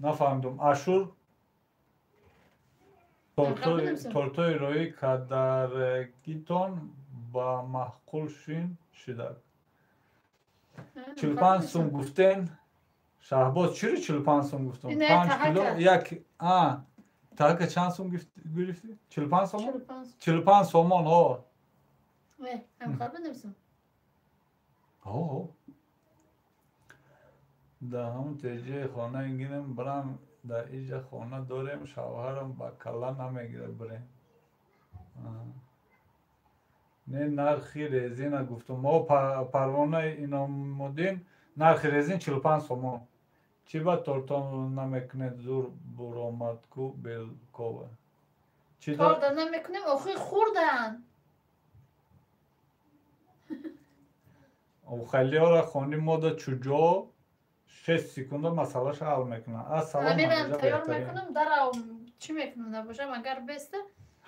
Нафаҳмидум. Ашур тортҳои рӯи кадаргитон ба маъқул шидак. 45 сум гуфтен. Шаҳбоз, чиро 45 сум гуфтум? 5 кило як. Таҳака чанд сум гирифтӣ? 45 сомон? 45 сомон, ҳо. Ҳо. Дар ҳамун теҷаи хона гирем, бирам, дар иҷа хона дорем, шавҳарам ба калла намегирад, бирем. Не, нархи резина гуфтум. Мо Парвона Иномуддин, нархи резин 45 сомон. Чӣ ба тортон намекунед, зур буромад ку белкова? Торта намекунем, охи хӯрдан. Охалиёра хони мода чуҷо 6 секунда масъалаша ҳал мекунад. Ассалом. Амирам тайёр мекунам, дарав чӣ мекунам набошам, агар беста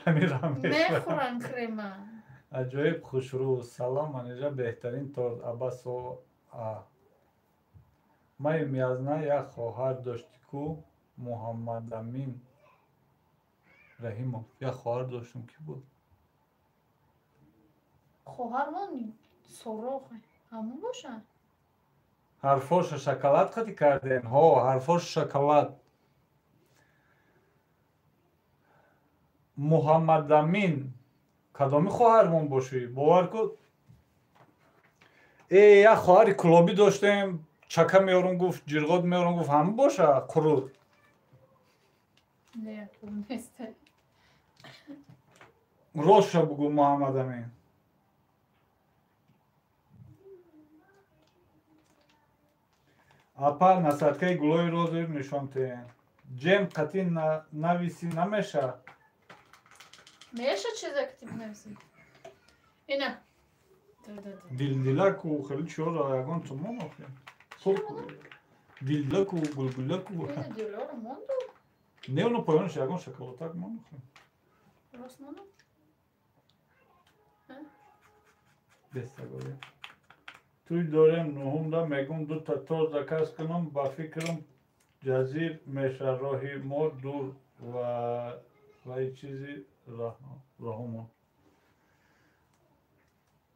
Амирам мехӯрам крема. Аҷоиб хушрӯ. Салом, Манижа, беҳтарин торт. Аббасо а. Май миязна як хоҳар дошти ку, Муҳаммадамин Раҳимов. Як хоҳар доштум, кӣ буд? Хоҳармон сороғ ҳамон боша? Ҳарфоша шоколад қатӣ кардем. Ҳо, ҳарфоша шоколад. Муҳаммадамин кадоми хоҳармон бошӣ? Бовар кун. Як хоҳари кулобӣ доштем, чака меорум гуфт, ҷирғот меорум гуфт, ҳамон боша қурут. Не, нест. Ростша бугӯ, Муҳаммадамин. Апа, насадкаи гулои розир нишон теем. Ҷем қатӣ нависӣ намеша? Меша чизе ки бинависӣ. Ина. Дилдилаку хеле чиёро ягон тумон охи. Дилдилаку, гулгулаку. Ина дилоро монду? Не, оно поёнаш ягон шоколадак монд охи. Рост монду? Бестаголе. Туй дорем нуҳумда мегум дута торт заказ кунам, ба фикрам ҷазир меша роҳи мо дур ва ваи чизи роҳумон.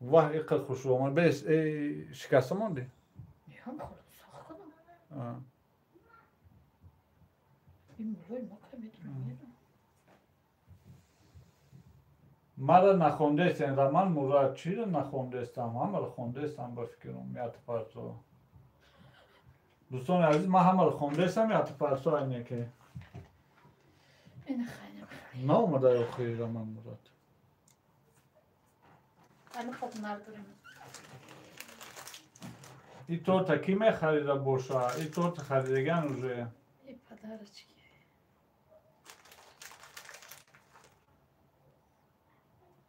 Ваҳ, иқад хушрӯ омад. Бес, шикаста монди? Мехам сох кунам. Ин мулои мо ка медонам. Мара нахондестем, Роман Мурад, чиро нахондестам? Ҳамаро хондестам ба фикрам, яту парто. Дӯстони азиз, ман ҳамаро хондестам, яту парто айне ки. Наомада охири Роман Мурад. И торта ки мехарида боша? И торта харидаган уже. И подарочки.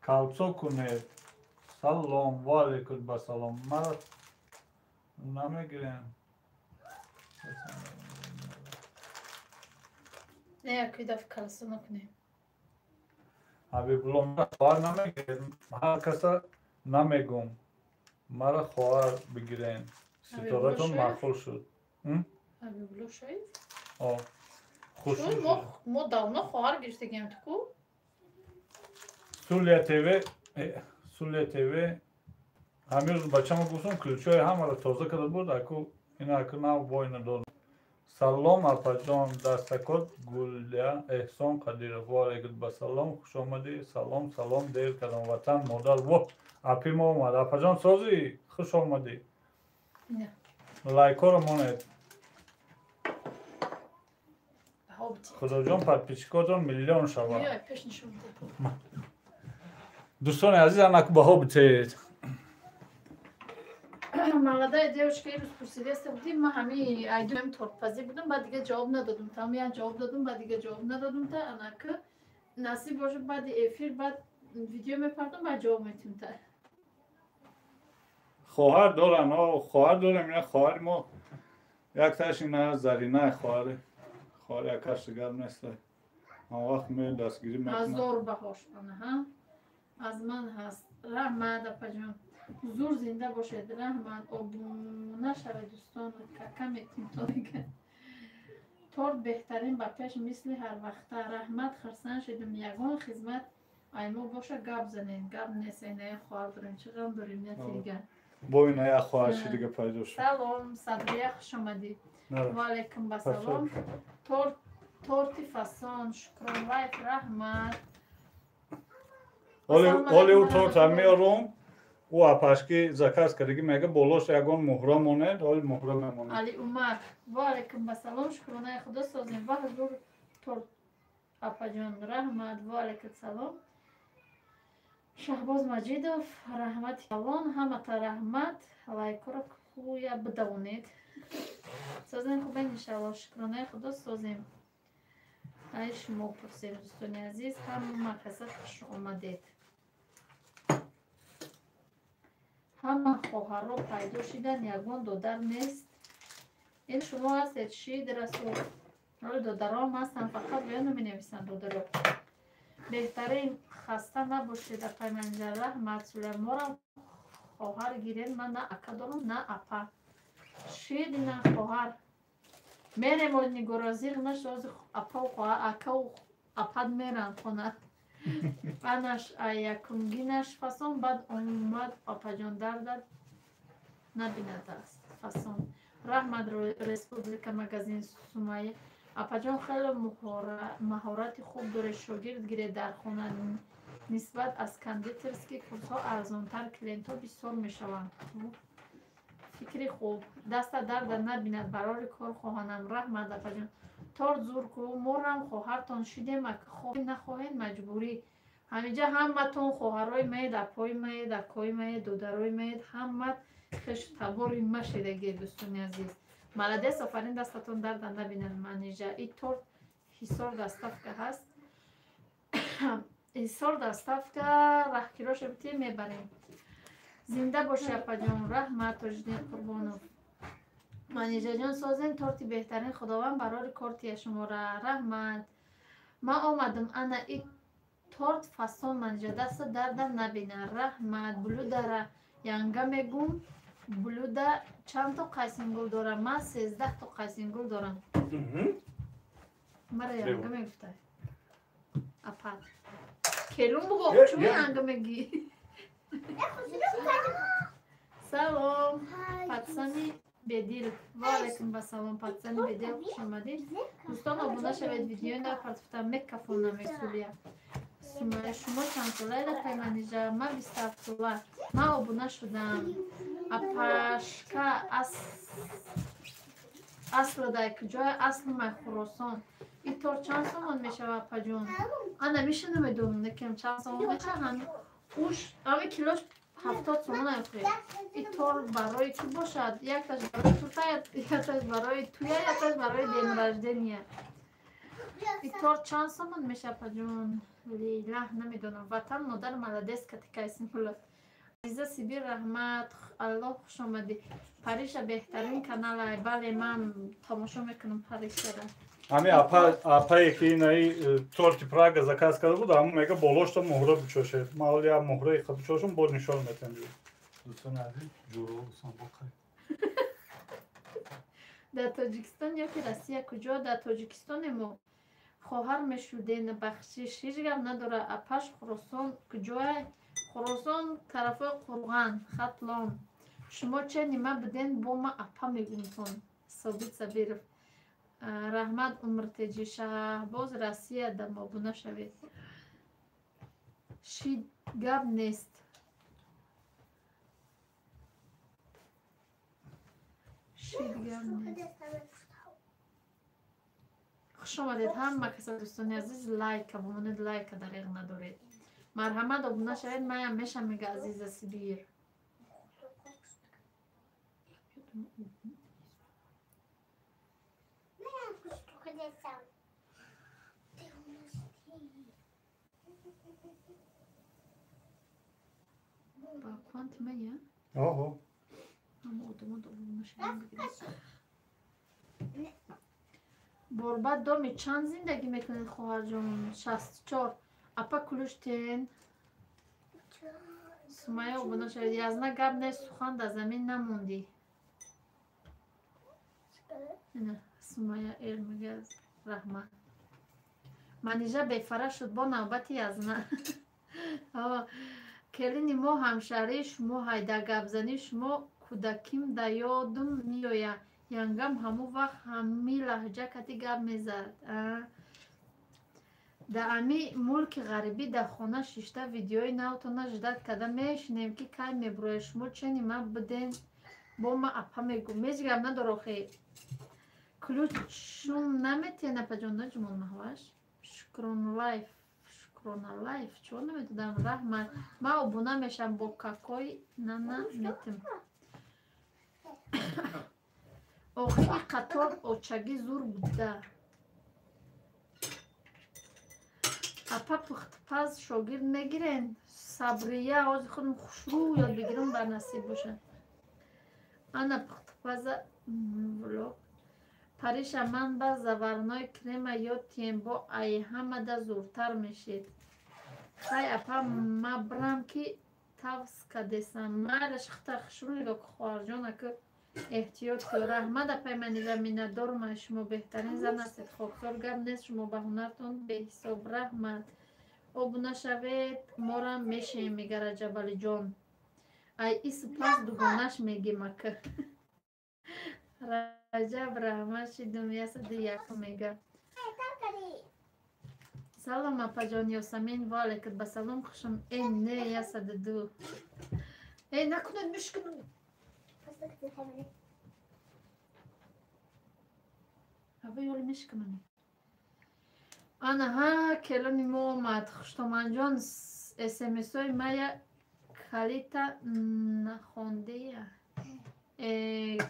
Калцо кунед. Салом, ва алейкум ба салом. Мара намегирем. Не, якӣ даф калсо накунем. Ҳабибулло, мара хоҳар намегирем. Ҳар каса намегум. Мара хоҳар бигирем. Ситоратон маъқул шуд. Ҳабибулло Шоев? О. Хуш. Мо давно хоҳар гирифтагем ту ку? Сулия ТВ, Сулия ТВ, ҳамин рӯз бачамо гуфтам, ключҳои ҳамаро тоза карда буд, аку ина аку нав бо ина дод. Салом, апаҷон, дастакот Гулия Эҳсон Қадиров. Ва алейкум ба салом, хуш омадӣ. Салом, салом, дер кардам, ватан, модар. Во, апи мо омад. Апаҷон, созӣ, хуш омадӣ. Лайкҳоро монед. Худоҷон, подписчикотон миллион шавад. Дӯстони азиз, анак баҳо битед. Молодая девушка ирӯз пурсидаста будӣ, ман ҳами айдуем тортпазӣ будам, баъд дига ҷавоб надодум. Там як ҷавоб додум, баъд дига ҷавоб надодум. Та анак насиб бошад, баъди эфир баъд видео мепардом, баъд ҷавоб метим та. Хоҳар доран, хоҳар дорем, ина хоҳари мо якташ ина Зарина хоҳари. Хоҳари якаш дигар нест. Он вақт ме дастгирӣ мекунад. Азор баҳош ана, аз ман ҳаст. Раҳмат, апаҷон. Зур зинда бошед. Раҳмат. Обуна шавед, дӯстон. Кака метим то дига. Торт беҳтарин ба пеш мисли ҳарвақта. Раҳмат, хурсанд шудем. Ягон хизмат аймо боша гап занед. Гап нест, ина як хоҳар дорем. Чӣ ғам дорем, не дига. Бо ина як хоҳарши дига пайдо шуд. Салом, Садрия, хуш омадӣ. Ва алейкум ба салом. Торти фасон, шукрон лайф, раҳмат. Оли ӯ торта меорум, ӯ апашки заказ кардаги мега болош ягон муҳра монед, оли муҳра мемонед. Али Умар, ва алейкум ба салом, шукронаи худо созем. Ва ҳузур торт апаҷон, раҳмат, ва алейкум салом. Шаҳбоз Маҷидов, раҳмати калон, ҳамата раҳмат. Лайкҳоро хуя бидавонед. Созем хубен, иншаллоҳ, шукронаи худо созем. Ай шумо пурсем, дӯстони азиз, ҳама каса хуш омадед. Ҳама хоҳарро пайдо шидан, ягон додар нест. Ин шумо ҳастед, шид расул. Додаром ҳастанд, фақат баён менависанд додаро. Беҳтарин, хаста набошед, апай Манзар, раҳмат. Сулаймонам хоҳар гиред, ман на ака дорам, на апа. Шид ина хоҳар. Мерем нигоро зиғ нашози апау хоҳар, акау апад меранд хона. Анаш якумгинаш фасон, баъд омад апаҷон дардад набинад аст фасон. Раҳмат, Республика магазин Сумайя. Апаҷон, хеле маҳорати хуб доред, шогирд гиред дар хона, нисбат аз кондитерский курсҳо арзонтар, клиентҳо бисёр мешаванд. Фикри хуб. Даста дарда набинад, барори кор хоҳонам. Раҳмат, апаҷон. Торт зур ку, морам хоҳартон шидем, хоҳем нахоҳем маҷбурӣ. Ҳаминҷа ҳаматон хоҳарои маед, апои маед, акои маед, додарои маед, ҳамат хешу табори ма шидагӣ, дӯстони азиз. Молодец, офарин, дастатон дарда набинад, Манижа. И торт Ҳисор доставка ҳаст. Ҳисор доставка, раҳкироша битем, мебарем. Зинда боши, апаҷон. Раҳмат, Тоҷиддин Қурбонов. Манижаҷон, созен, торти беҳтарин, Худованд барори кортия шумора. Раҳмат. Ман омадам, ана и торт фасон, Манижа, даста дарда набина. Раҳмат. Блюдара янга мегум, блюда чанд то қайсингул дорам? Ман 13 то қайсингул дорам. Мара янга мегуфтай. Апа. Келун буго, чун янга мегӣ? Салом, патсани бедил. Ва алайкум вассалом, патсани бедил, хуш омадед. Дӯстон, обуна шавед, видеои напартофта мекафона месулия. Сумая, шумо чанд солаед, апай Манижа? Ман 27 сола. Ман обуна шудам. Апашка асла дар куҷоя? Асли май Хуросон. И торт чанд сомон мешавад, апаҷон? Ана миша намедонам, некем чанд сомон мешавад. Уш ами килош 70 сомон охе. И торт барои кӣ бошад? Якташ барои турта, якташ барои туя, якташ барои день рождения. И торт чанд сомон мешавад, апаҷон? Лейла, намедонам. Ватан модар, молодец, катикайсимулла. Азиза Сибир, раҳмат, Аллоҳ, хуш омадӣ. Париша беҳтарин каналай. Бале, ман тамошо мекунам Паришара. Ҳами апае ки инаи торти Прага заказ карда буд, ҳамн мега болошта муҳра бичошед. Ман ҳоли як муҳраи бичошам, бо нишон метам. Дӯстони азиз, ҷӯросан боқай. Дар Тоҷикистон ё ки Россия куҷо? Дар Тоҷикистоне мо. Хоҳар мешуден, бахшиш, ҳеҷ гап надора. Апаш, Хуросон куҷоя? Хуросон тарафҳои Қурған, Хатлон. Шумо че нима буден, бо ма апа мегумтон. Собит Сабиров. Раҳмат, Умртеҷи. Шаҳбоз, Россия дам обуна шавед. Шид, гап нест. Шид, гап нест. Хуш омадед ҳама каса, дӯстони азиз, лайка бимонед, лайка дареғ надоред. Марҳамат, обуна шавед, маям мешам, мега Азиза Сибир. Ба кванти мая? Оҳо. Ҳама одамо обуна шавед бигиред. Борбад доми чанд зиндагӣ мекунед, хоҳарҷон? 64. Апа, кулуштен. Сумая, обуна шавед. Язна, гап нест, сухан дар замин намондӣ. Сумая эр мега, раҳмат. Манижа бефара шуд, бо навбати Язна. Келини мо ҳамшаҳрии шумо ҳай, дар гапзании шумо кӯдаким да ёдум меояд. Янгам ҳамон вақт ҳами лаҳҷа кати гап мезад. Дар ами мулки ғарибӣ дар хона шишта видеои навтона ждать карда мешинем, ки кай мебурояд. Шумо че нима буден, бо ма апа мегӯм. Ҳеҷ гап надор охе. Ключум наметиҳен, апаҷон? Наҷумон маҳваш. Шукронлайф, Шукроналайф, чо намедонам. Раҳмат. Ман обуна мешавам, бо какой нана метим. Охи и қатор очагӣ зур буда. Апа, пухтпаз шогирд мегирен? Сабрия, ҳозир худам хушрӯ ёд бигирам, бар насиб бошад. Ана пухтпаза влог. Париша, ман ба заварной крема ёд тием, бо ай ҳамада зуртар мешед. Хай, апа, ма брам, ки тавс кадесам. Майлаш, хта хушрӯ нигоҳ ку, хоҳарҷон, ака эҳтиёт кун. Раҳмат, апай Манижа, миннатдорум аз шумо, беҳтарин зан ҳастед. Хоксор, гап нест, шумо ба ҳунартон беҳисоб. Раҳмат. Обуна шавед, морам мешем, мега Раҷабалиҷон. Ай ис пас дугонаш мегем ака. Раҷаб раҳмат шидум 101 мега. Салом апаҷон Ёсамин, ва алайкум ба салом хушам. Э не 102. Э накунед мешканам. Ава ёли мешканам. Ана ҳа келони мо омад. Хуштоманҷон смсҳои мая калита нахондея.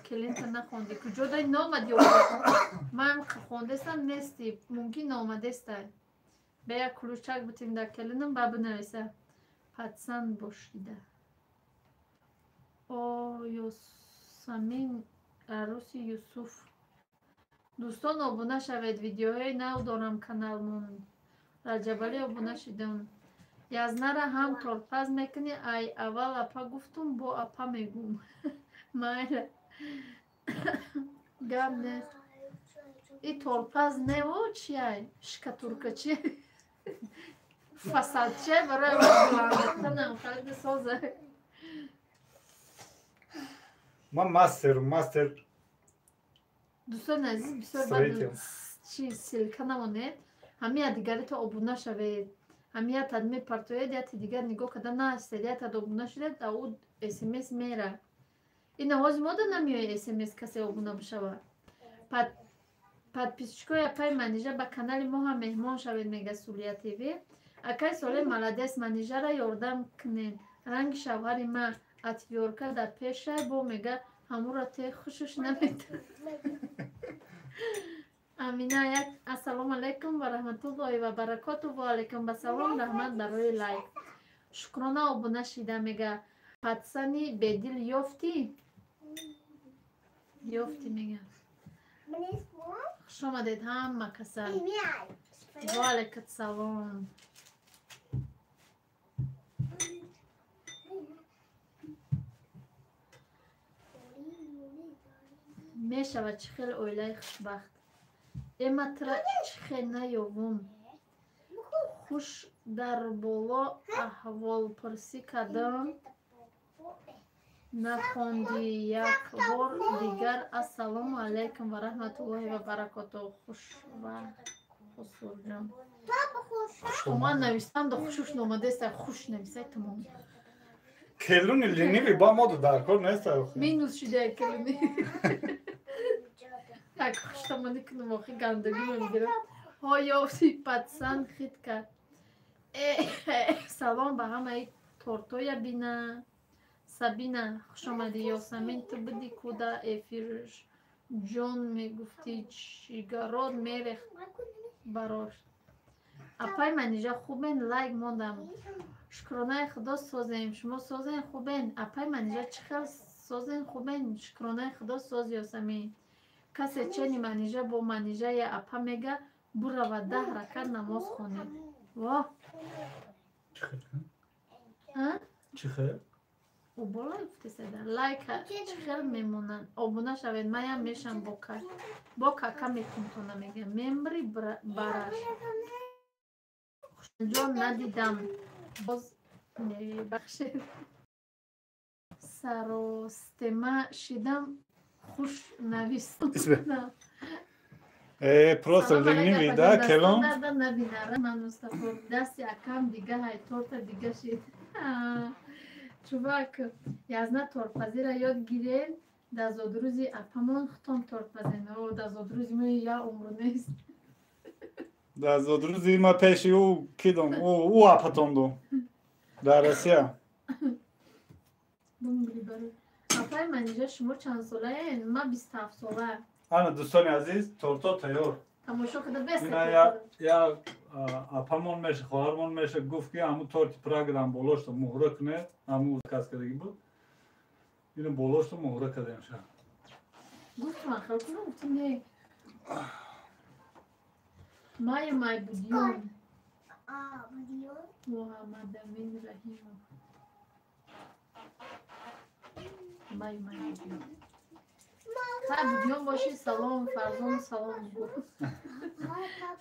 Келинта нахонди. Куҷо дай наомад ё? Ман хондестам нести. Мумкин наомадестай. Бе як кулучак бутем дар келинам ба бинависа. Патсан бошида. О Ёсамин арӯси Юсуф. Дӯстон обуна шавед, видеоҳои нав дорам каналмон. Раҷабалӣ обуна шидам. Язнара ҳам тортпаз мекунӣ? Ай аввал апа гуфтум, бо апа мегум. Майла. Гап нест. И тортпаз нево чиай? Шкатурка чи? Фасадче барои баландтанам халида соза. Ман мастер. Дӯстони азиз, бисёр бад чи ссылка намонед. Ҳамия дигарито обуна шавед. Ҳамия тад мепартоед, яти дигар нигоҳ карда наастед, я тад обуна шудед, а ӯ смс мера. Ина ҳозир мода намеояд смс касе обуна бишавад. Подписчикои апаи Манижа ба канали мо ҳам меҳмон шавед, мега Сулия ТВ. Акай Соле маладес, Манижара ёрдам кунед. Ранги шавҳари ма отвёрка дар пеша бо мега ҳамура те хушуш наметавад. Амина як ассалому алайкум ва раҳматуллоҳи ва баракоту. Ва алайкум басалом, раҳмат барои лайк. Шукрона обуна шида мега. Патсани бедил ёфтӣ? Ёфтӣ мега. Хуш омадед ҳама каса. Ва алайкум салом. Мешавад чӣ хел оилаи хушбахт. Эма тра чӣ хел наёвум. Хуш дар боло аҳволпурсӣ кардам. Нахонди як бор дигар. Ассалому алайкум ва раҳматуллоҳи ва баракоту. Хуш ва хусурҷон. Ман навистам да хушуш номадеста, хуш нависай тамом. Келуни ленивый ба мода дар кор нест. Минус шуда келуни. Так хуштомонӣ кунам, охи гандагӣ мегирам. Ҳо ёфти патсан хит кард. Салом ба ҳамаи тортоя бина. Сабина хушомадӣ. Ёсамин ту буди куда эфирш ҷон мегуфтӣ чигарот мерехт барош. Апай Манижа хубен, лайк мондам. Шукронаи худо созем, шумо созен хубен. Апай Манижа чӣ хел созен хубен? Шукронаи худо соз Ёсамин. Касе чени Манижа бо Манижа я апа мега бурава 10 ракат намоз хонед. Воҳ! Чӣ хел? Обола гуфтеседа. Лайк чӣ хел мемонанд? Обуна шавед, маям мешам бо кака мекунтона мега. Мембри бараш. Хушҷон надидам. Боз мебахшед. Саростема шидам, хуш навистам. Просто ленивый да келон. Ман Мустафо дасти акам дига ҳай торта дига шид. Чувак, язна тортпазира ёд гирен, дар зодрӯзи апамон хутом тортпазен. О, дар зодрӯзи мо я умр нест. Дар зодрӯзи ма пеши ӯ кидом, ӯ апатон дом. Дар Россия. Бумбри баро. Апай Манижа шумо чанд солаен? Ма 27 сола. Ана дӯстони азиз, торто тайёр. Тамошо карда бест. Ина я апамон меша, хоҳармон меша гуфт ки ҳамун торти Праграм болошто муҳра кунед, ҳамун заказ кардагӣ буд. Ино болошто муҳра кардем ша. Гуфт ман хел кунам, гуфтам не. Май май будиён. Муҳаммадамин Раҳимов. Май май будиён. Хай будиён боши, салом, Фарзон салом гу.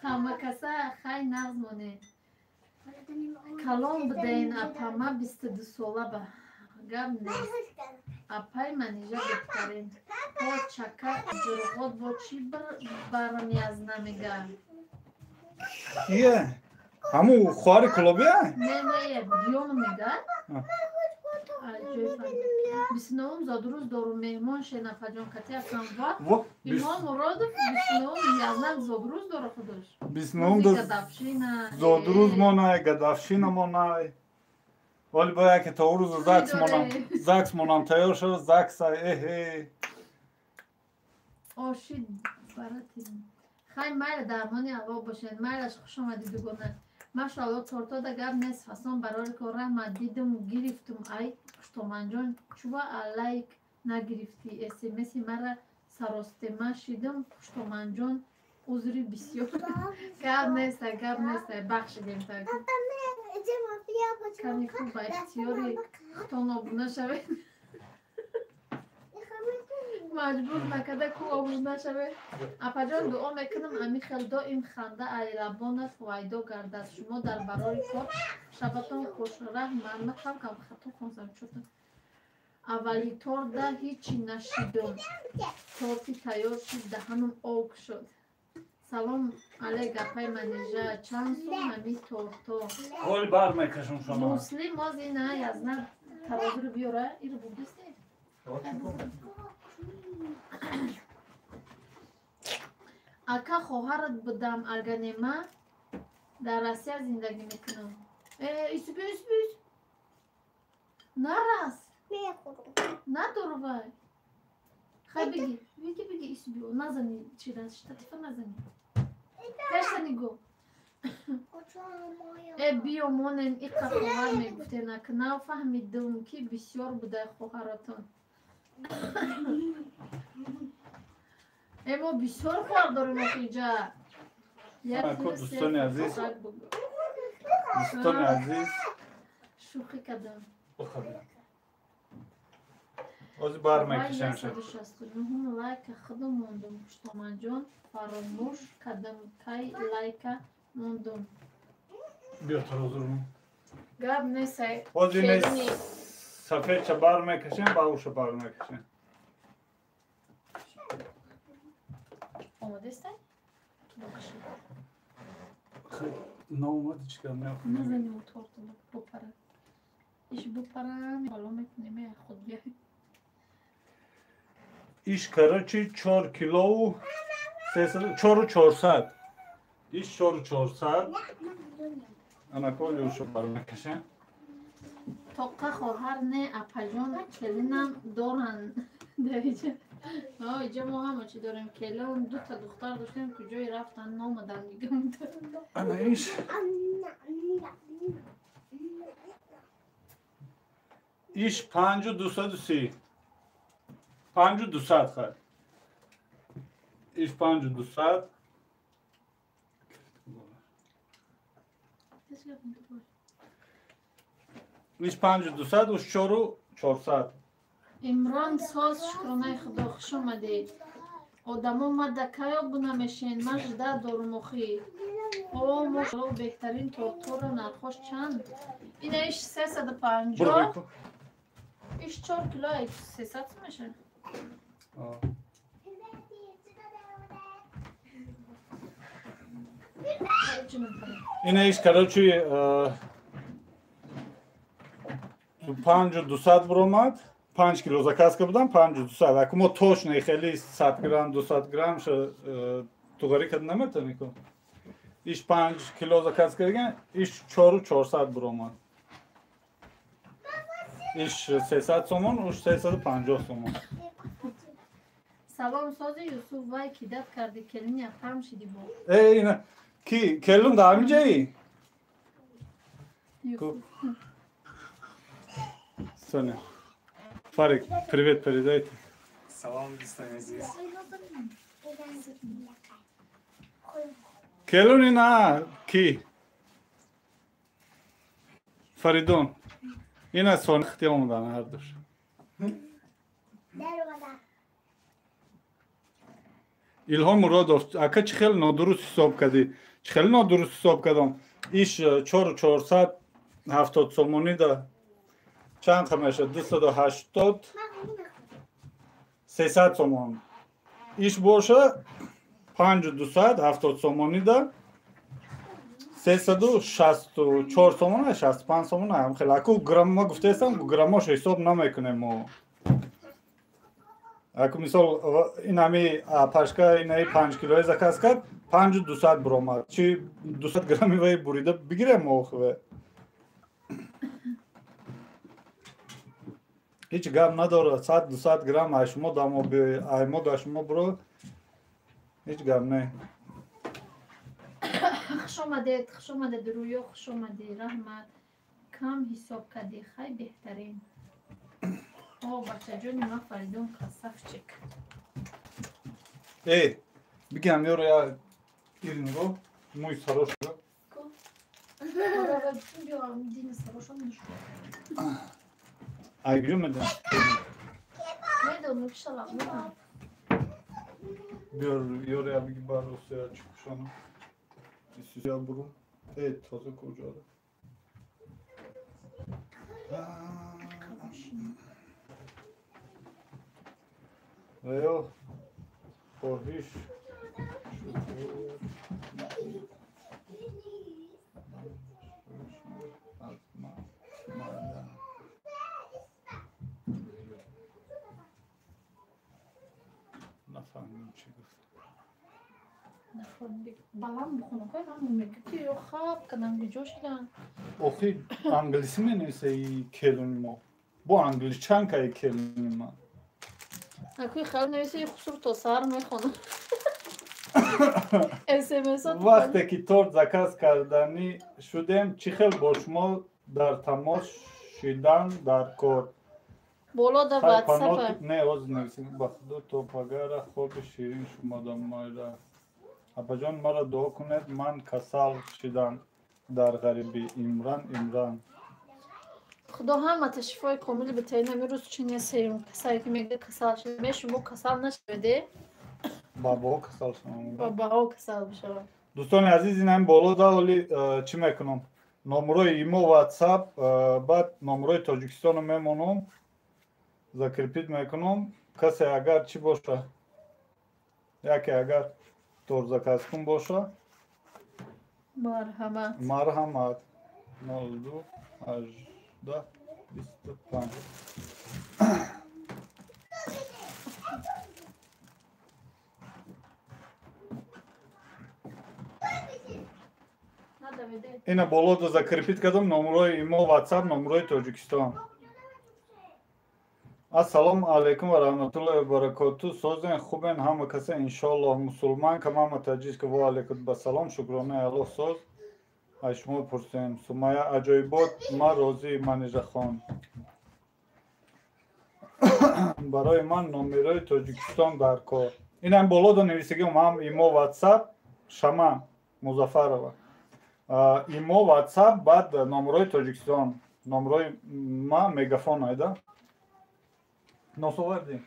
Ҳама каса хай нағз монед. Калон будаин апама 22 сола ба. Гап нест. Апай Манижа беҳтарин. Ҳо чака ҷурғот бо чӣ барам язна мега? Кие? Ҳаму хоҳари кулобия? Не, не, диёну мега. 29 зодрӯз дорум, меҳмон шен апаҷон кати акам ва Илҳом Муродов 29 язнак зодрӯз дора худаш. 29 зодрӯз монай, гадавшина монай. Вале бояд ки то рӯз загс монам, загс монам тайёр шуд, загса эҳе. Оши барати. Хай майла дармони Аллоҳ бошед. Майлаш хуш омадӣ дугона. Машаалло тортода гап нест, фасон барори кор раҳмат. Дидум гирифтум ай Хуштоманҷон, чува лайк нагирифтӣ? Смси мара саростема шидум. Хуштоманҷон узри бисёр. Гап нест, гап нест, бахшидем так. Ками хуб ба ихтиёри худтон обуна шавед. Маҷбур накарда ку обуна шавед. Апаҷон дуо мекунам ами хел доим ханда ай лабонат ҳувайдо гардад. Шумо дар барори кор шабатон хуш. Раҳмат. Ман кам кам хато хонсам чӯта. Аввали торда ҳичи нашидум. Торти тайёр шуд, даҳанам об шуд. Салом алейк апай Манижа. Чанд сум ҳами торто? Ҳоли бар мекашам шумо. Муслим оз ина язна тарозиро биёра, иро бурдисте? Ака хоҳарат будам, агар не ма дар Россия зиндагӣ мекунам. Исби, исби, нарас. Надору вай. Хай бигӣ, бигӣ, бигӣ, исби, назани чира, штатифа назани. Пешани го. Э биё монен иқа хоҳар мегуфтен, ак нав фаҳмидум ки бисёр будай хоҳаратон. Э мо бисёр хоҳар дорем охиҷа. Дӯстони азиз, дӯстони азиз, шӯхӣ кардам. Ҳозир бар мекашам. 169 лайка худам мондум. Хуштоманҷон фаромӯш кардам, кай лайка мондум. Биё тарозурмон. Гап нест. Ҳозир сафедча бар мекашем, бауша бар мекашем. Омодаистай? Бокаши. Наомади чӣ кар меохӯрем? Назанем торту бупара. Иш бупара, боло мекунем, худ биёй. Иш короче 4 килову 4,400. Иш 4,400. Ана коли уша бар мекашем. Тоққа хоҳар не апаҷон, келинам доранд. Дариҷа. Иҷа мо ҳама чӣ дорем. Келин дута духтар доштем, куҷое рафтан номадан дигам. Ана иш. Иш 5,230. 5,200 хай. Иш 5,200. Иш 5,200, уш 4,400. Имрон соз шукронаи худо, хуш омадед. Одамо мада кай обуна мешен? Ман жда дорум охи. О, мошалло беҳтарин тортҳоро нархош чанд? Ина иш 350. Иш 4 кило 300 мешавад. Ина иш короче 5,200 буромад. 5 кило заказ кардам, 5,200. Ако мо точно хеле 100 грамм, 200 грамм ша туғарӣ карда наметавонӣ ку. Иш 5 кило заказ кардаган, иш 4,400 буромад. Иш 300 сомон, уш 350 сомон. Салом сози Юсуф, вай кидат карди келини апам шиди бо. Э, ина ки келин дар ҳамин ҷаи? Юсуф. Соня. Фарик, привет передайте. Салом, дӯстони азиз. Келун ина ки? Фаридун. Ина Соня хти омадан ҳардуш. Илҳом Муродов, ака чӣ хеле нодуруст ҳисоб кардӣ? Чӣ хеле нодуруст ҳисоб кардам? Иш 4470 сомонӣ да чанд қа мешавад? 280 300 сомон. Иш боша 5270 сомонӣ да 364 сомон, 65 сомон. Ҳам хеле аку грамм ма гуфтаестам, граммош ҳисоб намекунем мо. Аку мисол ин ҳами пашка инаи 5 килои заказ кард, 5200 биромад. Чи 200 грамми вай бурида бигирем охве. Ҳеҷ гап надорад, 100-200 грамм ай шумо дамо биёй, ай мо да шумо биро, ҳеҷ гап не. Хуш омадед, хуш омадед, Рӯё, хуш омадед, раҳмат. Кам ҳисоб кардӣ, хай беҳтарин. О, бачаҷони ман Фаридун красавчик. Э, бигам ёро я ирнго, мӯй сарошро. Ай гӯ медам. Медонам, ки шалақ медам. Биёр, ёро я биги бар русия чикушана. Исусия буру. Э, тоза куҷода. Ва ё хоҳиш нафаҳмидам чӣ гуфт. Баланд бихонам, мегӯ ки ё хаб кардам, куҷо шудам? Охи англисӣ менависа и келуни мо. Бо англичанка и келуни ма. Акуи хел нависа и хусур то саҳар мехонам. СМС-о Вақте ки торт заказ карданӣ шудем, чӣ хел бо шумо дар тамос шидан дар кор? Боло да ватсапа. Не, ҳозир нависем. Ба худо то пагара хоби ширин шумода майра. Апаҷон, маро дуо кунед, ман касал шидам дар ғарибӣ. Имран, Имран. Худо ҳамата шифои комил битаи. Намирӯз чине сеюм касае ки мегӯяд касал шидам. Шумо касал нашаведе? Бабаҳо касал шаванд. Бабаҳо касал бишаванд. Дӯстони азиз, ин ҳам боло да оли чӣ мекунам? Номерои имо ватсап, баъд номерои Тоҷикистоно мемонам, закрепит мекунам. Касе агар чӣ боша, яке агар торт заказ кун боша, марҳамат. Марҳамат. 02 18 25. Ина боло да закрепит кардам номерои имо ватсап, номерои Тоҷикистон. Ассалому алайкум ва раҳматуллоҳи ва баракоту. Созен, хубен ҳама каса иншоаллоҳ. Мусулман ка мама таҷик ва алайкум ба салом. Шукронаи Аллоҳ соз. Ай шумо пурсем. Сумая аҷоибот, ма розӣ Манижахон. Барои ман номерои Тоҷикистон дар кор. Инам боло да нависагиам ҳам имо ватсап Шама Музафарова. Имо ватсап, баъд номерои Тоҷикистон. Номерои ма мегафон айда. Нос овардӣ?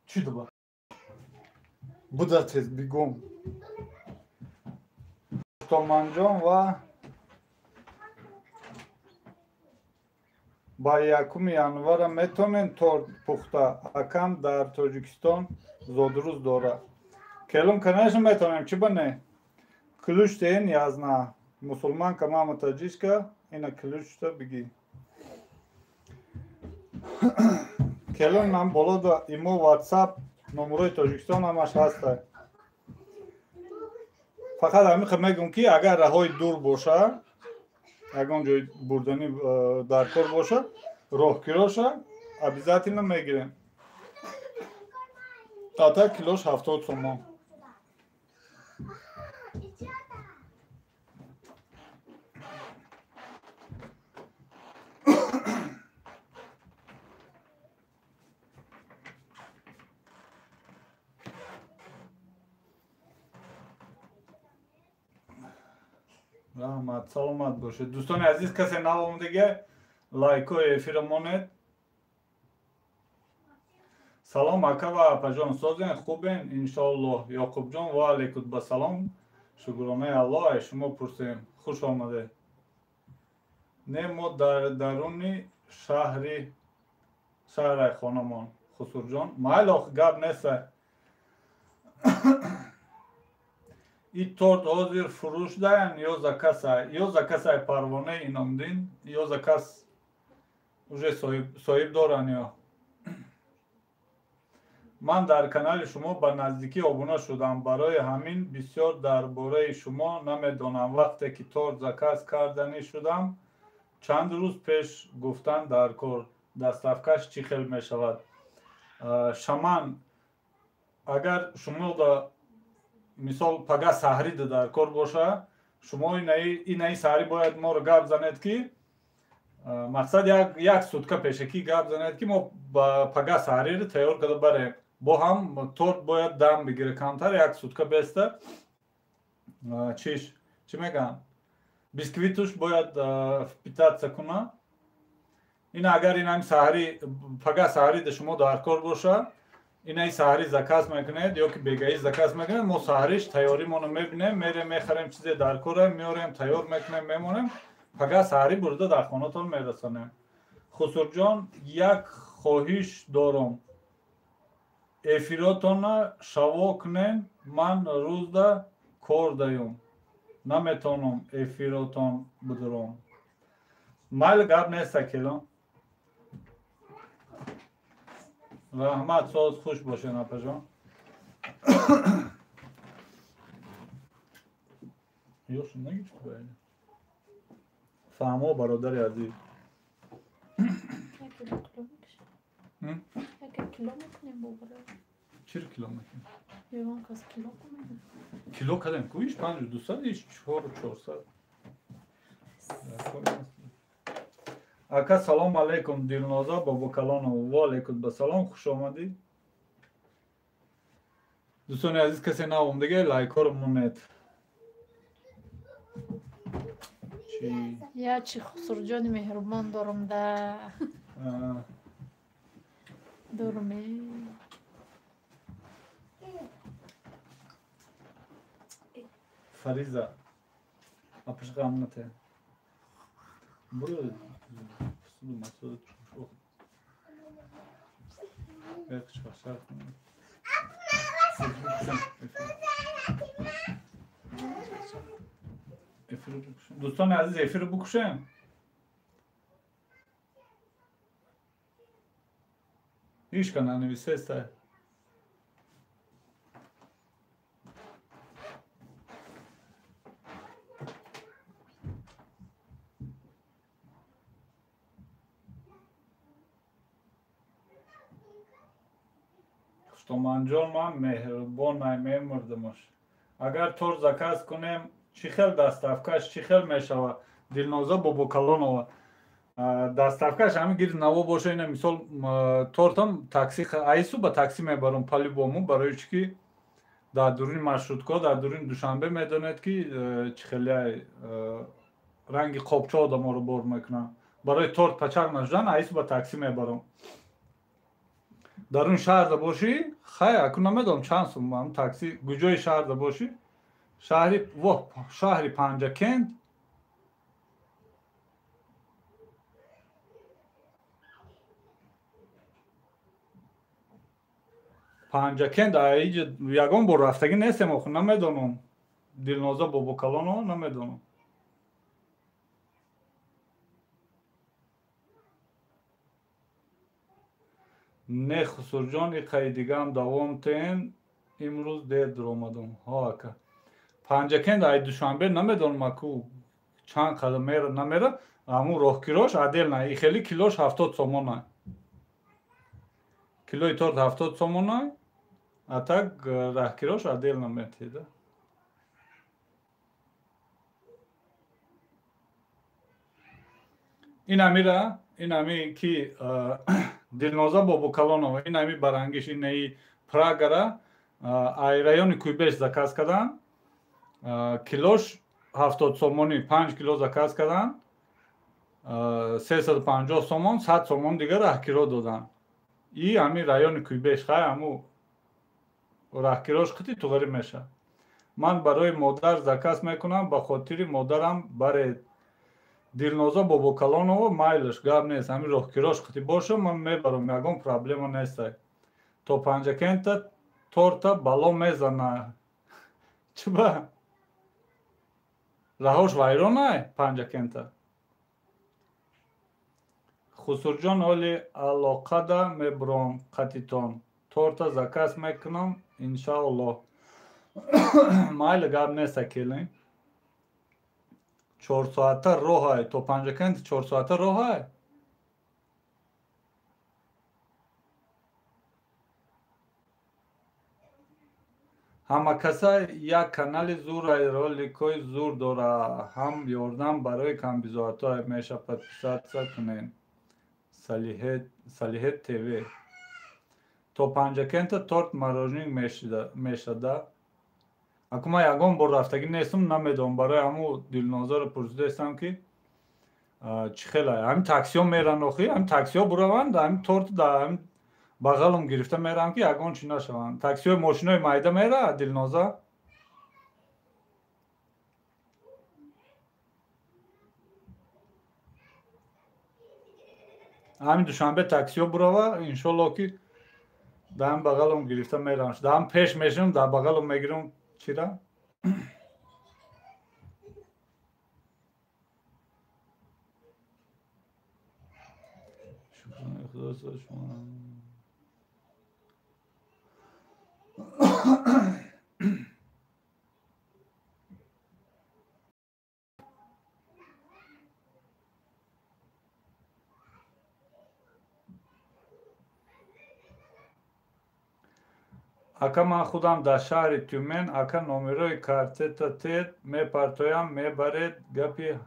Чӣ дуба? Буда тез бигум. Томанҷон ва ба 1 январа метонем торт пухта. Акам дар Тоҷикистон зодрӯз дорад. Келум конечно метонем, чӣ ба не? Ключ теен язна. Мусулманка мама таҷичка, ина ключта бигӣ. Келун нам боло да имо ватсап номерои Тоҷикистон ҳамаш ҳаста. Фақат ҳамин мегӯм ки агар раҳои дур боша, ягон ҷой бурданӣ дар кор боша, роҳкироша обязательно мегирем. Ата килош 70 сомон. Раҳмат, саломат бошед. Дӯстони азиз, касе навомадага лайкҳои эфира монед. Салом ака ва апаҷон, созен, хубен иншоаллоҳ. Ёқубҷон, ва алайкум ба салом, шукронаи Аллоҳ, ай шумо пурсем, хуш омадед. Не, мо дар даруни шаҳри шаҳрай хонамон. Хусурҷон, майли, охи гап неста. И торт ҳозир фурӯш даян ё закасай? Ё закасай Парвонаи Иномдин, ё заказ уже соҳиб доран ё. Ман дар канали шумо ба наздикӣ обуна шудам, барои ҳамин бисёр дар бораи шумо намедонам. Вақте ки торт заказ карданӣ шудам, чанд рӯз пеш гуфтан дар кор, доставкаш чӣ хел мешавад? Шаман, агар шумо да мисол пага саҳрида дар кор боша, шумо инаи саҳрӣ бояд моро гап занед, ки мақсад як сутка пешакӣ гап занед, ки мо пага саҳриро тайёр карда барем. Бо ҳам торт бояд дам бигира камтар, як сутка беста. Чиш чӣ мегӯям, бисквитуш бояд впитаться куна. Ин агар инами саҳри пага саҳрида шумо дар кор боша, инаи саҳрӣ заказ мекунед ё ки бегаӣ заказ мекунед, мо саҳриш тайёримонро мебинем, мерем мехарем чизе дар кора, меорем, тайёр мекунем, мемонем, пага саҳрӣ бурда дар хонатон мерасонем. Хусурҷон, як хоҳиш дорам, эфиротона шаво кунен, ман рӯзда кор даём, наметавонам эфиротон бидурам. Майли, гап неста, келон. Раҳмат, соз хуш бошед, апаҷон. Фаҳмо, бародари азиз. Чиро кило мекунем? Кило кардем ку, иш 5200, иш 4400. Ака, салом алейкум, Дилноза Бобокалонова. Ва алейкум ба салом, хуш омадӣ. Дӯстони азиз, касе наомдага, лайкҳоро монед. Я чи Хусурҷони меҳрубон дорум да. Доруме. Фариза, апаш ғам нате. Буро дӯстони азиз, эфирро бикушем. Ҳеҷ ка нанависеста. Хуштоманҷон, ман меҳрубонай, мемурдамаш. Агар торт заказ кунем, чӣ хел доставкаш чӣ хел мешавад? Дилноза Бобокалонова, доставкаш ҳамин гирд наво боша. Ина мисол тортам такси айсу ба такси мебарам по-любому, барои чӣ ки дар дуруни маршрутка, дар дуруни Душанбе медонед ки чӣ хеле ранги қобча одаморо бор мекунанд. Барои торт пачақ нашудан айсу ба такси мебарам. Дарун шаҳрда бошӣ, хай, аку намедонам чанд сум такси, куҷои шаҳрда бошӣ, шаҳри воҳ, шаҳри Панҷакент Панҷакент аиҷа ягон бор рафтагӣ нестем, охи намедонам. Дилноза Бобокалонова, намедонам. Не, Хусурҷон, иқаи дигаам давом тен, имрӯз дер дуромадам. Ҳо, ака. Панҷакент ай Душанбе намедонам аку чанд қадр мера намера, ҳамун роҳкирош отдельно, и хели килош 70 сомона. Килои торт 70 сомона, а так раҳкирош отдельно метиҳда. Ин амира, ин ами ки Дилноза Бобокалонова, ин ами барангиш, инаи Прагара ай райони Куйбеш заказ карданд. Килош 70 сомонӣ, 5 кило заказ карданд. 350 сомон, 100 сомон дигар раҳкиро доданд. И ҳами райони Куйбеш хай ҳаму раҳкирош қити туғри меша. Ман барои модар заказ мекунам, ба хотири модарам баред. Дилноза Бобокалонова майлаш, гап нест, ҳамин роҳкирош қити боша, ман мебарам, ягон проблема нестай. То Панҷакента торта бало мезана. Чиба? Раҳош вайронай Панҷакента. Хусурҷон оли алоқада мебуром қатитон. Торта заказ мекунам, иншааллоҳ. Майли, гап нест, акелин. 4 соата роҳай, то Панҷакент 4 соата роҳай. Ҳама каса як канали зурай, роликҳои зур дора, ҳам ёрдам барои камбизоатҳо меша, подписаться кунед. Салиҳет ТВ. То Панҷакента торт мороженик мешада. Аку ман ягон бор рафтагӣ нестам, намедонам, барои ҳаму Дилнозаро пурсидаистам ки чӣ хелай. Ҳамин таксиҳо меран охи, ҳамин таксиҳо бураванд, ҳамин торт дар ҳамин бағалам гирифта мерам ки ягон чӣ нашаванд. Таксиҳои мошинои майда мера, Дилноза? Ҳамин Душанбе таксиҳо бурава, иншоллоҳ ки дар ҳамин бағалам гирифта мерам. Дар ҳам пеш мешавам, дар бағалам мегирам чира? Худо шумо. Ака ман худам дар шаҳри Тюмен, ака номерои картета тед мепартоям, мебаред гапи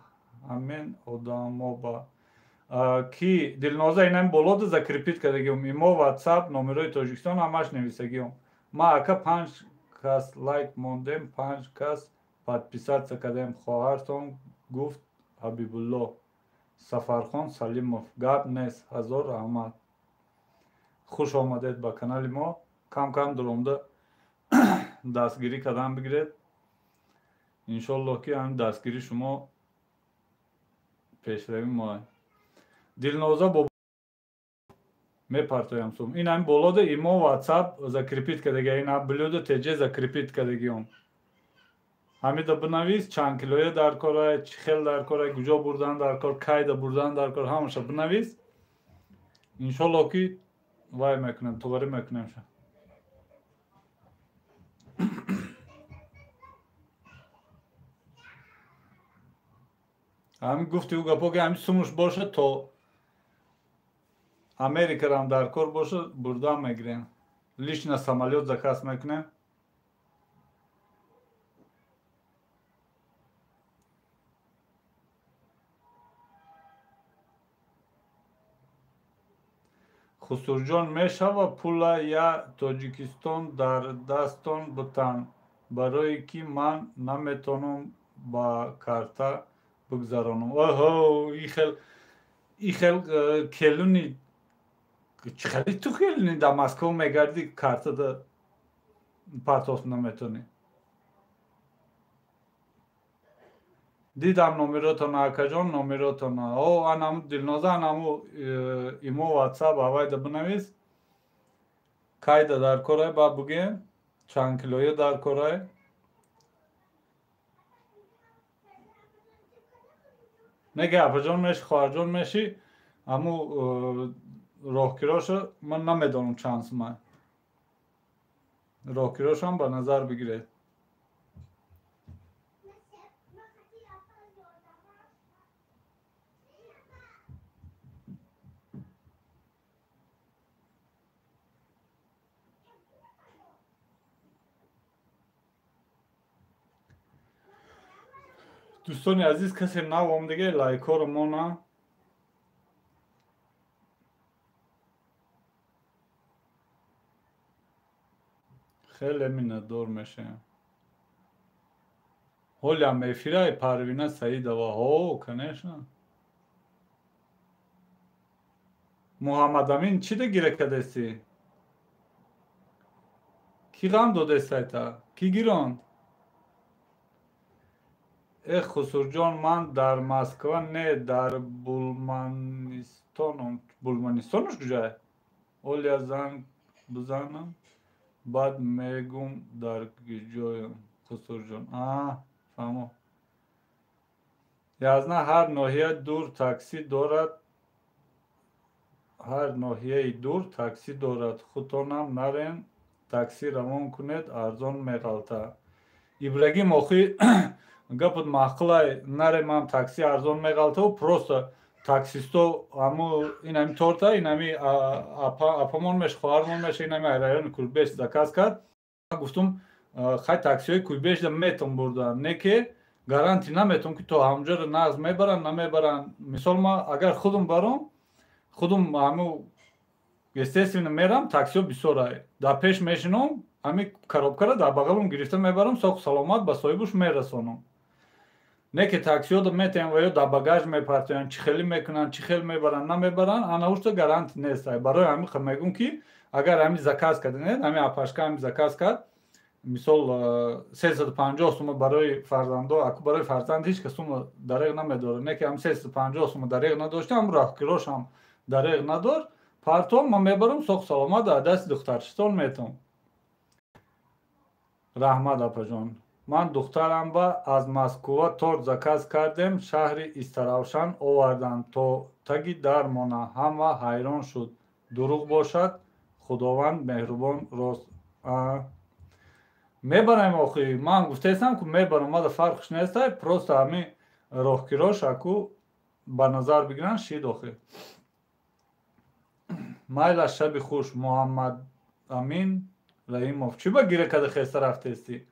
ҳамин одамоба. Ки Дилноза инам болода закрепит кардагиум, имо WhatsApp номерои Тоҷикистон ҳамаш нависагиум. Ма ака 5 кас лайк мондем, 5 кас подписаться кардем. Хоҳартон гуфт Ҳабибулло. Сафархон Салимов. Гап нест, ҳазор раҳмат. Хуш омадед ба канали мо. Кам-кам дуромда дастгирӣ кардан бигиред. Иншоллоҳ ки ҳамин дастгирӣ шумо пешравӣ моя. Дилноза бо мепартоям сум. Ин ҳамин болода имо WhatsApp закрепит кардагия, ин ҳам блюдо ТЖ закрепит кардагиём. Ҳамида бинавис чанд килоя дар кора, чӣ хел дар кора, куҷо бурдан дар кор, кайда бурдан дар кор, ҳамаша бинавис. Иншоллоҳ ки вай мекунем, туғрӣ мекунем ша. Ҳамин гуфти ӯ гапо ки ҳамин сумуш боша то Америкарам дар кор боша, бурдан мегирем. Лично самолёт заказ мекунем. Хусурҷон мешава пула я Тоҷикистон дар дастон бутан, барое ки ман наметонам ба карта бигзаронам. Оҳо, ихел келуни чӣ хели ту келуни дар Москва мегардӣ, картада партофт наметонӣ. Дидам номеротона, акаҷон, номеротона. О, анаму Дилноза, анаму имо WhatsApp авайда бинавис. Кайда дар корай ба бугем, чанд килоя дар корай. Неге апаҷон меши, хоҳарҷон меши, аму роҳкироша ман намедонам чанд сумай. Роҳкирошам ба назар бигиред. Дӯстони азиз, касе нав омдиге лайкҳоро мона. Хеле миннатдор мешавем. Ҳолиам эфираи Парвина Саидова. Ҳо, конечно. Муҳаммадамин чӣ да гира кардастӣ? Кӣ ғам додестайта? Кӣ гиронд? Э Хусурҷон, ман дар Москва не, дар Булманистонам. Булманистонош куҷое? Оля занг бизанам, баъд мегум дар ҷоям. Хусурҷон. Фаҳмо. Язна ҳар ноҳия дур таксӣ дорад. Ҳар ноҳияи дур таксӣ дорад. Худтонам нарен, таксӣ равон кунед, арзон меғалта. Ибрагим охи гапот маъқулай, наремам таксӣ арзон меғалтаву просто таксисто аму инами торта, инами апамон меш, хоҳармон меш, инами райони Кулбеш заказ кард. Гуфтум хай таксиҳои Кулбешда метон бурда, не ки гарантӣ наметон ки то ҳамҷоро нағз мебаранд, намебаранд. Мисол ма агар худум баром, худум ҳаму естественно мерам, таксиҳо бисёрай. Дар пеш мешинам, ҳами коробкаро дар бағалум гирифта мебарам, соҳу саломат ба соҳибуш мерасонам. Не ки таксиҳоро метаҳем ва ё дар багаж мепартоянд, чӣ хеле мекунанд, чӣ хел мебаранд, намебаранд, ана ушто гарантӣ нест. Барои ҳамин мегӯм ки агар ҳами заказ кардед, ҳами апашка ҳами заказ кард, мисол 350 сума барои фарзандо, аку барои фарзанд ҳеҷ кас сума дареғ намедорад, не ки ҳам 350 сума дареғ надошта, ҳам роҳкирош ҳам дареғ надор, партом ман мебарам соҳу саломат дар дасти духтарчитон метам. Раҳмат апаҷон. Ман духтарам ба аз Москва торт заказ кардем, шаҳри Истаравшан оварданд, то таги дар мона. Ҳама ҳайрон шуд. Дурӯғ бошад, Худованд меҳрубон рост. Мебарам охи, ман гуфтаистам ку мебарам, мада фарқш нестай, просто ҳами роҳкирош аку ба назар бигиранд шид охи. Майла, шаби хуш. Муҳаммадамин Раҳимов, чӣ ба гира када хеста рафтестӣ?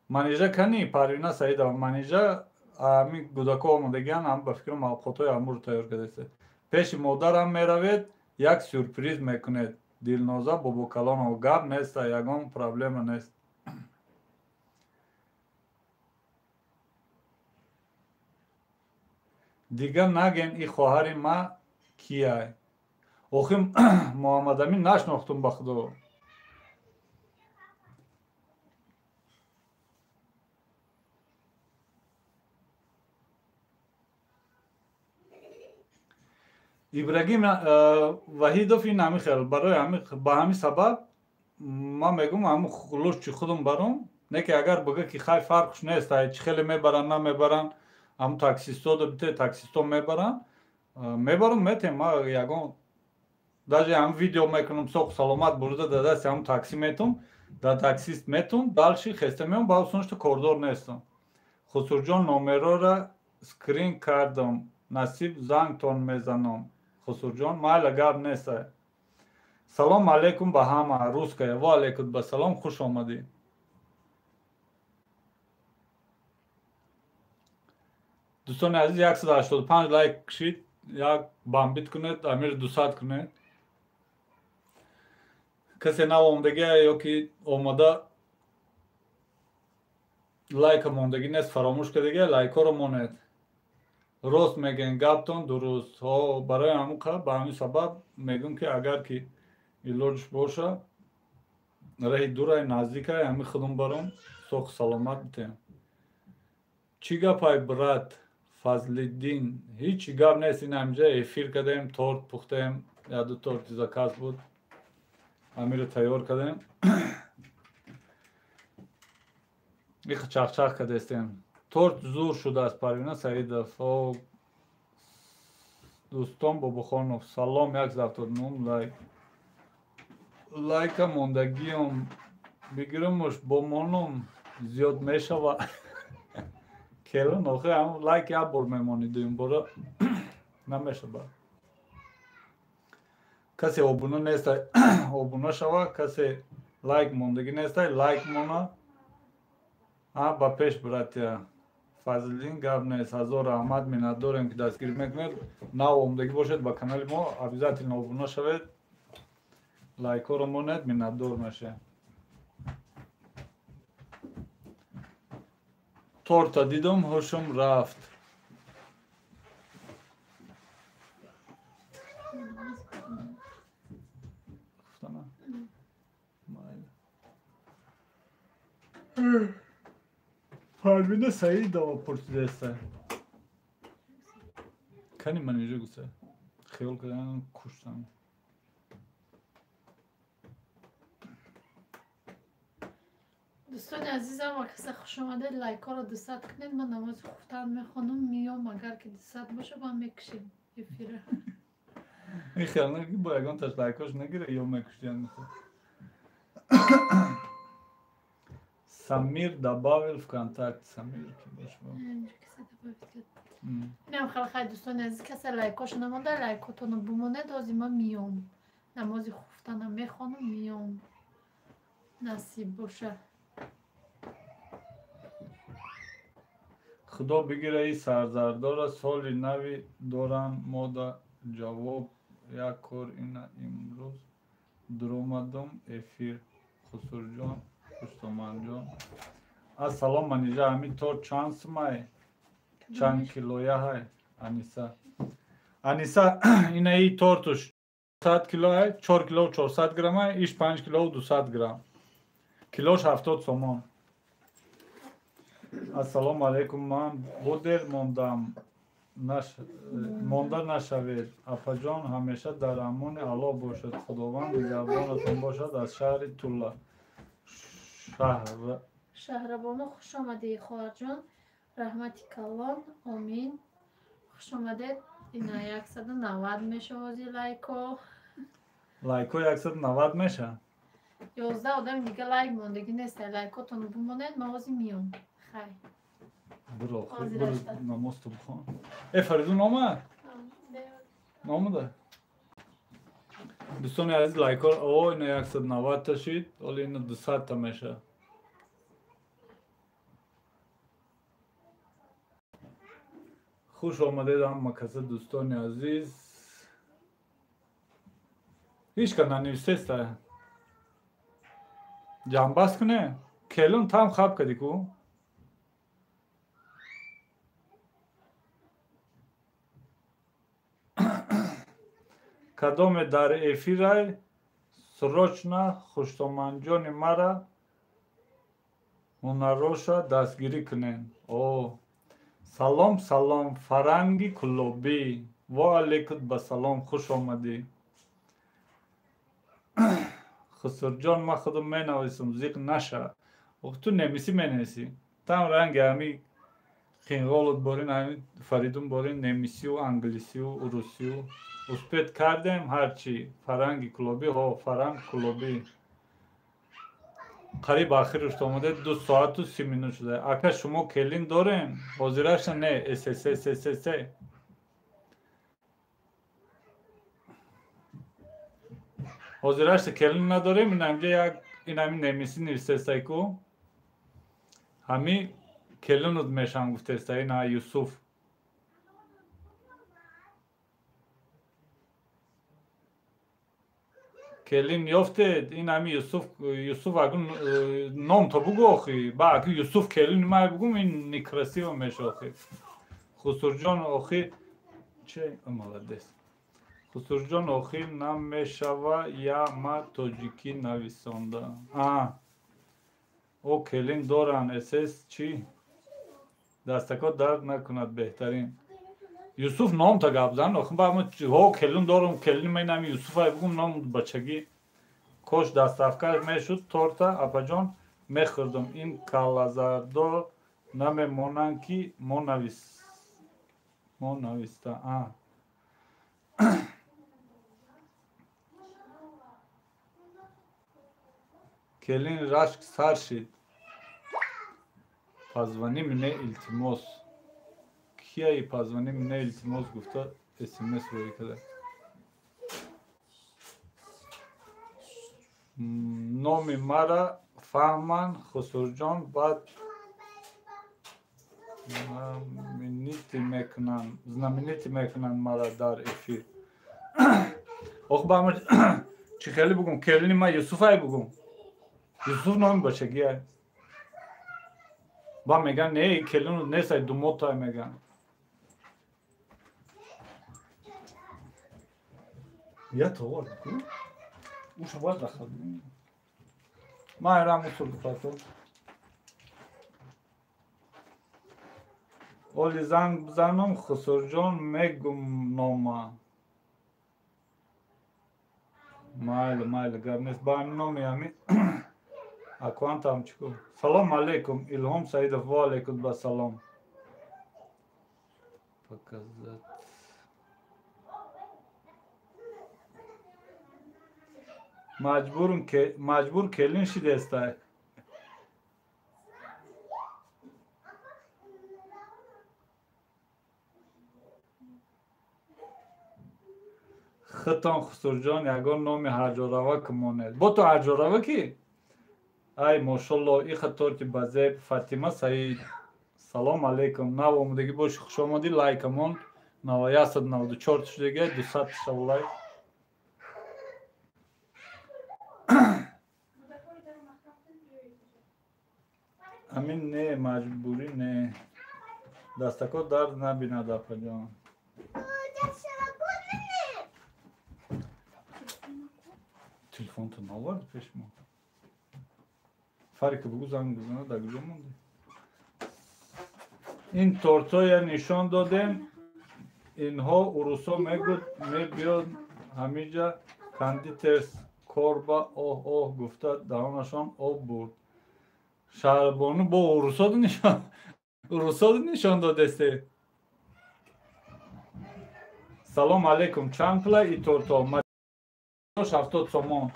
Манижа кани? Парвина Саидова, Манижа ҳами гудако омадагиан, ҳам ба фикрам авқотҳои амур тайёр кардааст. Пеши модарам меравед, як сюрприз мекунед. Дилноза Бобокалонова, гап нест, ягон проблема нест. Дигар наген и хоҳари ма кияй? Охи Муҳаммадамин нашнохтум ба худо. Ибрагим Ваҳидов ин ҳами хел, барои ба ҳамин сабаб ман мегӯм ҳамун лучи худум баром, не ки агар бигӯ ки хай фарқш нест, чӣ хеле мебаранд, намебаранд, ҳамун таксисто бите таксисто мебаранд, мебарам метем, ма ягон даже ҳамун видео мекунам, соҳу саломат бурда дар дасти ҳамун такси метум, дар таксист метум, дальше хеста меом, ба усуншто кордор нестам. Хусурҷон, номерора скрин кардам, насиб зангтон мезанам. Хусурҷон, майла, гап нест. Салом алейкум ба ҳама. Русская, ва алейкум ба салом, хуш омадӣ. Дӯстони азиз, 185 лайк кшид, як бамбит кунед, амир 200 кунед. Касе нав омадагия ё ки омада лайка мондагӣ нест, фаромӯш кардагия, лайкҳоро монед. Рост мегӯен, гаптон дуруст. Барои ҳамун ба ҳамин сабаб мегӯм ки агар ки илоҷ боша, раҳи дурай, наздикай, ҳамин худум баром, соҳу саломат битем. Чӣ гапай, брат Фазлиддин? Ҳеҷ гап нест, ин ҳаминҷа эфир кардем, торт пухтем, яду торти заказ буд, ҳамиро тайёр кардем. Их чахчах кардестем. Торт зур шудааст. Парвина Саидов, дӯстон Бобохонов, салом. 179 лайк. Лайка мондагиём бигирумуш, бо монум зиёд мешава. Келон охи ҳам лайк як бор мемонӣ, дуюм бора намешава. Касе обуна нестай, обуна шава, касе лайк мондагӣ нестай, лайк мона. Ба пеш, братья. Фазлиддин, гап нест, ҳазор раҳмат, миннатдорем ки дастгирӣ мекунед. Нав омадагӣ бошед ба канали мо, обязательно обуна шавед, лайкҳоро монед, миннатдор мешавем. Торта дидум, ҳушум рафт. Парвина Саидова пурсидааст. Кани Манижа гуфта. Хиёл кардан куштам. Дӯстони азизам, ва касе хуш омадед, лайкҳоро 200 кунед. Ман намози хуфтан мехонам, миём. Агар ки 200 боша, ман мекушем эфира. Ин хиёл наки бо ягон таш лайкҳош нагира ё мекуштиян. Самир добавил ВКонтакт. Самир ки боша. Инам хеле хай дӯстони азиз, касе лайкҳошо намонда, лайкҳотонро бимонед. Ҳозир ман миём. Намози хуфтанам мехонам, миём. Насиб боша. Худо бигира и сарзардора соли нави доран мода ҷавоб як кор ина имрӯз дуромадум эфир. Хусурҷон, Хуштоманҷон. Ассалом Манижа, ҳамин торт чанд сумай? Чанд килояҳай? Аниса. Аниса, ина и тортуш 100 килоай, 4 кило 400 граммай, иш 5 кило 200 грамм. Килош 70 сомон. Ассалому алайкум, ман бодер мондам. Монда нашавед. Апаҷон ҳамеша дар амони Аллоҳ бошад. Худованд нигаҳбонатон бошад. Аз шаҳри Тула. Шаҳрабону, хуш омадӣ хоҳарҷон. Раҳмати калон, омин. Хуш омадед. Ина 190 меша ҳозир лайко. Лайко 190 меша? 11 одами дига лайк мондагӣ нест. Лайкотонро бимонед, ман ҳозир миём. Хай. Биро, биро намозто бихон. Э, Фаридун омад? Наомада? Дӯстони азиз, лайкҳо, о, ина 190 та шид, ҳоло ина 200 та меша. Хуш омадед ҳама каса дӯстони азиз. Ҳеҷ ка нанависеста. Ҷамъбаст куне? Келун там хаб кади ку? Кадоме дар эфирай срочно Хуштоманҷони мара ҳунароша дастгирӣ кунен. О, салом салом Фаранги Кулобӣ. Во алейкум ба салом, хуш омадӣ. Хусурҷон, ман худам менависам, зиқ наша. Ох, ту немисӣ менависӣ. Там ранги ҳами хинғолут борин, ҳами Фаридун борин, немисию, англисию, урусию. Успет кардем ҳарчи. Фаранги Кулобӣ, ҳо, Фаранг Кулобӣ. Қариб ахирушт омада 2 соату 30 минут шуда. Ака шумо келин дорем? Ҳозираша не, ССССС. Ҳозираша келин надорем, инамҷа як инами немисӣ нависестай ку. Ҳами келинут мешам гуфтестай, ина Юсуф. Келин ёфтед, ин ҳами Юсуф, Юсуф агу ном то бугу охи, ба аку Юсуф келин май бугум, ин некрасиво меша охи. Хусурҷон охи, че, молодец. Хусурҷон охи намешава я ма тоҷикӣ нависонда. А, о келин доран, СС чӣ? Дастако дард накунад беҳтарин. Юсуф ном та гап зан, охи ба ма ҳо келин дорам, келин ман ҳами Юсуф ай бугум ном бачагӣ. Кош доставка мешуд торта, апаҷон мехӯрдам. Ин каллазардо намемонанд ки мо нависта. А. Келин рашк сар шид. Позвони мне илтимос. Кияи позвони мне илтимос гуфта СМС рӯй карда. Номи мара фаҳман Хусурҷон, баъд знаменитӣ мекунанд мара дар эфир. Ох, ба ма чӣ хеле бугум? Келини ма Юсуфай бугум. Юсуф номи бачагиай. Ба меган не, келину несай, думотай меган. Я товар ку? Уша бояд дахал. Ман рам усул фато. Оли занг бизанам, Хусурҷон мегум нома. Майли, майли, гап нест. Ба ҳамин номи ҳамин аккаунтам чӣ ку. Салом алейкум, Илҳом Саидов, ва алейкум ба салом. Показать. Маҷбур келин шидестай. Хитон Хусурҷон ягон номи ҳарҷорава ки монед. Бо ту ҳарҷорава ки? Ай мошалло, иха торти базеб. Фатима Саид. Салом алейкум. Нав омадагӣ боши, хуш омадӣ. Лайкамон 9194 шудага, 200 шав лайк. Амин не, маҷбурӣ не. Дастако дард набинад, апаҷон. Телефонто наовард пеши мо? Фарика бугӯ занг бизана, дар куҷо монди? Ин тортоя нишон додем. Инҳо урусо мегӯд мебиёд ҳамиҷа кондитерс корба оҳ оҳ гуфта даҳонашон об бурд. Шаҳрбону бо урусоду нишон додесте. Салом алейкум. Чанд пула и торто? 70 сомон.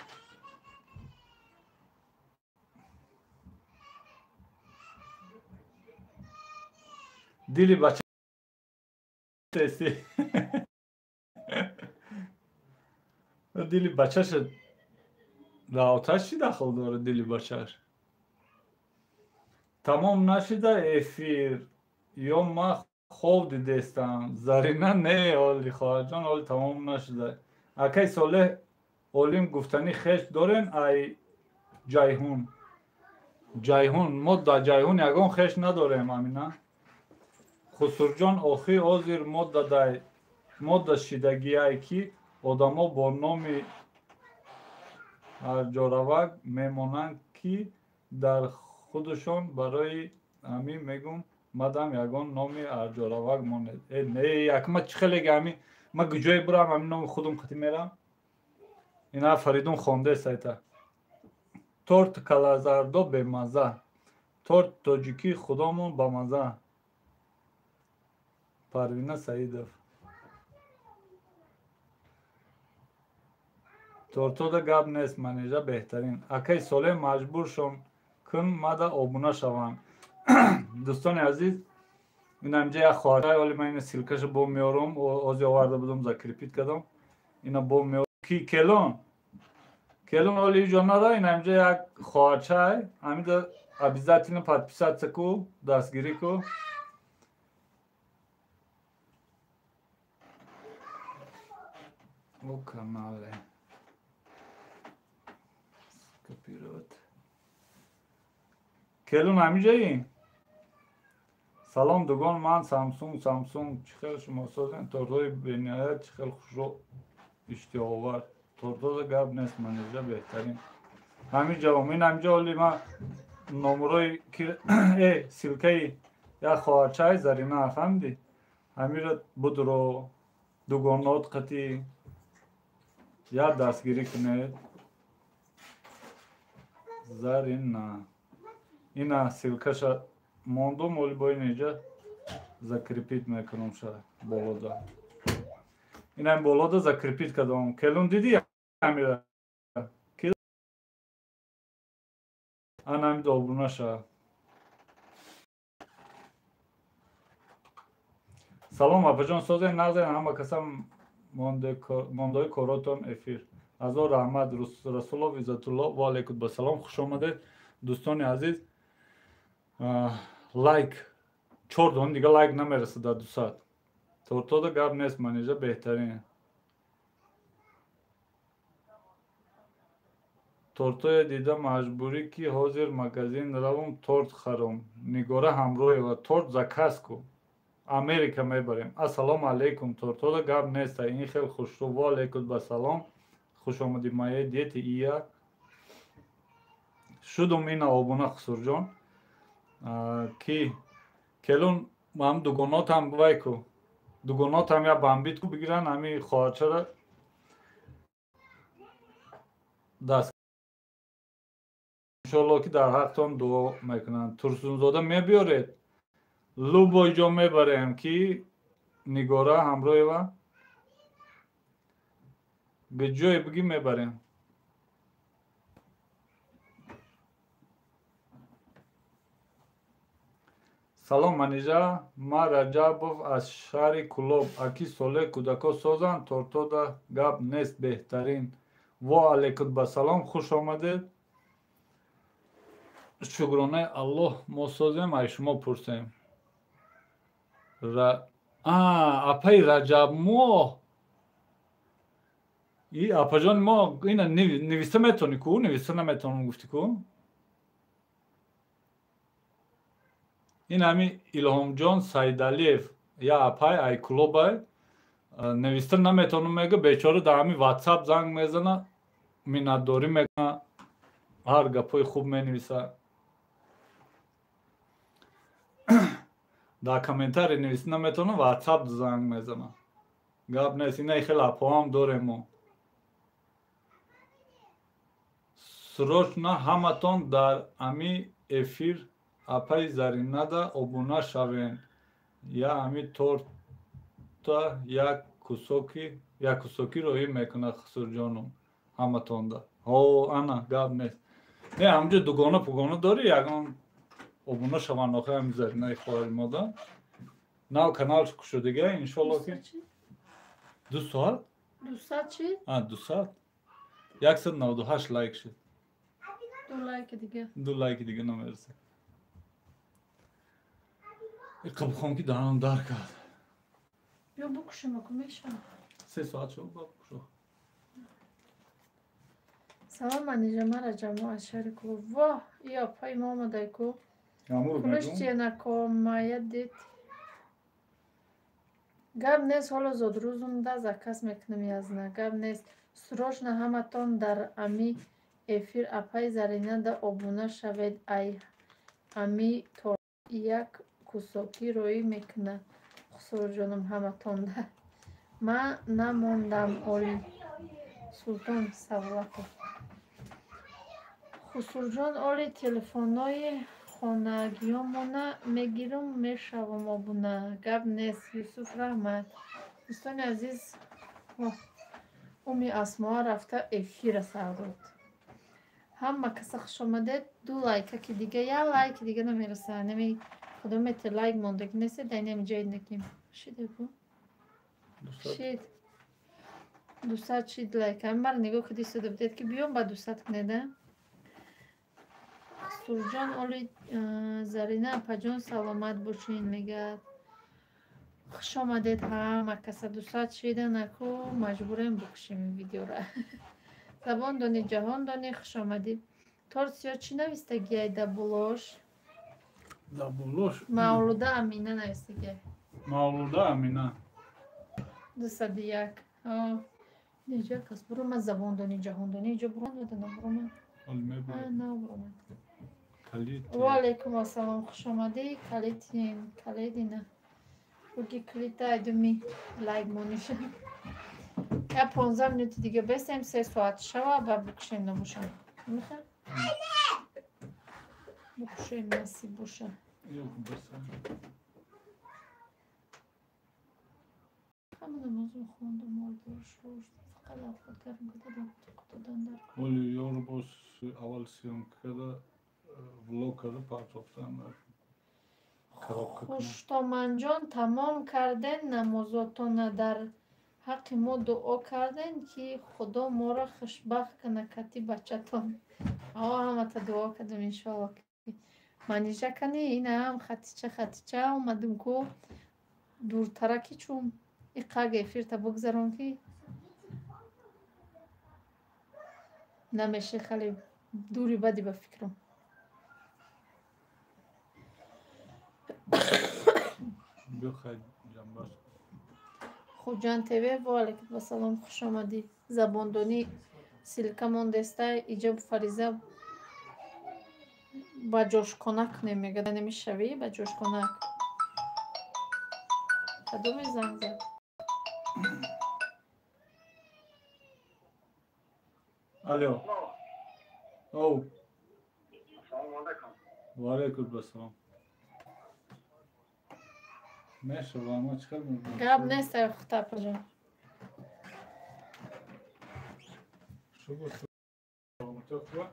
Дили бача теси. Дили бачаша да оташ чӣ дахл дорад дили бачаш? Тамом нашида эфир ё ма хоб дидестам. Зарина не, оли хоҳарҷон, оли тамом нашида. Акай Солеҳ олим гуфтани хеш дорен ай Ҷайҳун. Ҷайҳун, мо дар Ҷайҳун ягон хеш надорем, Амина. Хусурҷон, охи ҳозир модда шидагиай ки одамо бо номи ҳарҷоравак мемонанд ки дар худашон барои ҳамин мегум мадам ягон номи ҳарҷоравак монед. Э не, якма чӣ хелеги ҳамин ма куҷое бурам ҳамин номи худум қатӣ мерам? Ина Фаридун хонде сайта. Торт калазардо бемаза. Торт тоҷикӣ худомон бамаза. Парвина Саидов. Тортода гап нест, манежа беҳтарин. Акай Солеҳ маҷбуршон кун мада обуна шаванд. Дӯстони азиз, ин ҳамҷа як хоҳарчай, оли ман ина ссылкаша бо меорам, ози оварда будам, закрепить кардам. Ина бо меорам. Ки келон? Келон оли иҷо нара, ин ҳамҷа як хоҳарчай, ҳамида обязательно подписаться ку, дастгирӣ ку. О канале. Скопировать. Келун ҳамиҷаи? Салом дугон, ман Самсунг, Самсунг. Чӣ хел шумо созен? Тортҳои бениҳоят чӣ хел хушрӯ иштиҳоовар. Тортҳода гап нест, манежа беҳтарин. Ҳамиҷаом, ин ҳамиҷа оли ман номерои ссылкаи як хоҳарчай Зарина, фаҳмидӣ? Ҳамиро будро дугонот қатӣ як дастгирӣ кунед. Зарина. Ина ссылкаша мондум, оли бо ин иҷа закрепить мекунам ша болода. Ина болода закрепить кардам. Келун дидӣ ҳамира? Ана ҳамида обуна ша. Салом апаҷон, созен нағзен ҳама касам мондаи коротон эфир. Азор раҳмат Расулов Иззатулло, ва алейкум ба салом, хуш омадед дӯстони азиз. Лайк 4 дон дига лайк намерасад дар 200. Тортода гап нест, манежа беҳтарин. Тортоя дида маҷбурӣ ки ҳозир магазин равум торт харам. Нигора ҳамроҳева торт заказ ку. Америка мебарем. Ассалому алейкум. Тортода гап нест, ин хел хушрӯ. Ва алейкум ба салом. Хуш омадӣ мои дети и я. Шудум ина обуна Хусурҷон. Ки келун Ҳам дугонотам вай ку. Дугонотам я бамбит ку бигиран ҳами хоҳарчара даст. Иншоалло ки дар ҳақтон дуо мекунанд. Турсунзода мебиёред. Любой ҷо мебарем ки Нигора ҳамроҳева. Ҷое бигӣ мебарем. Салом Манижа, ман Раҷабов аз шаҳри Кӯлоб. Аки соле кӯдако созанд, тортода гап нест беҳтарин. Во алайкум ба салом, хуш омадед. Шукронаи Аллоҳ мо созем, ай шумо пурсем. Апаи Раҷабмоҳ. И апаҷони мо ина нависта метавонӣ ку? Нависта наметавонам гуфтӣ ку? Ин ҳами Илҳомҷон Сайдалиев я апай ай Кӯлобай нависта наметавонам мега, бечора дар ҳами WhatsApp занг мезана, миннатдорӣ мекуна, ҳар гапҳои хуб менависа. Дар комментарий нависта наметавонам, WhatsApp занг мезана. Гап нест, инаи хеле апоам дорем мо. Срочно ҳаматон дар ҳами эфир апаи Заринада обуна шавен. Я ҳами торта як кусоки роҳӣ мекунад Хусурҷоном ҳаматонда. Ҳо, ана гап нест. Не, ҳамҷо дугона пугона дорӣ, ягон обуна шаванд охир ҳами Заринаи хоҳари мода. Нав канал кушодига, иншоалло ки 2 соат? 200 чи? А, 200. 198 лайк шуд. 2 лайки дига. 2 лайки дига намерасад. Қабхон ки дарам дар кард. Ё букушем, аку мешавам. 3 соат шуд, ба букушо. Салом Манижа, ман Раҷабмо аз шаҳри Кӯлоб. Воҳ, и апаи мо омадай ку. Кулиш тиянакомая дид. Гап нест, ҳоло зодрӯзумда заказ мекунам язна. Гап нест. Срочно ҳаматон дар ами эфир апаи Заринада обуна шавед. Ай ами торт як кусоки роӣ мекунад Хусурҷоном ҳаматонда. Ман намондам оли. Султон Савлатов. Хусурҷон оли телефонҳои хонагиёмона мегирам, мешавам обуна. Гап нест. Юсуф раҳмат. Дӯстони азиз, Уми Асмоа рафта эфира сар дод. Ҳама каса хуш омадед. 2 лайка ки дига, як лайки дига намерасад. Неми худомете лайк мондагӣ нестед, дар инами ҷои накем. Шиде бу? Шид. 200 шид лайк. Ҳами мара нигоҳ кардӣ истода будед ки биём ба 200 кунед, а? Сурҷон оли Зарина апаҷон саломат бошин мегӯяд. Хуш омадед ҳама каса. 200 шида наку маҷбурем букушем ин видеора. Забон дони, ҷаҳон дони, хуш омадӣ. Торт сиё чӣ навистагиай дар булош? Дар булош? Мавлуда Амина навистагиай. Мавлуда Амина. 201. Неҷа кас буромад забон дони, ҷаҳон дони, иҷо буромад, на буромад. На буромад. Ва алайкум ассалом, хуш омадӣ. Калитин, калидина. Буги клита айдуми лайк мониша. Я 15 минути дига бестем, 3 соат шава, ба букушем набошам. Миха? Букушем насиб боша. Ҳама намозро хондам, молдор шуд, фақат авқот гарм карда, додан дар. Оли ёр боз аввал съёмка карда, влог карда, партофтам. Хуштоманҷон, тамом карден намозотона, дар ҳаққи мо дуо карден, ки Худо моро хушбахт кунад кати бачатон. Ҳамата дуо кардем, иншоалло. Манижа кани, инаам Хатича, Хатича омадим ку дуртара ки чун иқаг эфирта бигзарон ки намеше хеле дури бади ба фикрам. Хуҷанд ТВ, ва алайкум ассалом, хуш омадӣ. Забондонӣ силка мондеста, иҷоб фариза ба ҷошконак кунем мегӯяд. Намешавӣ ба ҷошконак. Кадоме занг зад? Алло. Оу. Салом алейкум. Ва алейкум ассалом. Мешава, ма чӣ кар мекунам? Гап нест, ай худта, апаҷон. Шукр, саломатӣ хуб?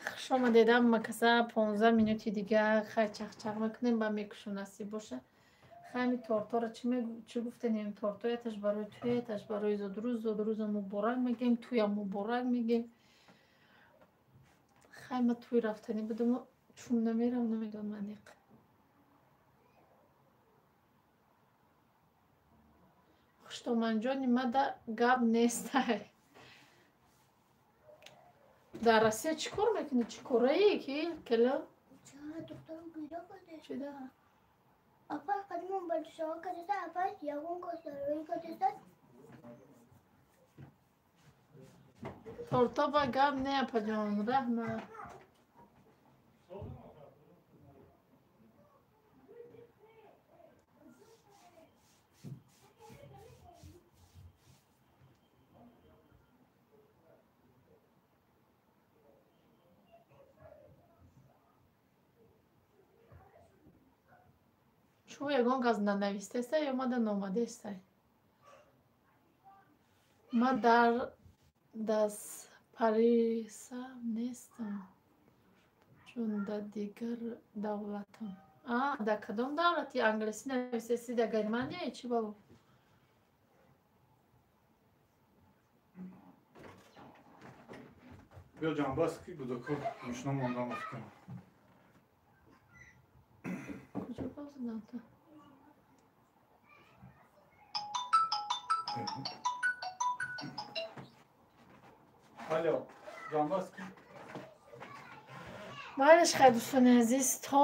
Хуш омадед, амма каса 15 минути дига хай чахчах мекунем, ба мекушем, насиб боша. Хами тортора чӣ гуфтанем? Торто яташ барои туя, яташ барои зодрӯз, зодрӯза муборак мегем, туя муборак мегем. Хай ма туй рафтанӣ будам, чун намерам, намедонам аниқ. Хуштоманҷони мада гап нестай. Дар Россия чӣ кор мекунӣ? Чӣ кораи ки кело? Чида? Апай қадимон бадшоҳ кардеста, апай ягон косароӣ кардеста. Торто ба гап не, апаҷон, раҳма. Шумо ягон газ нанавистеста ё мада номадестай? Ма дар Дастпариса нестам, чун дар дигар давлатам. А, дар кадом давлати? Англисӣ навистеси, дар Германия чӣ бабо? Биё ҷанбаст ки гудако гӯшна мондам афтам. Куҷо бозидам та? Алло, ҷанбаст ки? Майлаш, хай, дӯстони азиз, то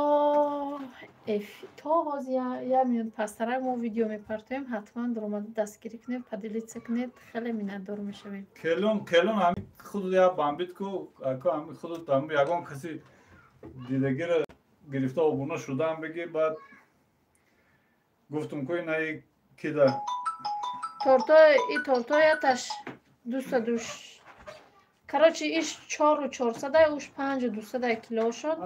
ҳозир як минут пасттарак мо видео мепартоем. Ҳатман дуромада дастгирӣ кунед, поделиться кунед, хеле миннатдор мешавем. Келон, келон, ҳами худу як бамбит ку, ако ҳами худу ҳами ягон каси дидагиро гирифта обуна шудаам бигӣ, баъд гуфтум ку инаи кида. Торто и тортояташ дусаду, короче, иш 4400, уш 5200 килошон.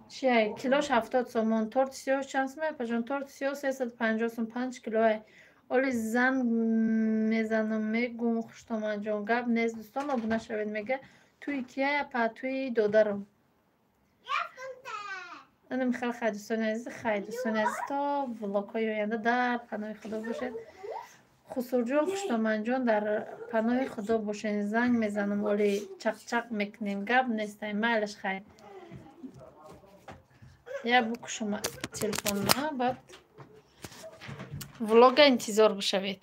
Чиай, килош 70 сомон. Торти сиёҳ чанд сум, апаҷон? Торти сиёҳ 350 сум, 5 килоай. Оли занг мезанам, мегум, хуштоманҷон. Гап нест, дӯстон, обуна шавед, мега. Туи кияй, апа? Туи додарам. Анам хел. Хай, дӯстони азиз, хай, дӯстони азиз, то влогҳои оянда дар паноҳи Худо бошед. Хусурҷон, хуштоманҷон, дар паноҳи Худо бошед. Занг мезанам, оли чақчақ мекунем. Гап нестай, майлаш, хай. Я букушам телефонма, баъд влога интизор бошавед.